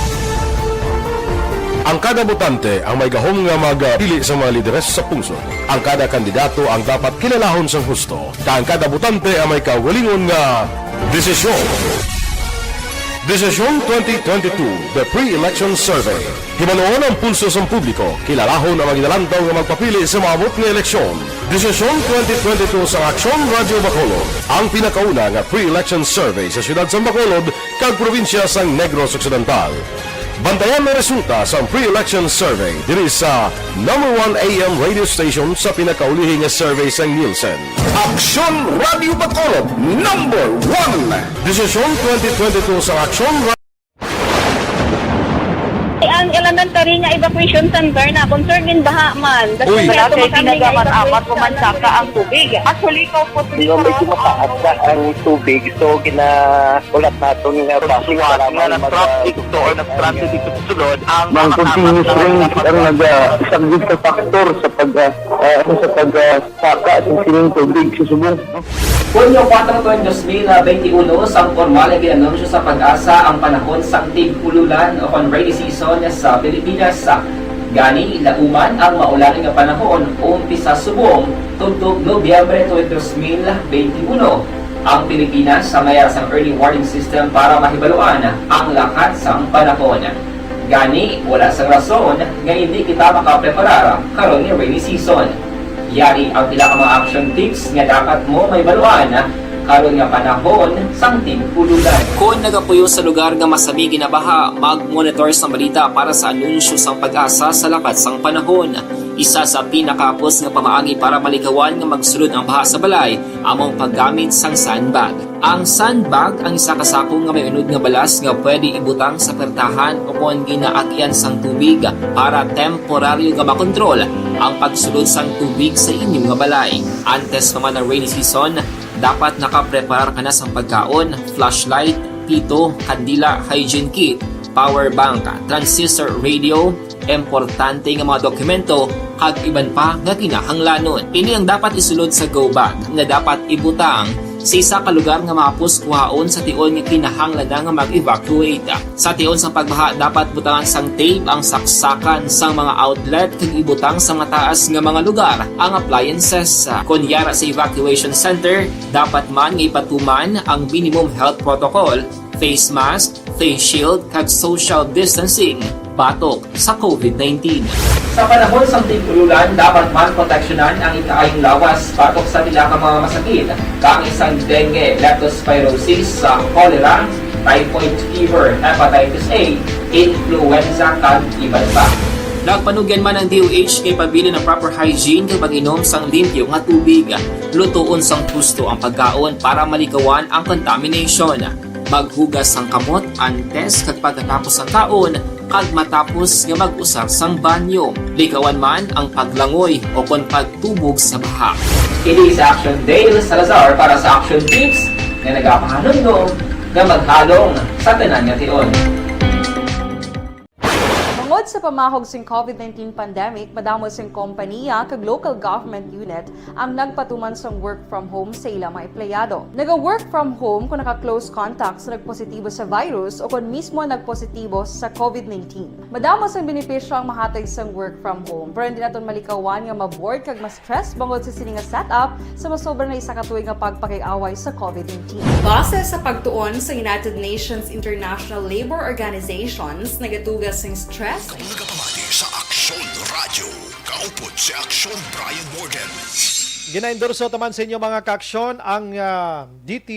Ang kada botante ang may gahom nga magpili sa mga lideres sa pungsod. Ang kada kandidato ang dapat kilalahon sang husto, kag ang kada botante ang may kaugalingon nga desisyon. Desisyon twenty twenty-two, The Pre-Election Survey. Hibaluon ang pulso sang publiko, kilalahon ang mga ginalantaw nga magpapili sa maabot nga eleksyon. Desisyon twenty twenty-two sang Aksyon Radyo Bacolod, ang pinakauna nga pre-election survey sa siyudad sang Bacolod kag probinsya sang Negros Occidental. Bantayan ang resulta sang pre-election survey diri sa number one A M radio station sa pinakaulihi nga survey sang Nielsen. Aksyon Radyo Bacolod, number one. Desisyon twenty twenty-two sang Aksyon Ra- Ang elementary nga evacuation center na concerned in baha man. Uy, wala kay pinagaman apat ko man saka ang tubig. Actually, ko po. Di ba may kumataas na ang tubig, so ginaulat naton nga basi nga nag-traffic to or nag-transit dito sa sulod ang mga continuous rain ang nag-, ah, isang good factor sa pag, ah, ah, sa pag, ah, saka sa sining tubig sa subong. Hunyo kuwatro, dos mil benti uno, sang pormal nga gin-anunsyo sa PAGASA ang panahon sang tig-ululan o kon rainy season sa Pilipinas. Gani, lauman ang maulan nga panahon umpisa subong tubtob Nobyembre twenty, dos mil benti uno. Ang Pilipinas sa mayara sang early warning system para mahibaluan ang lakat sang panahon. Gani, wala sang rason nga indi kita makapreparar karon nga rainy season. Yari ang pila ka mga action tips nga dapat mo mahibaluan karon nga panahon sang tig-ululan. Kon nagapuyo sa lugar nga masami ginabaha, mag-monitor sang balita para sa anunsyo sang PAGASA sa lakat sang panahon. Isa sa pinakahapos nga pamaagi para maligawan nga magsulod ang baha sa balay amo ang paggamit sang sandbag. Ang sandbag ang isa ka sako nga may unod nga balas nga pwede ibutang sa pertahan o kon ginaagian sang tubig para temporaryo nga makontrol ang pagsulod sang tubig sa inyo nga balay. Antes pa man ang rainy season, dapat nakapreparar ka na sang pagkaon, flashlight, pito, kandila, hygiene kit, power bank, transistor radio, importante nga mga dokumento, kag iban pa nga kinahanglanon. Ini ang dapat isulod sa go bag nga dapat ibutang sa isa ka lugar nga mahapos kuhaon sa tion nga kinahanglan na nga mag-evacuate. Sa tion sa pagbaha, dapat butangan sang tape ang saksakan sang mga outlet kag ibutang sa mataas nga mga lugar ang appliances. Kon yara sa evacuation center, dapat man nga ipatuman ang minimum health protocol, face mask, face shield, kag social distancing batok sa COVID nineteen. Sa panahon sang tig-ululan, dapat man proteksyonan ang ikaayong lawas batok sa pila ka mga masakit, kaangay sang dengue, leptospirosis, sa cholera, typhoid fever, hepatitis A, influenza, kag iban pa. Nagpanugyan man ang D O H nga ipabilin ang proper hygiene kag pag-inom sang limpyo nga tubig. Lutoon sang husto ang pagkaon para malikawan ang contamination. Maghugas sang kamot antes kag pagkatapos sang kaon kag matapos nga mag-usar sang banyo. Likawan man ang paglangoy o kon pagtubog sa baha. Kini si Action Dale Salazar para sa Action Tips nga nagapahanumdom nga maghalong sa tanan nga tion. Bangod sa pamahog sing COVID nineteen pandemic, madamo sing kompaniya kag local government unit ang nagpatuman sang work from home sa ila mga empleyado. Naga-work from home kung naka-close contact sa nagpositibo sa virus o kon mismo nagpositibo sa COVID nineteen. Madamo sang benepisyo ang mahatag sang work from home, pero hindi naton malikawan nga ma-bored kag ma-stress bangod sa sini nga setup sa masobra na isa ka tuig nga pagpakig-away sa COVID nineteen. Base sa pagtuon sa United Nations International Labour Organizations, nagatuga sing stress. Kamo nagapamati sa Aksyon Radyo. Kaupod si Aksyon Brian Morgan. Ginaendorso taman sa inyo, mga kaaksyon, ang, ah, D T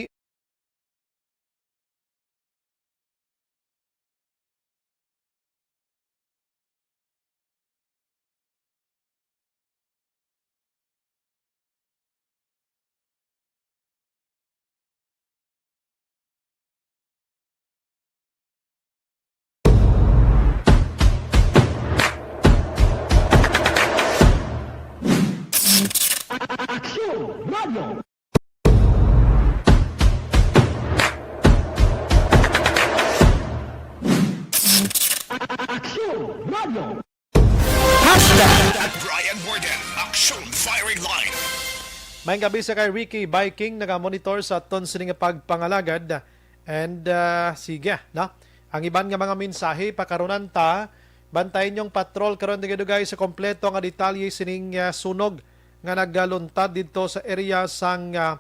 Aksyon Radio. Aksyon Radio. Hashtag at Brian Morgan, Aksyon Firing Line. Maayong gabi sa kay Ricky Viking, naga-monitor sa aton sini nga pagpangalagad. And, ah, sige, no? Ang iban nga mga mensahe, pakarunan ta. Bantayan yung patrol karon, dugay-dugay sa kompleto nga detalye sining, ah, sunog nga nagaluntad didto sa area sang, ah,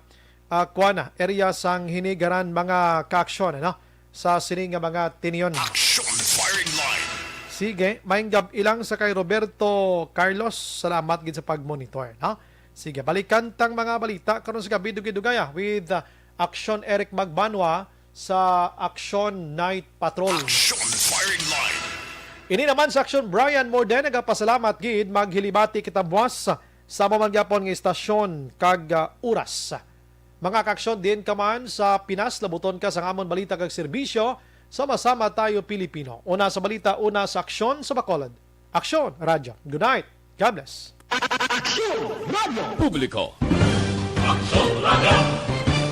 ah, kuan na, area sang Hinigaran, mga kaaksyon, ano, sa sini nga mga tinion. Action Firing Line. Sige, maayong gab-i lang sa kay Roberto Carlos. Salamat gid sa pag-monitor, no? Sige, balikan tang mga balita karon sa gabi, dugay-dugay, ah, with, ah, Aksyon Eric Magbanwa sa Aksyon Night Patrol. Action Firing Line. Ini naman sa Aksyon Brian Morden, nagapasalamat gid, maghilibati kita buwas sa amo man gyapon nga istasyon kag, ah, oras. Mga kaaksyon, diin ka man sa Pinas, labuton ka sang amon balita kag serbisyo. Sama-sama tayo, Pilipino. Una sa balita, una sa aksyon sa Bacolod. Aksyon Radyo. Good night. God bless. Aksyon Radyo. Publiko. Aksyon Radyo.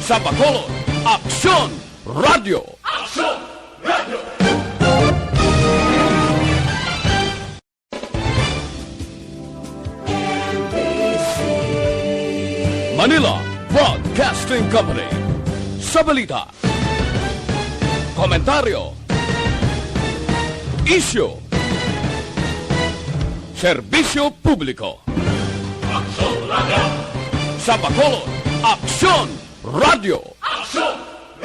Sa Bacolod, Aksyon Radyo. Aksyon Radyo. Manila Broadcasting Company. Sa balita, komentaryo, isyu, serbisyo publiko. Aksyon Radyo. Sa Bacolod, Aksyon Radyo. Aksyon